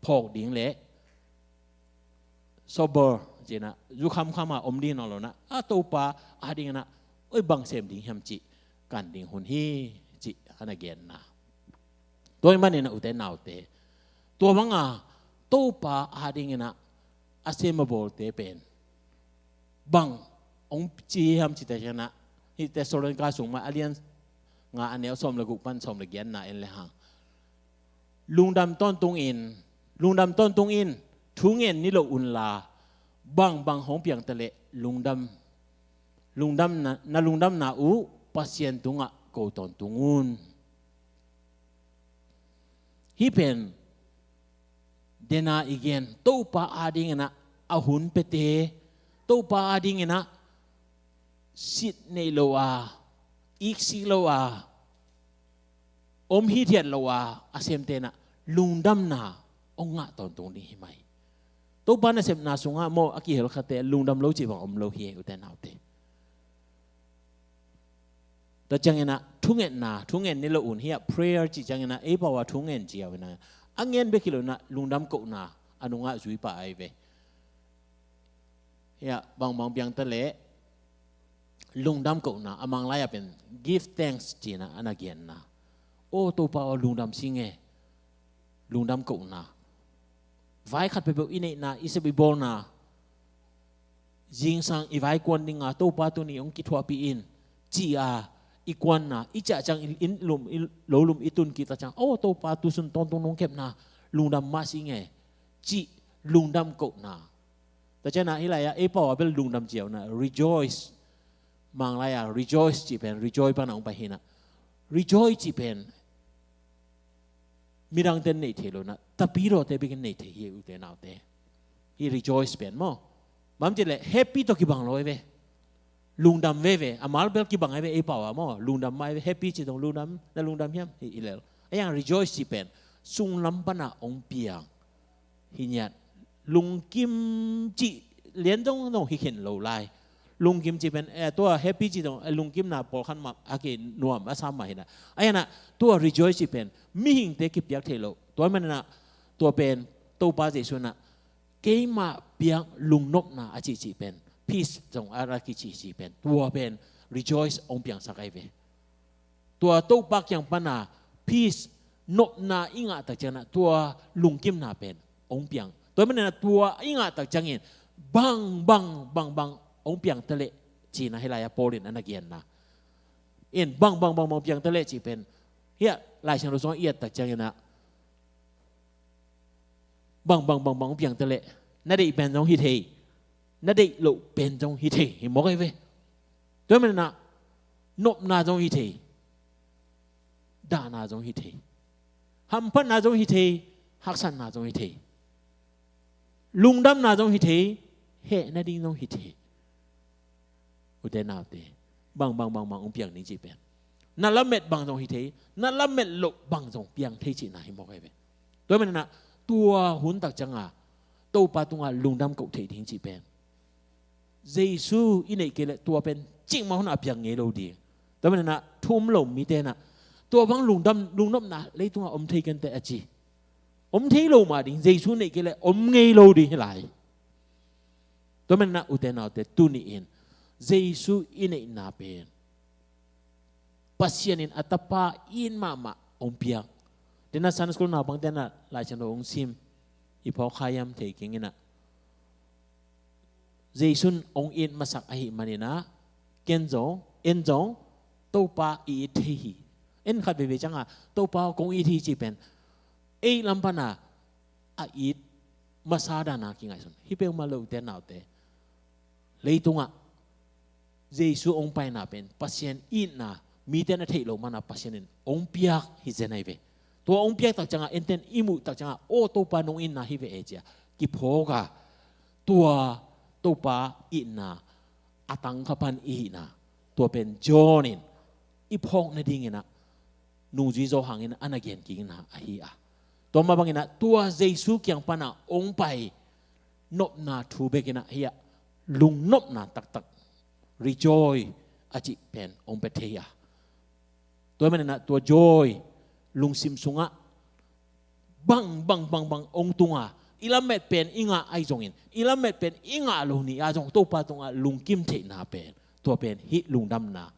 phawk ding le sober, cih na, zu khamkham a om ding nawn lo na, a Topa adingin ah oi bang sem ding hiam cih kan ding hun hi, cih a na genna. Tua ahih manin ah ute naute, tua banga Topa adingin ah a sem a bawlte pen bang hong ci hiam cih teh ciangin ah, hih Thessalonika sung mah a lian nga a neu sawm le guk pan sawm le giatna en le hang. Lungdam tawntung in, lungdam tawntung in, thu ngen ni lo unla, bang bang hong piang ta leh lungdam, lungdam na, na lungdamna uh Pasian tungah ko tawntung un. Hih pen dena i gen, Topa adingin ah a hun piate, Topa adingin ah sit nei lo a, iksik lo a, om hithiat lo a, a semte in ah lungdamna hong ngah tawntung ding hi mai. Topa nasepna sungah maw a kihel khate lungdam lo cih bang om lo hi, ute naute. Tua ciangin ah thungetna, thungen ni lo un hi a, prayer cih ciangin ah ei pau a thungen ci a, ute na. A ngen bek hi lo in ah lungdam kohna a nungah zui pah ahi ve. Hi a, bang bang piang ta leh lungdam kohna, a Manglai a pen give thanks cih na a na genna. Aw Topa aw lungdam si nge, lungdam kohna. Vai khat peuhpeuh i neihna, i sep i bawlna, zingsang i vai kuan dinga Topa tuni hong kithuahpih in, ci a i kuanna, i ciah ciang i, i lum, i lo lum i tun kik tak ciang, aw Topa tu sun tawntung nong kepna, lungdam mah si nge, cih lungdam kohna. Tua ciangin ah hih lai-ah ei pau a bel lungdam ci a, ute na, rejoice. Manglai a rejoice cih pen, rejoice pan a hong pai hi na. Rejoice cih pen midangte in nei thei lo in ah, tapidawte bekin nei thei hi, ute naute. Hih rejoice pen maw, bang hiam cih leh happy tawh kibang lo hi ve. Lungdam veve, a mal bel kibang hi ve ei pau a maw, lungdam mah hi ve, happy cih zong lungdam, na lungdam hiam, hi, hi lel. A hi hang rejoice cih pen sung lam pan a hong piang hi ngiat. Lungkim cih lian zong zong hi khin lo lai. Lungkim cih pen, eh, tua happy cih zong, eh, lungkimna pawlkhat mah a kinuam a sam mah hi na. A hi na, tua rejoice cih pen mihingte kipiak thei lo. Tua manin ah tua pen Topa Jesuh in ah keima piak lungnopna a cihcih pen, peace zong a ra kicihcih pen, tua pen rejoice hong piangsak ahi ve. Tua Topa kiang pan a peace, nopna i ngah tak ciangin ah tua lungkimna pen hong piang. Tua manin ah tua i ngah tak ciangin bang bang bang bang hong piang ta leh, cih na hih lai-ah Paul in a na genna. In bang bang bang bang piang ta leh cih pen, hi a, Lai Siangtho sungah i et tak ciangin ah bang bang bang bang hong piang ta leh, na deih pen zong hi thei, na deih loh pen zong hi thei, hi mawk ahi ve. Tua manin ah nopna zong hi thei, dahna zong hi thei, hamphatna zong hi thei, haksatna zong hi thei, lungdamna zong hi thei, heh nading zong hi thei. Ute naute, bang bang bang bang hong piang ding cih pen, na lamet bang zong hi thei, na lamet loh bang zong piang thei cihna hi mawk ahi ve. Tua manin ah tua hun tak ciang a Topa tungah lungdam koh thei ding cih pen Jesu i neih kei leh tua pen cikmah hun a piang ngei lo ding. Tua manin ah thu um lo mite in ah tua bang lungdam, lungnopna leitungah om thei kenteh a ci. Om thei lo mah ding, Jesu neih kei leh om ngei lo ding hi lai. Tua manin ah ute naute, tuni-in Jesu i neihna pen Pasian in a Tapa it mahmah hong piak. Tua in ah Sunday school naupangte in ah Lai Siangtho hong sim, i phawk kha hiam thei keng in ah, Jesu in hong it masak ahih manin ah, ken zong, en zong, Topa i it thei hi. En khat veve ciangah, Topa kong it hi cih pen, ei lam pan ah, a it masa dan a kingaihsun. Hih peuhmah lo ute naute. Leitungah, Jesu hong paina pen, Pasian itna, mite na theih loh mana Pasian in hong piak hi zen ahi ve. Tua hong piak tak ciangah, enten i muh tak ciangah, aw Topa nong itna hi ve e cia. Kiphawk a, tua Topa itna, a tangkha pan i hihna. Tua pen John in, i phawk nadingin ah, nungzui zaw hangin a na gen kikna ahi a. Tua mah bangin ah, tua Jesu kiang pan ah hong pai nopna thu bekin ah, hi ah, lungnopna taktak, rejoice a cih pen hong pia thei a. Tua manin ah, tua joy, lungsim sungah, bang, bang, bang, bang, hong tung a, i lamet pen i ngah ahi zongin, i lamet pen i ngah lo ni a zong, Topa tungah lungkim theihna pen, tua pen hih lungdamna,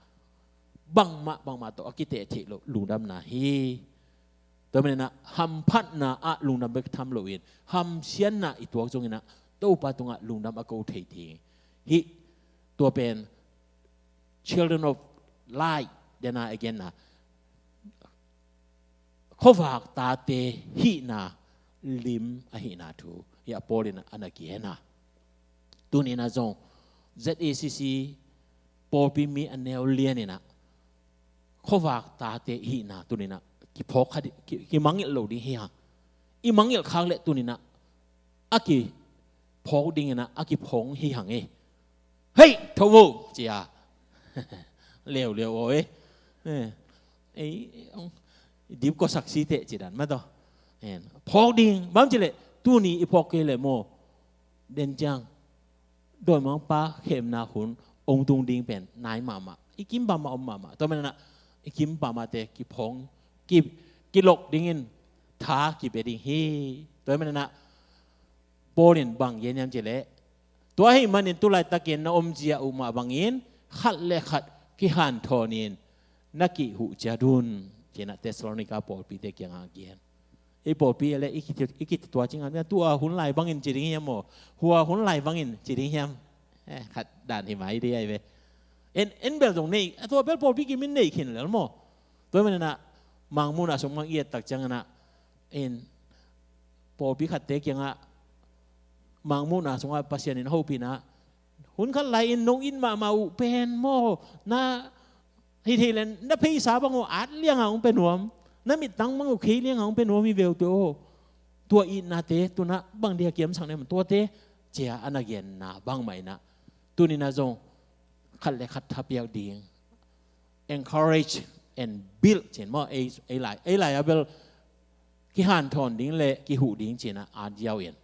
bangmah, bangmah tawh a kiteh theih loh lungdamna hi. Tua manin ah, hamphatna ah lungdam bek tham loin, hamsiatna i tuak zongin ah, Topa tungah lungdam a ko thei ding. Hih, tua pen, children of light, dena again na. Khuavak tate hihna lim ahihna thu, hi ah Paul in a na gen a. Tuni in ah zong, Z A C C pawlpi mi a neu lian in ah, khuavak tate hihna tuni in ah, kiphawk kha di, ki, kimangngilh lo ding hi hang. I mangngilh khak leh tuni in ah, a kiphawk dingin ah, a kiphawk hi hang e. Hei, tho vo, cia. Leuleu aw e. Eh, ei, ong, dip ko saksi teh ci dan mah tawh. En, phawk ding, bang ci leh, tuni i phawk kei leh maw. Den ciang, dawimangpa khemna hun, hong tung ding pen, nai mahmah. I kim pah mah om mahmah. Tua manin ah, i kim pah mahte, kiphawk, ki, kilok dingin, tha kipia ding hi. Tua manin ah, Paul in bang gen hiam ci leh, tua ahih manin tu laitakin na omzia uh mah bangin, khat le khat kihanthawn in na kihuh ciat un, ci-in ah Thessalonica pawlpite kiangah gen. Ei pawlpi ah leh i kiti, i kiti tua ci ngam, tua hun lai bangin ci ding hiam maw? Hua hun lai bangin ci ding hiam? Eh, khat dan hi mai ding ahi ve. En, en bel zong nei, tua bel pawlpi kim in nei khin lel maw? Tua manin ah, Mangmuhna sung bang i et tak ciangin ah, en, pawlpi khatte kiangah, Mangmuhna sungah Pasian in hopihna, hun khat lai-in nong it mahmah uh pen maw, na, hih thei leh na pheisa bang uh at liangah hong pia nuam, na mittang bang uh khei liangah hong pia nuam hi ve uh teh aw. Tua itnate, tu-in ah bang dia kiamsak na hiam, tuate, cia a na genna bangmah in ah, tuni in ah zong, khat le khat thapiak ding, encourage and build ci-in maw, ei, ei lai, ei lai a bel kihanthawn ding le kihuh ding ci-in ah a diau in.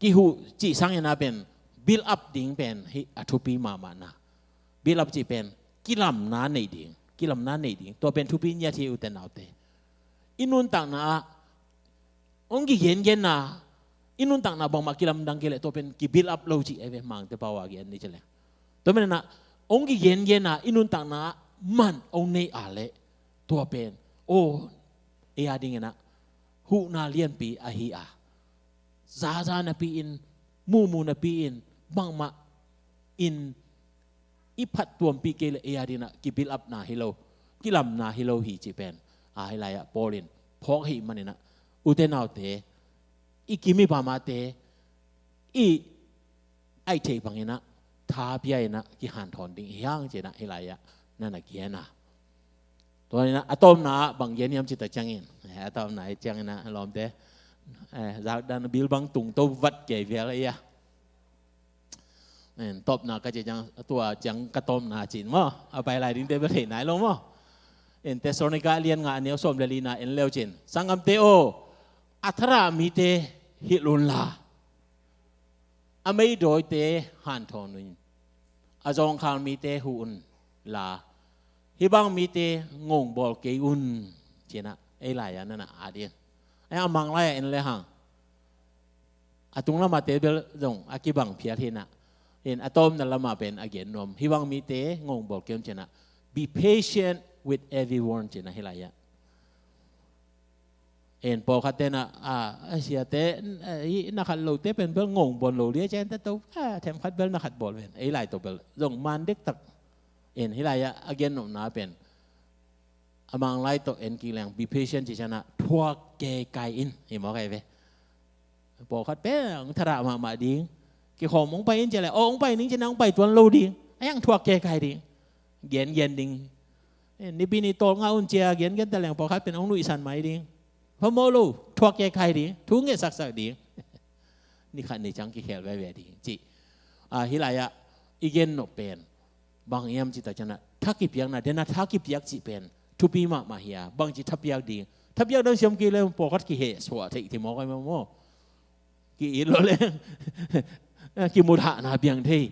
Kihuh cih sangin ah pen build up ding pen hi a thupi mahmah na. Build up cih pen kilamna nei ding, kilamna nei ding. Tua pen thupi ngiat hi ute naute. I nuntakna ah, hong kigengenna, i nuntakna bangmah kilamdang kei leh tua pen ki-build up lo cih ahi ve, Mangte pau a gen ni ci leh. Tua manin ah, hong kigengenna, i nuntakna ah man hong nei a leh, tua pen, aw, ei a dingin ah, huhna lianpi ahi a. Zaza napi-in, mumu napi-in, bangmah in, i phattuampih kei leh ei a dingin ah ki-build up na hi lo, kilamna hi lo hi cih pen. A, hih lai-ah Paul in phawk ahih manin ah, ute naute, i kim i pah mahte, i aih theih bangin ah, tha pia-in ah, kihanthawn ding hi hang ci-in ah, hih lai-ah na na gen a. Tua in ah, a tawpna ah bang gen hiam cih tak ciangin, eh, a tawpna ahih ciangin ah, lawmte, eh, zakdan bil bang tung to vat kei vial ahi a. En, tawpna ka cih ciang, tua ciang ka tawpna cih maw, a pai lai dingte bel thei nai lo maw. En, Thessalonica lian nga a neu sawm le lina en le uh cin. Sanggamte aw, a thara mite hilh unla, a meidawite hanthawn un, a zawngkhal mite huh unla, hih bang mite ngongbawl kei un, ci-in ah ei lai-ah na na at in. Ei, a Mang lai-ah en le hang, a tung lamahte bel zong a kibang phial hi-in ah, in a tawpna lamah pen a gen nuam. Hih bang mite ngongbawl kei un ci-in ah, be patient with everyone ci-in ah hih lai-ah. En pawlkhat te na a, a siate, a, i na khat lote pen bel ngong bawn lo lia cian ta to, a, them khat bel na khat bawl ven. Ei lai to bel zong man dek tak. En hih lai a, a gen nopna pen a Mang lai tawh en kik leng, be patient ci cian a, thuak kekai in, hi mawk ai ve. Pawlkhat pen ang thadah mahmah ding. Kikhawm hong pai in cia le, aw hong pai ning cia na hong pai tuan lo ding. A yang thuak kekai ding. Gen gen ding. Eh, nipi ni tawlnga un cia gen gen ta leng pawlkhat pen hong nuihsan mai ding. Phamawh lo, thuak kekai ding. Thu nget saksak ding. Ni khat ni ciang kikhel veve ding. Ci. Ah, hih lai ah, i gen nop pen. Bang hiam ci tak cian a, tha kipiakna, den a tha kipiak cih pen thupi mahmah hi a, bang ci tha piak ding. Tha piak dang siam kik leng pawlkhat kiheh suah theih ti mawk ai maw. Ki-it lo leng, kimuthahna piang thei.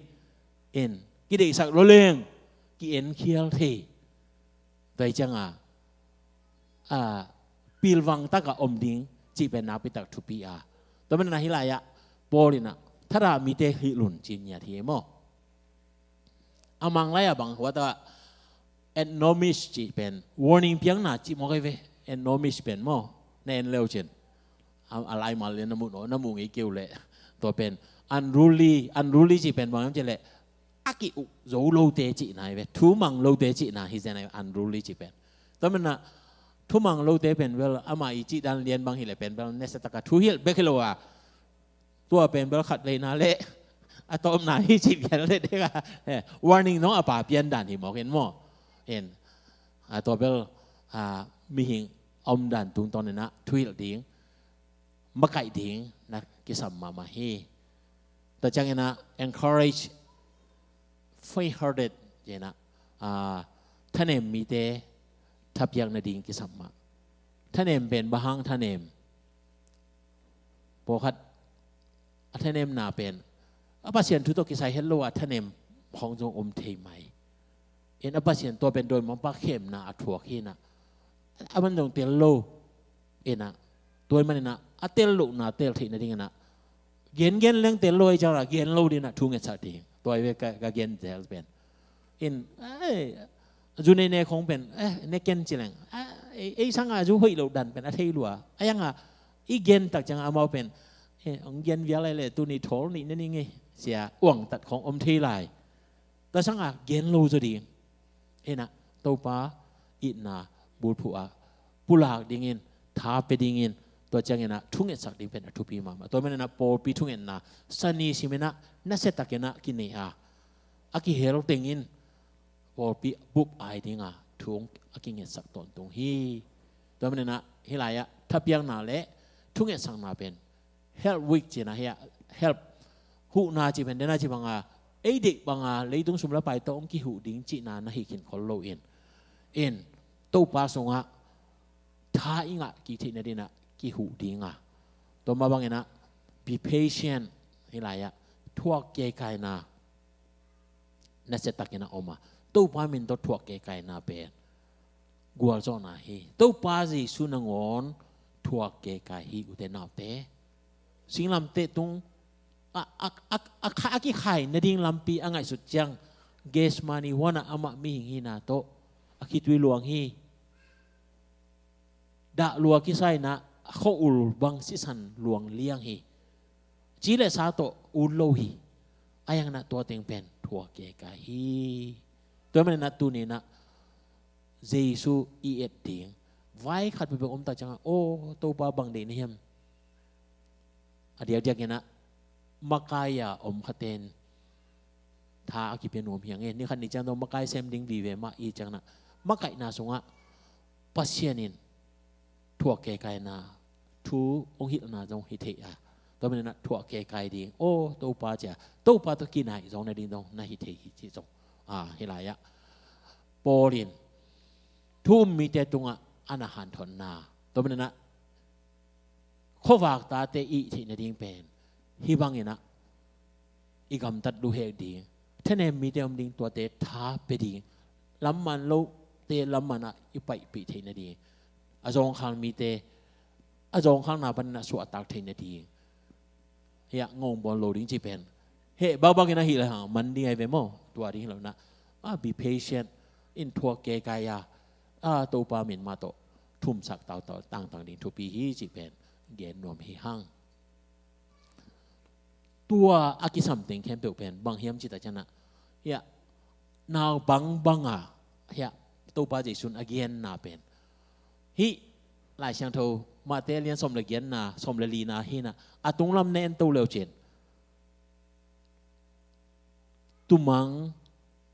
En, kideihsak lo leng, ki-enkhial thei. Tua hi ciang a, a, pilvang tak a om ding cih pen nakpi tak thupi a. Tua manin a hih lai ah, Paul in a, thadah mite hilh un ci ngiat hi maw. A Mang lai ah bang huat a, admonish cih pen warning piakna cih mawk ai ve. Admonish pen maw, na en leu cin. A, a laimal le na muh naw, na muh ngei kei uh leh. Tua pen unruly, unruly cih pen bang hiam cih leh, a ki-uk zo lote cihna hi ve. Thu mang lote cihna hi zen ai, unruly cih pen. Tua manin a, thu mang lote pen bel amah i cih dan lian bang hi leh pen bel nasiatak a thu hilh bek hi lo a. Tua pen bel khat veina leh a tawpna hi cih pian leh dek a, eh, warning nong a pa pian dan hi mawk in maw. En, a, tua bel, a, mihing a om dan tungtawn in a thu hilh ding, makaih ding na kisam mahmah hi. Tua ciangin a encourage faint-hearted, ci in a, a, thanem mite thapiak nading kisam mah. Thanem pen bang hang thanem. Pawlkhat a thanemna pen a Pasian thu tawh kisai het lo a thanem khawng zong om thei mai. En a Pasian tua pen dawimangpa khemna a thuak hi in a, a man zong tel lo. En a, tua hi manin a, a tel lohna tel theih nading in a, gen gen leng tel lo hi ciang a, gen lo ding a thu ngetsak ding. Tua hi ve ka, ka gen zel pen. In, ai, zu nei ne khong pen, eh, ne ken ci leng. Ah, ei, ei sang a zu hoih lo dan pen a thei lua. A yang a, i gen tak ciang a amau pen, eh, ong gen vial lai le, tuni thawl nih ne ning ei, cia uang tat khong om thei lai. Tua sang a gen lo zaw ding. Ina, Topa itna bulphuh a pulak dingin, tha pe dingin, tua ciangin a thungetsak ding pen a thupi mahmah. Tua manin a pawlpi thungetna, sani simin a, nasiatakin a kinei a, a kihel tengin, pawlpi bup ai ding a, thu a kingetsak tawntung hi. Tua manin a, hih lai a, thapiakna le thungetsakna pen, Health Week cihna hi a, health, huhna cih pen, dena cih bang a, ei deih bang a, leitung sum le pai tawh hong kihuh ding cihna na hi khin khol lo in. In, Topa sungah, tha i ngah kik theih nading a, kihuh ding a. Tua mah bangin a, be patient, hih lai a, thuak keikaina, nasiatakin a om a. Topa min tawh thuak keikaina pen gualzawhna hi. Topa Jesu nangawn thuak kekai hi, ute naute. Singlamteh tung a, a, a, a, kha-, a kikhai nading lampi a ngaihsut ciang Gethsemane huan a amah mihing hihna tawh a khitui luang hi. Dah lua kisai in a, khua-ul bang sisan luang liang hi. Ci le sa tawh ut lo hi. A yang in a tua teng pen thuak kekai hi. Tua manin a tuni in a Jesu i et ding. Vai khat peuhpeuh om tak ciang a, aw, Topa bang deih na hiam. A diakdiak in a, makai a om khaten tha a kipia nuam hi ing e. Ni khat ni ciang tawh makai sem ding vive mah i ciang in a, makaihna sungah Pasian in thuak keikaina, thu hong hilhna zong hi thei a. Tua manin a thuak kekai ding. Aw, Topa cia. Topa tawh kinai zong nading zong na hi thei hi cih zong. A, hih lai a. Paul in thu um mite tungah a na hanthotna. Tua manin a khuavak tate i theih nading pen hih bangin a i gamtat luhek ding, thanem mite om ding, tuate tha pe ding, lamman lote lamman a i paipih theih nading, a zawngkhal mite a zawngkhalna panin a suahtak theih nading. Hiah ngongbawn lo ding cih pen heh bakbakin a hih le hang man ding ahi ve maw? Tua ding hi lo in a, a, be patient, in thuak kekai a, a, Topa min mah tawh thumsak tautau tangtang ding thupi hi cih pen gen nuam hi hang. Tua a kisam teng khempeuh pen bang hiam cih tak ciangin ah, hiah naupang banga hiah Topa Jesu in a genna pen, hih Lai Siangtho Mate lian sawm le giatna, sawm le lina hi-in ah, a tunglam na en to le uh cin, tumang,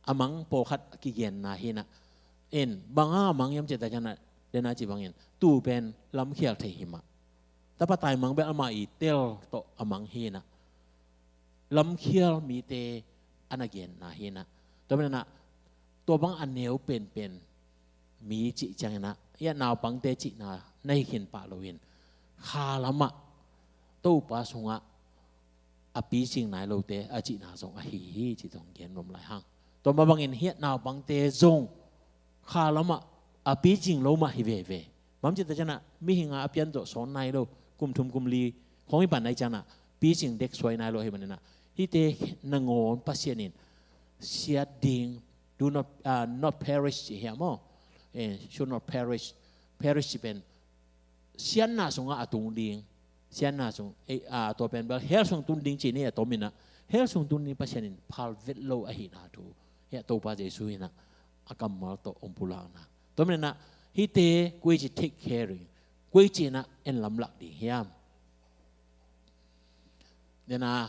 a mang pawlkhat a kigenna hi-in ah, en, bang hang a mang hiam cih tak ciangin ah, den a ci bangin, tuu pen lamkhial thei hi mah. Tapa taimang bel amah i tel tawh a mang hi-in ah, lamkhial mite a na genna hi-in ah, tua manin ah, tua bang a neu penpen mi cih ciangin ah, hiah naupangte cihna na hi khin pah loin, kha lamah Topa sungah a picing nai lote a cihna zong ahi hi, cih zong gen nuam lai hang. Tua mah bangin hiah naupangte zong kha lamah a picing lo mah hi veve. Bang hiam cih tak ciangin ah, mihing a pian zawh sawn nai lo, kum thum kum li khawng hi pan nai ciangin ah, picing dek suai nai lo ahih manin ah, hihte nangawn Pasian in siat ding, do not, ah, not perish cih hiam maw? Eh, should not perish. Perish cih pen siatna sungah a tung ding, siatna sung, eh, ah, tua pen bel hell sung tun ding cih ni a tom in ah, hell sung tun ding Pasian in phal vet lo ahihna thu hiah Topa Jesu in ah a kammal tawh hong pulakna. Tua manin ah, hihte koi ci take caring, koi ci-in ah en lamlak ding hiam? Den a,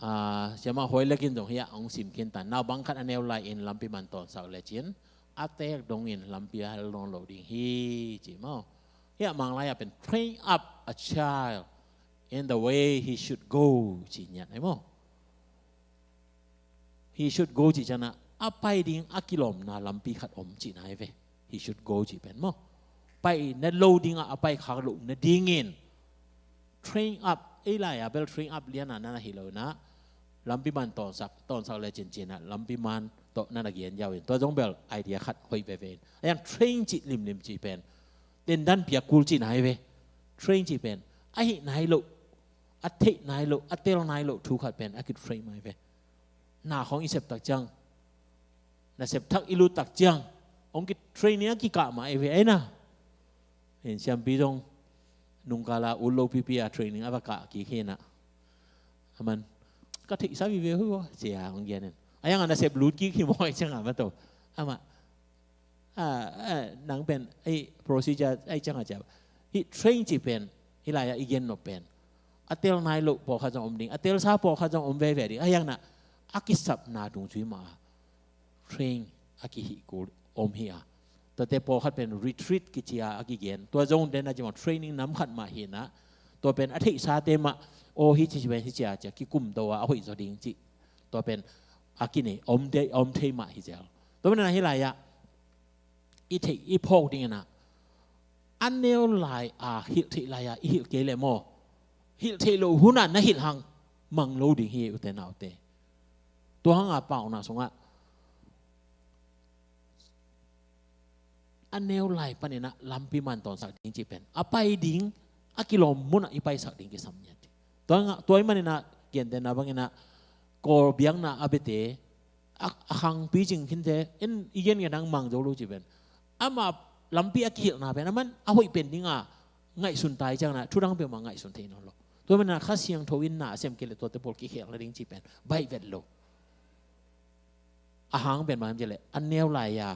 ah, Siamah Hoih Lek in zong hiah hong sim khin ta, naupang khat a neu lai-in lampi man tawnsak lecin, a teek dongin lampi a hel nawn lo ding hi, ci maw. Hiah Mang lai-ah pen, "Train up a child in the way he should go," ci ngiat ai maw. "He should go" cih ciangin ah, a pai ding a kilawmna lampi khat om cihna hi ve. "He should go" cih pen maw, paina lo dingah a paikhak loh nadingin, train up, ei lai-a bel train up lian a na na hi lo in ah, lampi man tawnsak, tawnsak le cincin ah lampi man tawh na na gen ziau in, tua zong bel idea khat hoih veve in. A hiang train cih limlim cih pen, dendan piak kul cihna hi ve. Train cih pen a hih nai loh, a theih nai loh, a tel nai loh thu khat pen a kitrain mah hi ve. Na khawng i sep tak ciang, nasep thak i lut tak ciang, hong kitraining a kikah mah hi ve ai na. Hin siampi zong nungkala ut lo pipi a training a va kah kik hi in ah, aman, "Ka theihsa vive hu," cia hong gen in. A hiang a nasep lut kik hi maw, ai ciang a ma to. Amah, ah, ah, nang pen ei procedure ai ciang a cia. Hih train cih pen, hih lai-ah i gen nop pen, a tel nai loh pawlkhat zong om ding, a telsa pawlkhat zong om veve ding. A hiang na, a kisapna dungzui mah a train a kihih kul om hi a. Tuate pawlkhat pen retreat kici a a kigen. Tua zong den a ci mah, training nam khat mah hi in ah, tua pen a theihsate mah, aw, hih ci pen hih cia cia kikum to a, a hoih zaw ding cih, tua pen a kinei om thei, om thei mah hi zel. Tua manin ah hih lai-ah i theih i phawk ding in ah, a neu lai-a hilh theih lai-a i hilh kei leh maw, hilh theih loh hun ah na hilh hang mang lo ding hi, ute naute. Tua hang a pauna sungah a neu lai panin ah lampi man tawnsak ding cih pen, a pai ding a kilawm mun ah i paisak ding kisam ngiat hi. Tua hang a, tua ahih manin ah, gentehna bangin ah, Kawl biakna a biate, a, a khang picing khinte, en i gen ngiat hang mang zo lo cih pen, amah lampi a kihilhna pen, aman a hoih pen ding a ngaihsun ta hi ciangin ah, thu dang peuhmah ngaihsun thei nawn lo. Tua manin ah Kha Siangtho in na a sem kei leh tuate pawl kikhel nading cih pen baih vet lo. A hang pen bang hiam cih leh, a neu lai-a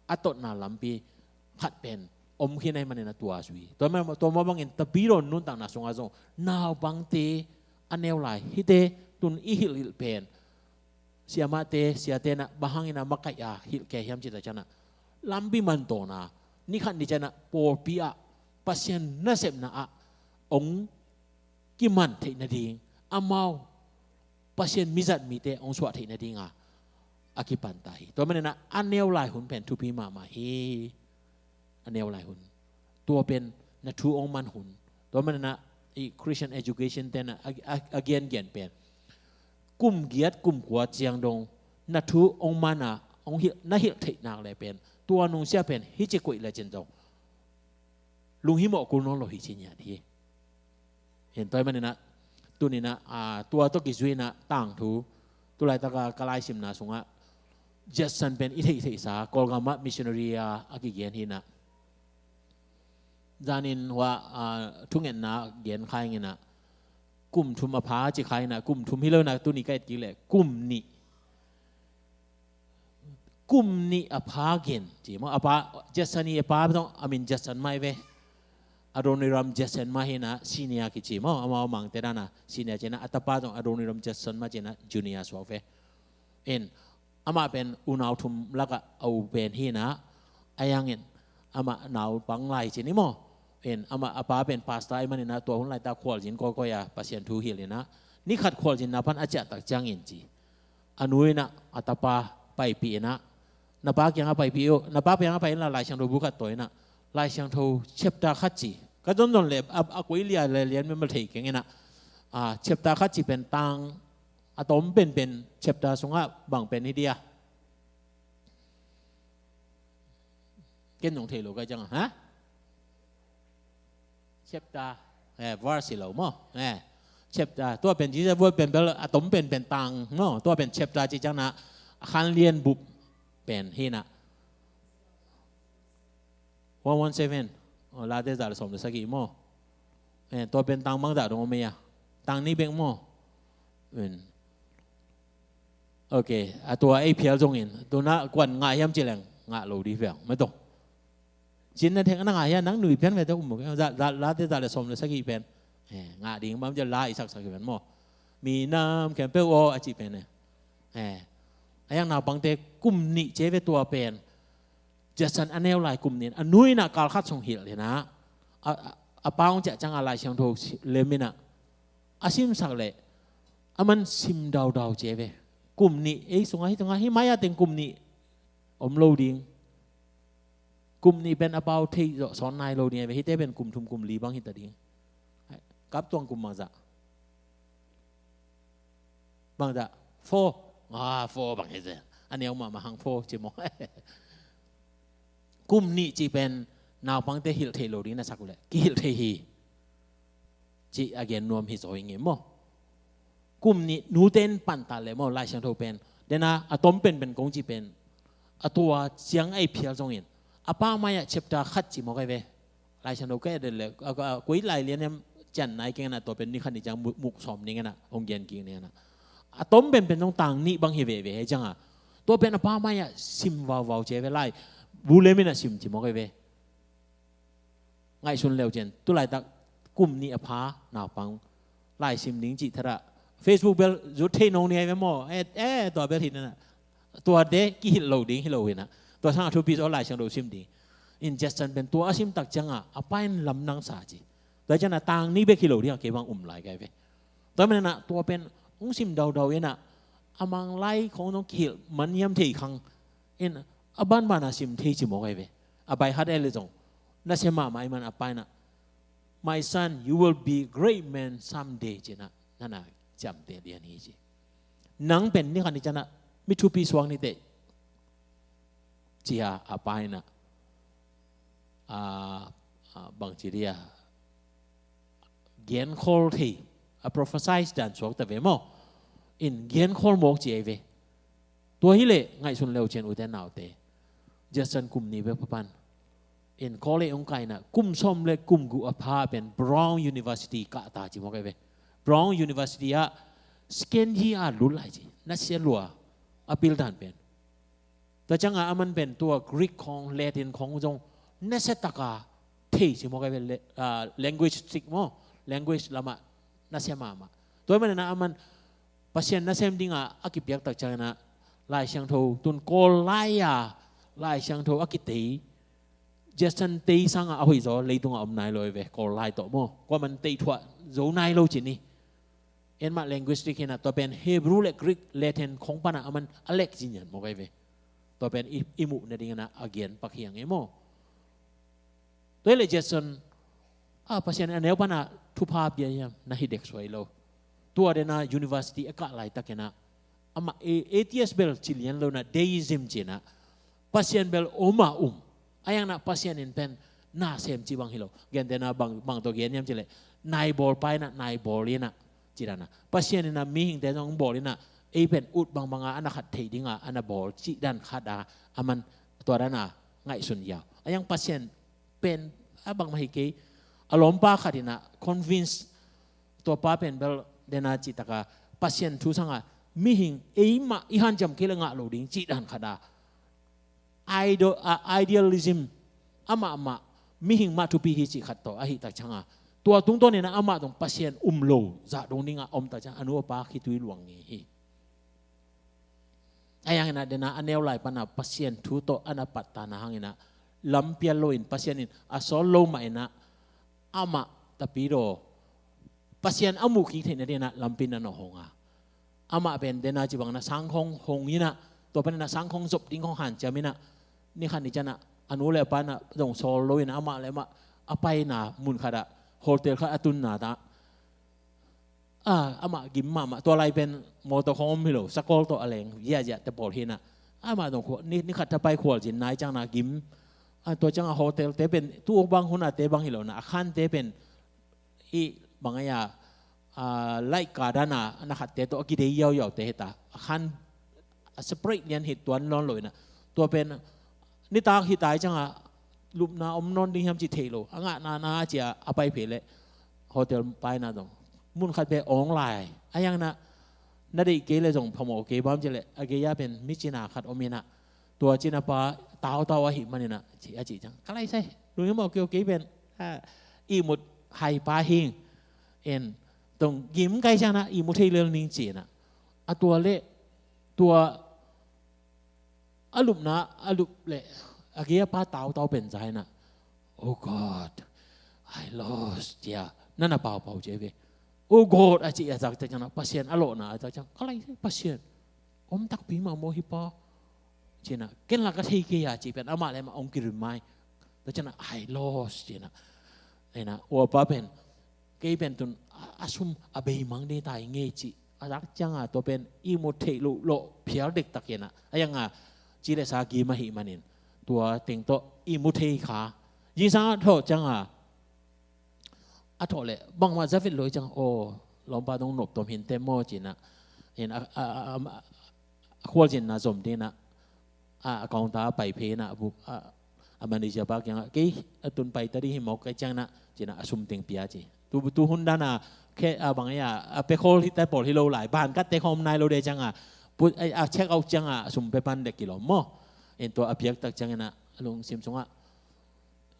a totna lampi khat pen om khin ahih manin ah tua zui. Tua mah, tua mah bangin Tapidaw nuntakna sungah zong naupangte a neu lai, hihte tun i hilhhilh pen, siamahte, siate in ah bang hangin ah makaih a hilh kei hiam cih tak ciangin ah, lampi man tawn a, ni khat ni ciangin ah pawlpi ah, Pasian nasepna ah hong kiman theih nading, amau Pasian mizat mite hong suah theih nading a, a kipan ta hi. Tua manin ah a neu lai hun pen thupi mahmah hi. A neu lai hun, tua pen na thu hong man hun. Tua manin ah i Christian education te in ah a, a, a gengen pen, kum giat kum kua ciang dong na thu hong man a, hong hilh, na hilh theih nak leh pen, tua nungsia pen hih ci koih lecin zong lunghimawh kul nawn lo hi ci ngiat hi. Hin, tua ahih manin ah, tuni in ah, a, tua tawh kizui in ah tangthu, tu laitak a ka laisimna sungah Judson pen i theihtheihsa Kawlgam ah missionary a a kigen hi inah, zanin hua, ah, thungetna gen kha ing inah, kum thum a pha ci kha inah, kum thum hi lo inah, tuni ka et kik leh kum nih, kum nih a pha gen ci maw. A pa, Judson i a pa zong a min Judson mah hi ve. Adoniram Judson mah hi inah, senior kici maw, amau Mangte dan a senior ci inah, a tapa zong Adoniram Judson mah ci inah, junior suak ve. In, amah pen unau thum lakah a u pen hi inah, a yang in amah naupang lai ci ni maw. In, amah a pa pen pastor ahih man inah, tua hun laitak khualzin kawikawi a Pasian thu hilh inah, ni khat khualzinna pan a ciahtak ciangin ci, a nu inah a tapa paipih inah, na pa kiangah paipih uh, na pa kiangah pai inla, Lai Siangtho bu khat tawi inah, Lai Siangtho chapter khat ci, ka zonzon leh a, a koi lia le lian mema thei keng inah, ah, chapter khat ci pen tang a tom penpen chapter sungah bang pen hi dia? Ken zong thei lo ka ciang a, ha? Chapter, eh, verse hi lo maw? Eh, chapter, tua pen Jesus word pen bel a tom penpen tang maw? Tua pen chapter ci ciang inah, a khan lian bup pen hi inah. One one seven. Oh, Late za le sawm le sagih maw? Eh, tua pen tang bangzah dong om ei a? Tang nih bek maw? En. Ok, a tua ei phial zongin, tu inah kuan ngah hiam ci leng, ngah lo ding hi ve ang, mah tawh. Cin na theng na ngah hiam, nang nui pian ve tawh um, za, za, Late za le sawm le sagih pen. Eh, ngah ding bang ci la i saksak hi pen maw. Minam khempeuh aw a cih pen eh. Eh, a yang naupangte kum nih ci ve tua pen. Judson a neu lai kum nih in, a nu inah kal khat sung hilh inah, a, a, a pa hong ciah ciang a Lai Siangtho lem inah, a simsak leh, aman sim daudau ci ve. Kum nih, ei sungah, hih tungah, hih mai-ah teng kum nih om lo ding. Kum nih pen a pau thei zawh sawn nai lo ding ve, hihte pen kum thum kum li bang hi ta ding. Kap tuang kum mangzah? Bangzah? Four. Ah, four bang hi zen. A neu mahmah hang four ci maw. Kum nih cih pen naupangte hilh thei lo ding na sak uh leh, kihilh thei hi. Cih a gen nuam hi zaw ing e maw. Kum nih nute in pan ta leh maw, Lai Siangtho pen. Dena a tom penpen kong cih pen, a tua ciang ei phial zongin, a pa mai-ah chapter khat ci maw kai ve. Lai Siangtho ka et leh, a, a, koi lai lian hiam cian nai keng inah, tua pen ni khat ni ciang mu-, muk sawm ning inah, hong gen kik ning inah. A tom penpen zong tang nih bang hi veve hi ciang a. Tua pen a pa mai-ah sim vauvau ci ve, lai bu lem inah sim ci maw kai ve. Ngaihsun leu cian, tu laitak kum nih a pha naupang lai sim ding cih thadah, Facebook bel zut thei nong ni ai ve maw? Eh, eh, tua bel hi na. Tua de kihilh lo ding hi lo hi na. Tua sang a thupi zaw Lai Siangtho sim ding. In Judson pen tua a sim tak ciang a, a pa in lamdang sa ci. Tua ciang a tang nih bek hi lo ding a kei bang um lai kai ve. Tua man a tua pen hong sim daudau in a, a Manglai khong zong kihilh man hiam thei khang. In a banban a sim thei ci maw kai ve. A by heart e le zong. Nasia mahmah ahih man a pa in a, "My son, you will be great man someday," ci-in a, na na ciamteh lian hi ci. "Nang pen ni khat ni ciang a mi thupi suak ni teh," ci-a a pa in a, a, a, bangci dia, genkhawl thei, a prophesy dan suak ta ve maw. In genkhawl mawk ci ei ve. Tua hi leh ngaihsun leu cian ute naute. Judson kum nih bek pha pan. In college hong kai in a, kum sawm le kum guk a pha pen Brown University kah ta ci maw kai ve. Brown University ah second year a lut lai ci. Nasia lua a pil dan pen. Tua ciang a aman pen tua Greek khong, Latin khong zong nasia tak a thei ci maw kai ve, le-, ah, linguistic maw, language lam ah nasia mahmah. Tua ahih man in a aman Pasian nasem ding a a kipiak tak ciang in a, Lai Siangtho tun Kawl lai a Lai Siangtho a kitei, Judson tei sang a a hoih zaw leitung a om nai lo ei ve, Kawl lai tawh maw. Kuaman tei thuah zo nai lo ci ni. En mah linguistic hi na, tua pen Hebrew le Greek, Latin khong pan a aman a lek ci nian maw kai ve. Tua pen i, i muh nading in a a gen pak hi a ngei maw. Tua hi leh Judson, a, Pasian a neu pan a thupha pia hiam, na hi dek suai lo. Tua den a university a kah laitak in a, amah a-, atheist bel ci lian lo in a, deism ci in a, Pasian bel om a um. A yang na Pasian in pen na sem ci bang hi lo. Gentehna bang, bang tawh gen hiam cih leh, nai bawl pa in a, nai bawl in a, ci dan a. Pasian in a mihingte zong bawl in a, ei pen ut bangbanga a na khat thei dinga a na bawl cih dan khata aman tua dana ngaihsun ziau. A yang Pasian pen a bangmah hi kei, a lawmpa khat ina convince, tua pa pen bel dena cih taka Pasian thu sanga mihing eimah i hanciam kei le ngah lo ding cih dan khata idol, a, idealism amah mah mihing mah thupi hi cih khat tawh ahi tak cianga tua tungtawn ina amah dong Pasian um lo zah dong dinga om tak ciang a nu a pa khitui luang ngei hi. A yang ina dena a neu lai pana Pasian thu tawh a na pattana hang ina lampial lo in Pasian in a sawl lo mah ina amah tapidaw Pasian a muh kik theihna dena lampi na nawh honga. Amah pen dena cibang na sangkhong hong ina tua pan ina sangkhong zop ding hong hanciam ina ni khan ni ciana a nu le a pa na dong sawl lo ina amah le amah a paina mun khata hotel khat a tunna ta. Ah, amah gim mahmah tua lai pen mawtaw khong om hi lo, sakol tawh a leng ziahziah te pawl hi ina amah dong khua ni, ni khat ta pai khualzin nai ciangna gim. Ah, tua cianga hotel te pen tu bang huna te bang hi lo na a khan te pen i bang a ya, ah, laika dana na khat te tawh a kidei yauyau te heta a khan a separate lian hi tuan lawn lo ina tua pen nitak hi tai cianga lupna om nawn ding hiam ci thei lo a ngahna na cia a pai phei le hotel paina dong mun khat pe awng lai a yang na na deih kei le zong phamawh kei bam ci le a gei a pen mi cina khat om ina tua cina pa tautau ahi manina ci a ci ciang ka lai sai lungim awk kei awk kei pen, ah, ihmut hai pa hing en tong gim kai ciangna ihmut thei lel ning cina a tua le tua a lupna a lup le a gei a pa tautau pen zaina, "Oh God, I lost," cia nana paupau cia ve. "Oh God," a ci a zak tak ciangna Pasian a lawhna a zak ciang ka lai Pasian om takpi mah maw hi pa cina ken la ka thei kei a ci pen amah le amah ong kirim mai tak ciangna, "I lost," cina ena ua pa pen kei pen tun a, a sum a beimang ding tai ngei ci a zak cianga tua pen ihmut theih luh lawh phial dektak ina a yanga ci le sa gim ahi manin tua teng tawh ihmut thei kha zingsang a thawh cianga a thawh le bangmah zavet lo ciang aw lawmpa dong noptom hinte maw cina in a, a, a, a, a khualzinna zom dingna a, a counter pai phei na a buk a, a manager pa kianga kei a tun pai ta ding hi mawk kai ciangna cina a sum teng pia ci tu, tu hun dana khe a bang ya a pe khol hi tai pawl hi lo lai ban kat te khom nai lo de cianga pu a, a check out cianga a sum pe pan de kilom maw in tua a piak tak ciangina a lungsim sunga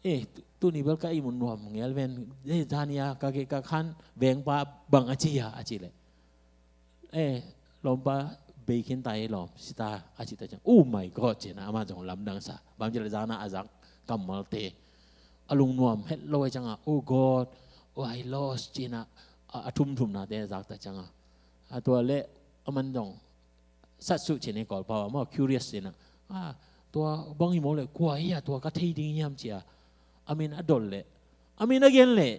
eh tu, tuni bel ka ihmut nuam ngel ven eh zania ka ke ka khan vengpa bang a ci a a ci le eh lawmpa bei khin ta ei lawm sita a ci ta ciang, "Oh my God," cina ama zong lamdang sa bang ci le zana a zak kammalte a lungnuam het lo ai cianga, "Oh God, oh I lost," cina a, a thumthumnate a zak ta cianga a tua le a man zong satsuh cina i kawlpau a maw curious cina a tua bang hi maw le kua hi a tua ka thei ding hiam cia a min a dol le a min a gen le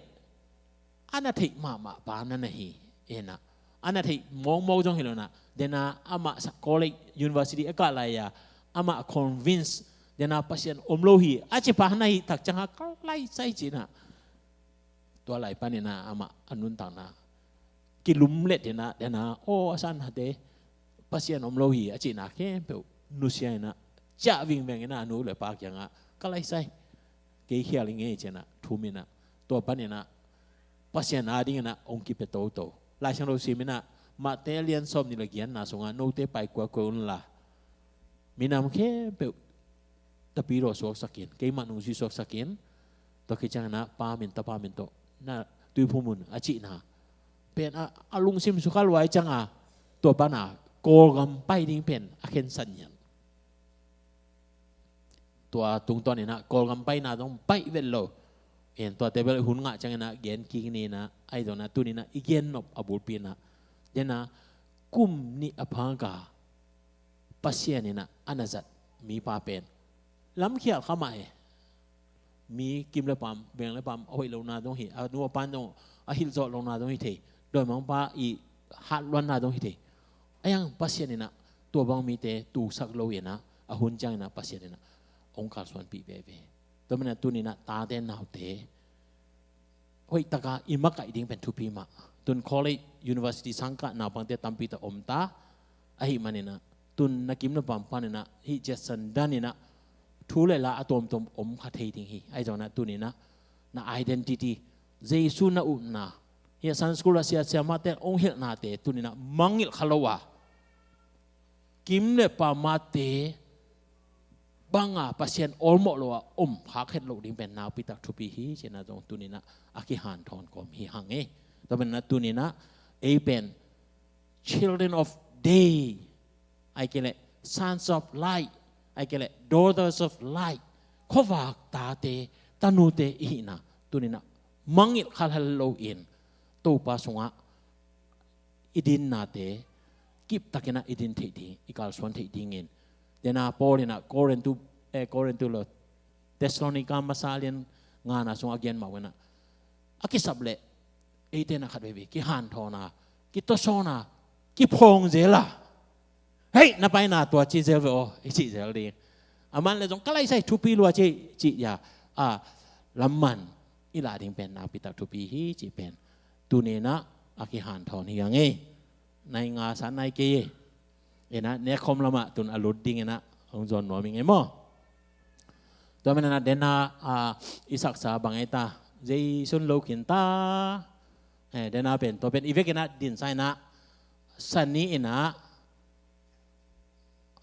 a na theih mahmah pa na na hi ena a na theih mawkmawk zong hi lo na dena amah sa college university a kah lai a amah convince dena Pasian om lo hi a ci pa na hi tak cianga ka lai sai cina tua lai pan ina amah a nuntakna kilum let ina dena aw a san hate Pasian om lo hi a cina khempeuh nusia ina ciah vingveng ina a nu le pa kianga ka lai sai kei khial i ngei cina thum ina tua pan ina Pasian a ding ina ong kipe toto. Lai Siangtho sim ina Mate lian sawm ni le gianna sunga note pai kuakua unla minam khempeuh tapidaw suaksakin keimah nungzui suaksakin tua khit ciangina pa min tapa min tawh na tuiphum un a cihna pen a, a lungsim sukha luai cianga tua pana Kawlgam pai ding pen a khensan hian. Tua tungtawn ina Kawlgam paina dong paih vet lo. En tua tebel hun ngah ciangina gen kik ni ina ai dona tunina i gen nop a bulpi ina dena kum nih a phangka Pasian ina a na zat mipa pen lamkhial kha mah e. Mi kim le pam beng le pam a hoih lona dong hi a nu a pan dong a hilh zawh lona dong hi thei dawimangpa i hat luanna dong hi thei. A yang Pasian ina tua bang mite tusak lo ina a hun ciang ina Pasian ina ong kalsuanpih veve. Tua mana tunina tate naute hoihtaka i makaih ding pen thupi mah. Tun college university sangkah naupangte tampi ta om ta. Ahih maninah tun na kim na pam paninah hih Jetson daninah thu le la a tuamtuam om kha thei ding hi. Ahi zonginah tuninah na identity, Jesu na upna, hih a Sunday school a siasia mahte hong hilhnate tuninah mangngilh kha lo a, kim le pam mahte banga Pasian awlmawh lo a om khak het loh ding pen nakpi tak thupi hi. Cinah zong tuninah a kihanthawn kawm hi hang e. Tua penah tuninah ei pen children of day, ai kei leh sons of light, ai kei leh daughters of light, khuavak tate, tanute i hihna tuninah mangngilh kha loin Topa sungah i dinnate kiptakinah i din theih ding, i kalsuan theih dingin. Dena Paul inah Korintu, eh, Korintu lo, Thessalonika masa lian ngana sungah a gen mah uh inah a kisap leh eite na khat veivei kihanthawn a, kitawsawn a, kiphawng zel a, hei na paina tua ci zel ve aw, i cih zel ding. A man le zong ka laisai thupi lua ci, cih ya a lamman i la ding pen nakpi tak thupi hi cih pen tuninah a kihanthawn hi a ngei. Nai nga sa nai kei e. Inah nekkhawm lamah tun a lut dinginah hong zawn nuam i ngei maw? Tua menanah dena, ah, i saksa bang ei ta, Jesu lo khin ta. Eh, dena pen tua pen i vekinah dinsa inah sani inah,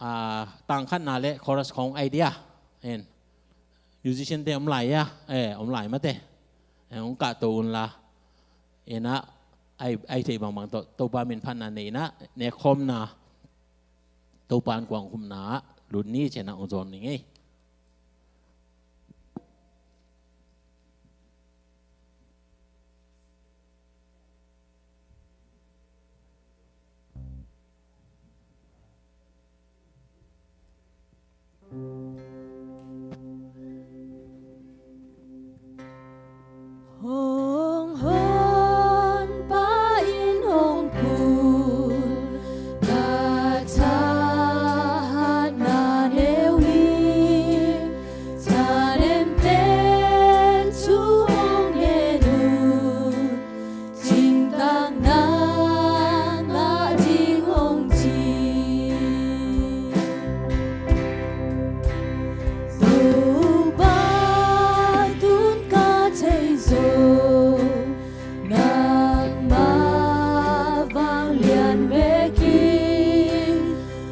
ah, tangkhatna le chorus khong idea en, musician te om lai a, eh, om lai mate, eh, hong kahto unla. Inah ai, ai thei bangbang tawh Topa min phatna nei inah nekkhawmna, Topa an kuang khumna ah lut ni. Cinah hong zawn ni ngei. Hong hon pa in hong kul, na thahatna neu hi, thanem pen thu hong ngen un, cingtak nang ngah ding hong ci. Topa tun ka thei zo, nangmah vanglian bek in,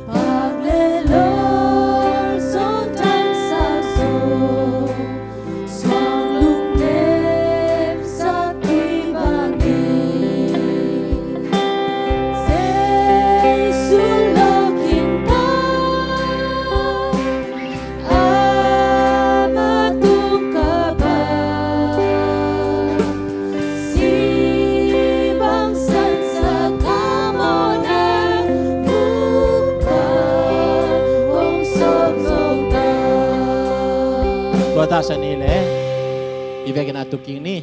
pak le lor zong tangsak zo, suang lungnemsak hi bangin, Jesu lo khin ta, amah tung ka bang, si bang sansak a mawhna, vuk bang hong sawp zo ta. Tua ta sani le i vekin a tuk kik ni.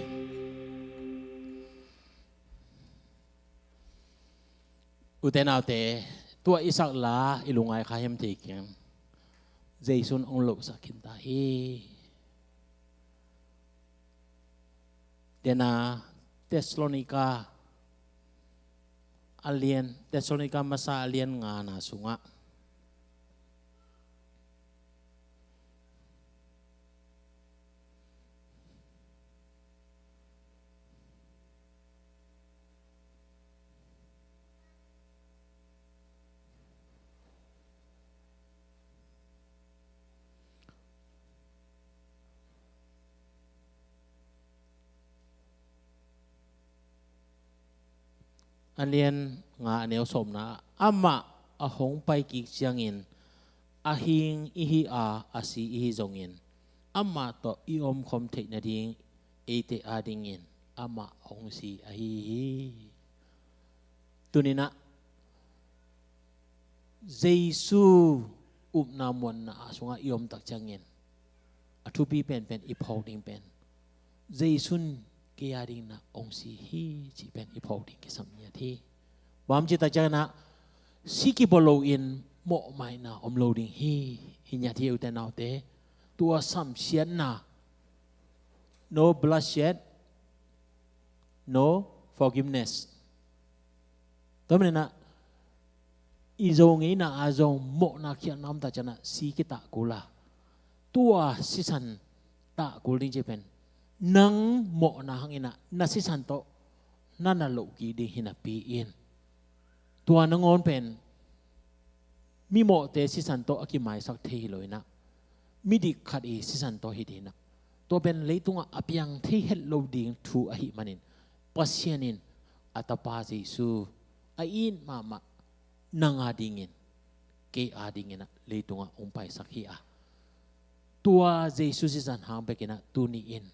Ute naute, tua i sak la i lungngai kha hiam thei keng. Jesu in hong losak khin ta hi. Dena Thessalonika a lian, Thessalonika masa a lian ngana sungah a lian nga a neu sawmna, amah a hong pai kik ciangin a hing i hi a, a si i hi zongin amah tawh i omkhawm theih nading eite adingin amah hong si ahi hi. Tuninah Jesu upna muanna a sungah i om tak ciangin a thupi penpen i phawk ding pen Jesu in kei a dingin hong si hi cih pen i phawk ding kisam ngiat hi. Bang ci tak ciangin ah si kibawh loin mawhmaina om lo ding hi, hi ngiat hi ute naute. Tua samsiatna, no bloodshed, no forgiveness. Tua maninah i Zo ngeina a zong mawhna khialhna om ta ciangin ah si kitahkul a, tua sisan tahkul ding cih pen nang mawhna hangin ah na sisan tawh na na loh kik ding hi napi in, tua nangawn pen mimawhte sisan tawh a kimaisak thei hi lo in ah, midik khat i sisan tawh hi ding in ah, tua pen leitungah a piang thei het lo ding thu ahih manin, Pasian in a Tapa Jesu a it mahmah nang a dingin, kei a dingin ah leitungah hong paisak hi a, tua Jesu sisan hang bekin ah tuni-in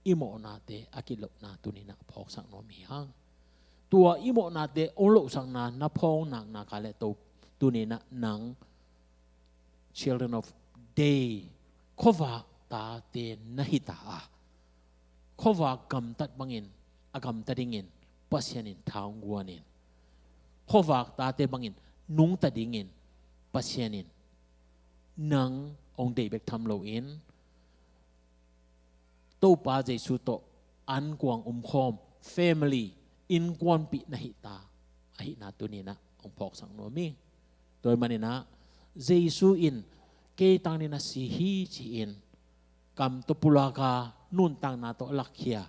i mawhnate a kilohna tuni-in ah phawksak nuam hi hang. Tua i mawhnate hong lohsakna na phawk naknak a le to tuni-in ah nang children of day, khuavak tate na hi ta a, khuavak gamtat bangin a gamta dingin Pasian in tha hong guan in, khuavak tate bangin nungta dingin Pasian in nang hong deih bek tham loin, Topa Jesu tawh ankuang umkhawm, family, innkuanpih na hita ahihna tuni-in ah hong phawksak nuam hi. Tua ahih manin ah Jesu in kei tangin a si hi ci-in kam tawh pulak a nuntakna tawh lakkhia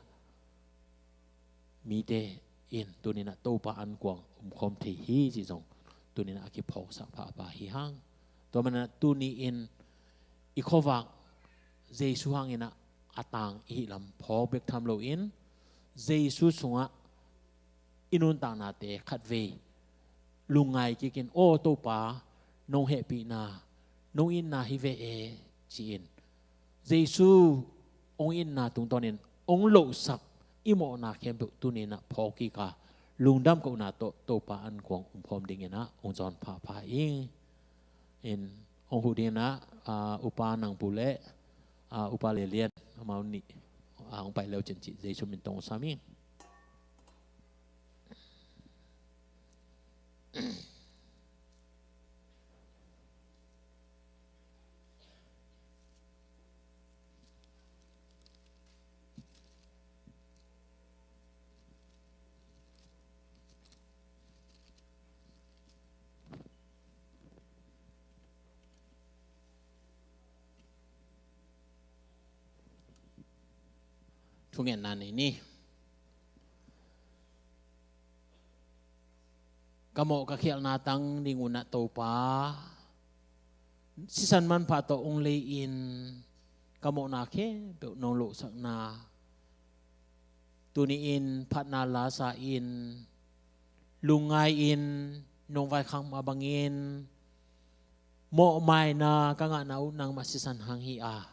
mite in tuni-in ah Topa ankuang umkhawm thei hi cih zong tuni-in ah a kiphawksak pahpah hi hang. Tua manin ah tuni-in i khuavak Jesu hangin ah a tang i hih lam phawk bek tham loin, Jesu sungah i nuntaknate khatvei lungngai kikin, "Aw Topa, nong hehpihna, nong itna hi ve e," ci-in Jesu hong itna tungtawnin hong lohsak i mawhna khempeuh tuni-in ah phawk kik a, lungdam kohna tawh Topa ankuang umkhawm dingin ah hong zawn phapha ing. In hong huh dingin ah, ah, Upa Nang Pu le, ah, Upa Lelian amau nih, ah, hong pai leu cin cih Jesu min tawh hong sam ing. Thungetna nei ni. Ka mawh ka khialhna tang ding un ah Topa, sisan manpha tawh hong lei-in, ka mawhna khempeuh nong lohsakna tuni-in phatna lasa-in, lungngai-in, nong vaikhak mah bangin mawhmaina ka ngahna uh nangmah sisan hang hi a,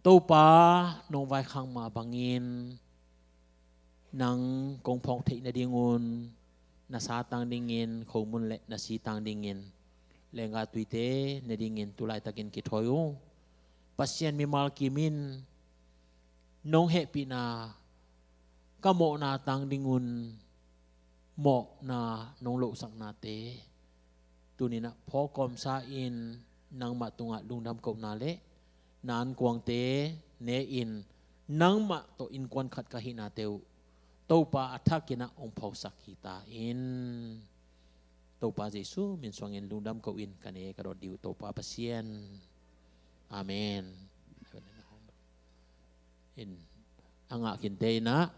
Topa, nong vaikhak mah bangin nang kong phawk theih nadingun, na sa tang dingin, khomun le na si tang dingin, leenggah tuite ne dingin tu laitakin kithawi uh. Pasian mimal kimin nong hehpihna ka mawhna tang dingun mawhna nong lohsaknate tuni-in ah phawk kawmsa-in nangmah tungah lungdam kohna le na ankuangte ne-in nangmah tawh innkuan khat ka hihnate uh Topa a thakin ah hong phawksak hi ta in. Topa Jesu min suangin lungdam ko-in ka ne ka dot ding uh Topa Pasian. Amen. In a ngah kinte in ah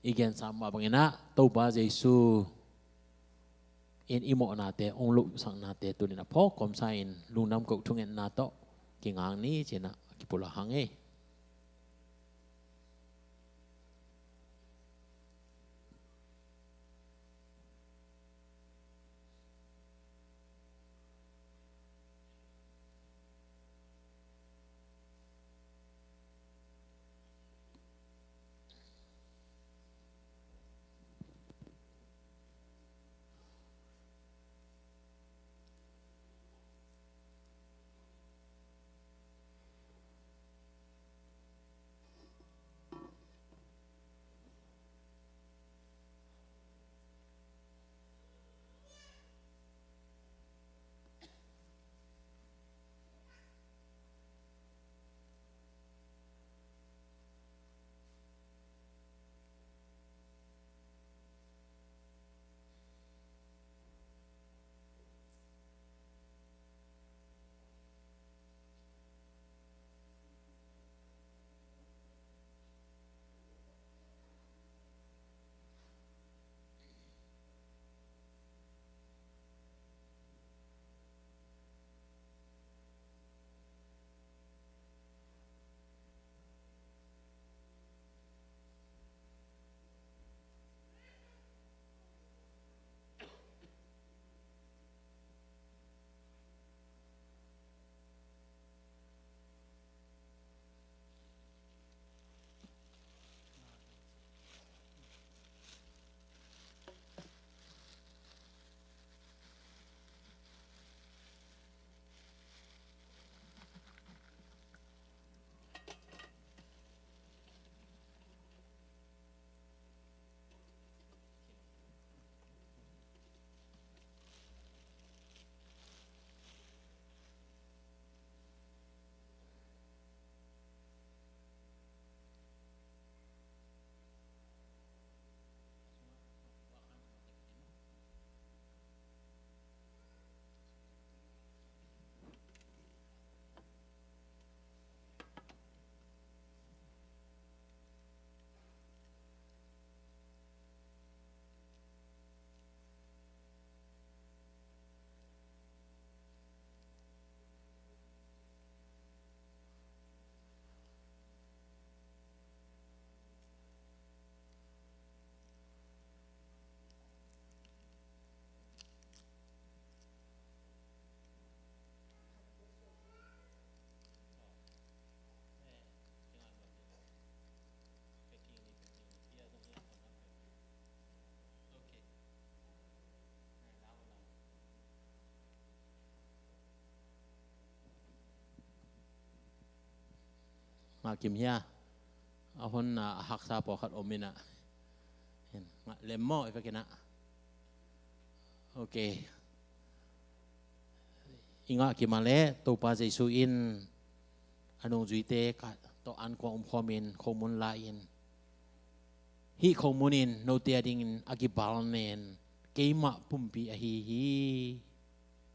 i gensa mah bangin ah Topa Jesu in i mawhnate hong lohsaknate tuni-in ah phawk kawmsa-in lungdam ko thungetna tawh kingang ni ci-in ah kipulak hang ei. Ngah kim hia? A honna a haksa pawlkhat om inah. Ngah lem maw i vekinah? Ok. I ngah kim a leh Topa Jesu in a nungzuite ka tawh an kuang umkhawmin khomun la-in, hih khomun in note a dingin a kibalnen keimah pumpi ahi hi.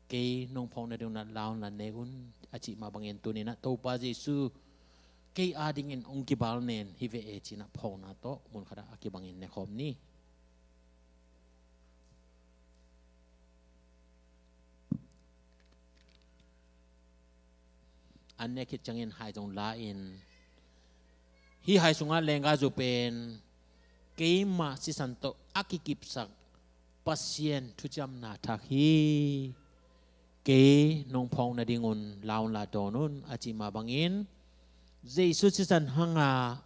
Kei nong phawk nading un ah la un la ne un a cih mah bangin tuninah Topa Jesu kei a dingin hong kibalnen hi ve e cinah phawkna tawh munkhatah a kibangin nekhawm ni. An ne khit ciangin hai zong la-in, hih hai sungah lenggazu pen keimah sisan tawh a kikipsak Pasian thuciamna thak hi. Kei nong phawk nading un la un la dawn un a cih mah bangin Jesu sisan hanga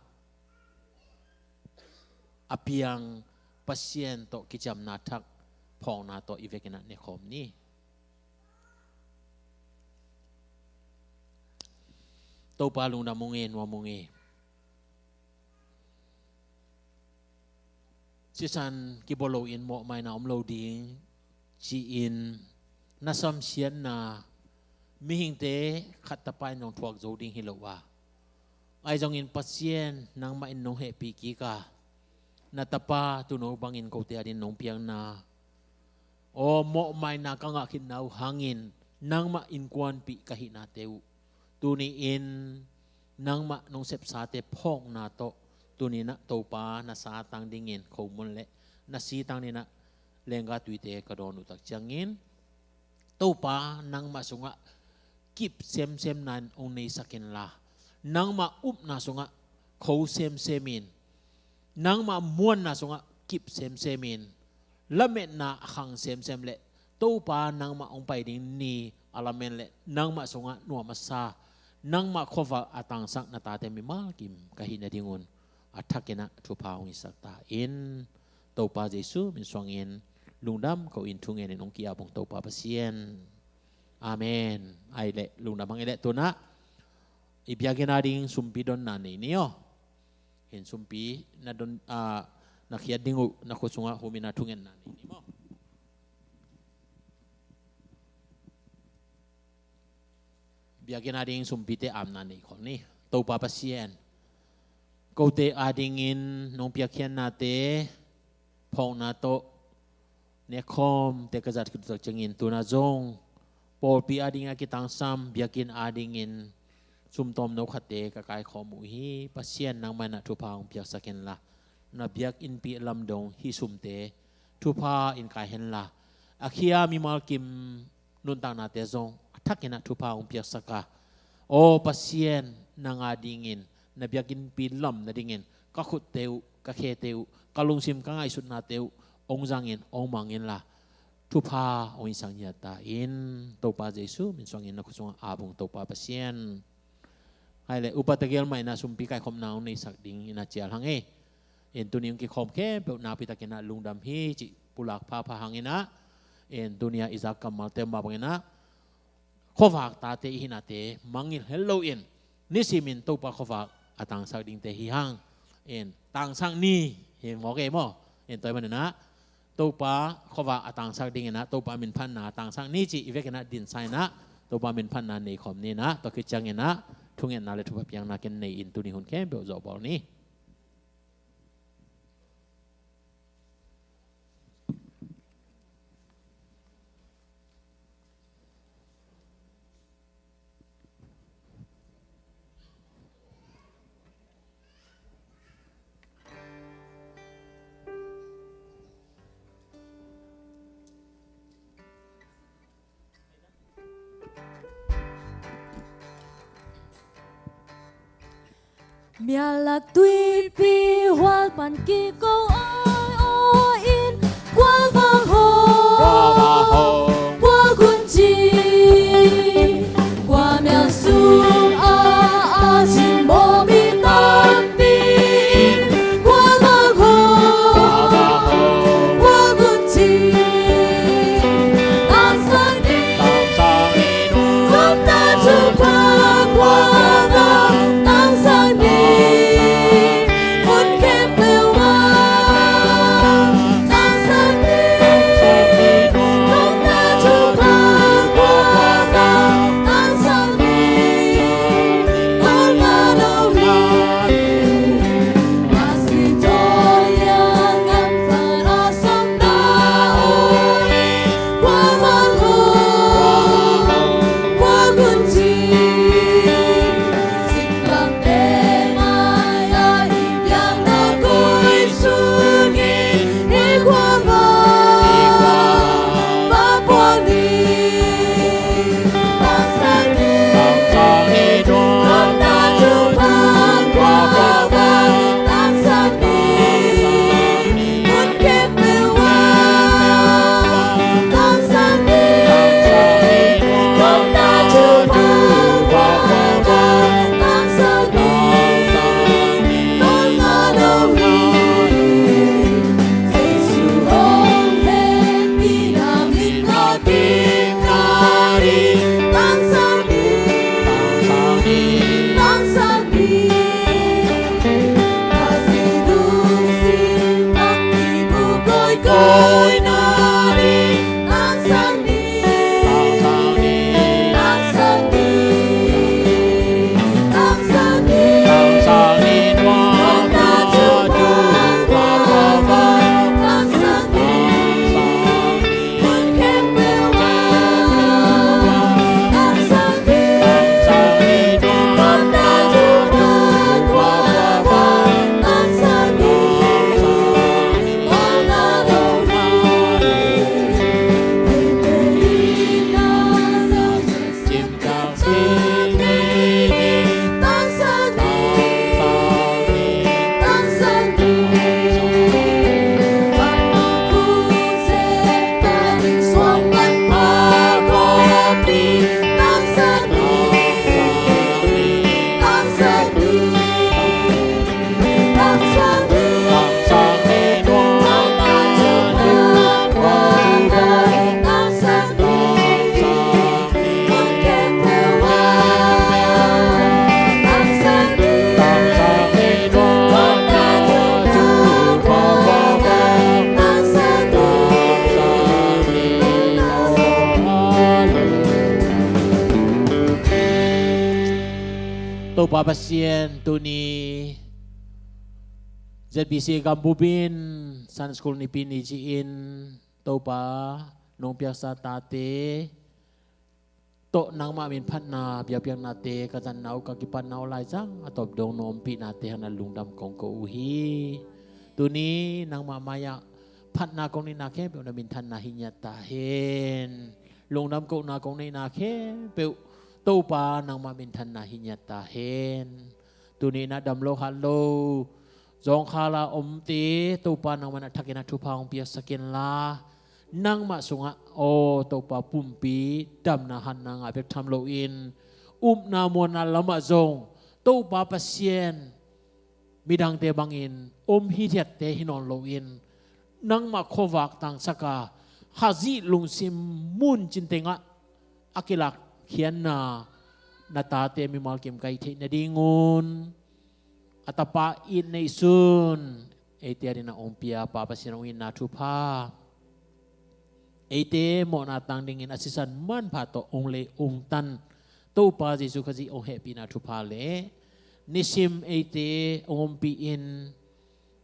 a piang Pasian tawh kiciamna thak phawkna tawh i vekinah nekhawm ni. Topa lungdam ung e, nuam ung e. Sisan kibawl loin mawhmaina om lo ding ci-in na samsiatna mihingte khat tapa in zong thuak zo ding hi lo a, ahi zongin Pasian nangmah in nong hehpih kik a, na tapa tuuno bangin kote adin nong piakna aw mawhmaina ka ngah khitna uh hangin nangmah innkuanpih ka hihnate uh tuni-in nangmah nong sepsate phawkna tawh tuninah Topa na satang dingin khomun le na sitang ninah lengga tuite ka dawn uh tak ciangin Topa nangmah sungah kip semsemna in hong neisak inla, nangmah upna sungah kho semsemin, nangmah muanna sungah kip semsemin, lametna a khang semsem le Topa nangmah hong pai ding ni a lamen le nangmah sungah nuam a sa, nangmah khuavak a tangsak na tate mimal kim ka hih nadingun a thakinah thupha hong hisak ta in. Topa Jesu min suangin lungdam ko in thungenin hong ki-ap ung Topa Pasian. Amen. Ai leh lungdam hang i leh tunah i biakinn a ding sumpi donna nei ni aw. Hin sumpi na don, ah, na khiat ding uh na khua sungah humin a thungetna nei ni maw? Biakinn a ding sumpite amna nei khol ni. Topa Pasian, kote a dingin nong piakkhiatnate phawkna tawh nekhawmte ka zat khit uh tak ciangin tuna zong pawlpi a dingin a kitangsam biakinn a dingin sumtawm no khatte ka kaikhawm uh hi. Pasian nangmah inah thupha hong piaksak inla, na biakinnpi lamdong hih sumte thupha in kai henla, a khia mimal kim nuntaknate zong a thakinah thupha hong piaksak a, aw Pasian nang a dingin na biakinnpi lam nadingin ka khutte uh, ka khete uh, ka lungsim ka ngaihsutnate uh hong zangin hong mang inla, thupha hong hisak ngiat ta in. Topa Jesu min suangin na khua sungah ap ung Topa Pasian. Hai le upa tegel mah inah sumpi kaikhopna hong neisak ding inah cial hang e. In tuni hong kikhawm khempeuh nakpitakinah lungdam hi cih pulak phapha hanginah, in tuni a i zak kammalte mah banginah khuavak tate i hihnate mangngilh hel loin nisimin Topa khuavak a tangsak dingte hi hang. In tangsak ni hi mawk e maw? In tua hi maninah Topa khuavak a tangsak dinginah Topa minphatna a tangsak ni cih i vekinah dinsa inah Topa minphatna neikhawm ninah tua khit cianginah thungetna le thupha piakna ken nei in tuni hun khempeuh zawhbawl ni. Mialak tuipi hual pan kiko awi awi in, kua vang hong, kua vang hong, kua gun ci, kua mial sung a a cin mawh mi tampi in, kua vang hong, kua vang hong, kua gun ci. Tangsak ni, tangsak ni, nopna thupha kua vang, tangsak Topa Pasian, tuni Z B C gambup in Sunday School nipi ni ci-in Topa nong piaksa tate tawh nangmah min phatna biakpiaknate ka zanna uh ka kipatna uh laizang a tawp dong na ompihnate hangin lungdam kong ko uh hi. Tuni nangmah mai-ah phatna kong neihna khempeuh na minthanna hi ngiat ta hen. Lungdam kohna kong neihna khempeuh Topa nangmah minthanna hi ngiat ta hen. Tuni na dam lo hat lo zawngkhal a omte Topa nangmah na thakin a thupha hong piaksak inla, nangmah sungah aw Topa pumpi damna hatna ngah bek tham loin upna muanna lamah zong Topa Pasian midangte bangin om hithiatte hi nawn loin nangmah khuavak tangsak a Khazih lungsim muncin tengah a kilakkhiatna na tate mimal kim ka hih theih nadingun a tapa it neihsun eite adingin a hong pia Pa Pasian hong itna thupha, eite mawhna tang dingin a sisan manpha tawh hong lei hong tan Topa Jesu Khazih hong hehpihna thupha le nisim eite hong ompih in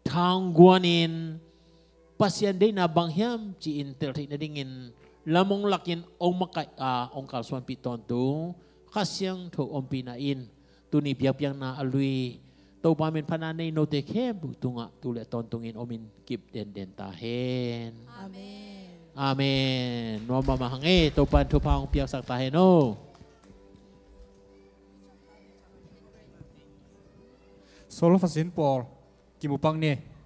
thangguanin Pasian deihna bang hiam ci-in tel theih nadingin lam hong lakin hong makaih a hong kalsuanpih tawntung Kha Siangtho ompihna in tuni biakpiakna a lui Topa min phatna nei note khempeuh tungah tu le tawntungin om in kip denden ta hen. Amen. Amen. Nuam mahmah hang e, Topa in thupha hong piaksak ta hen o. Solo fasin pawl kimu pak ni.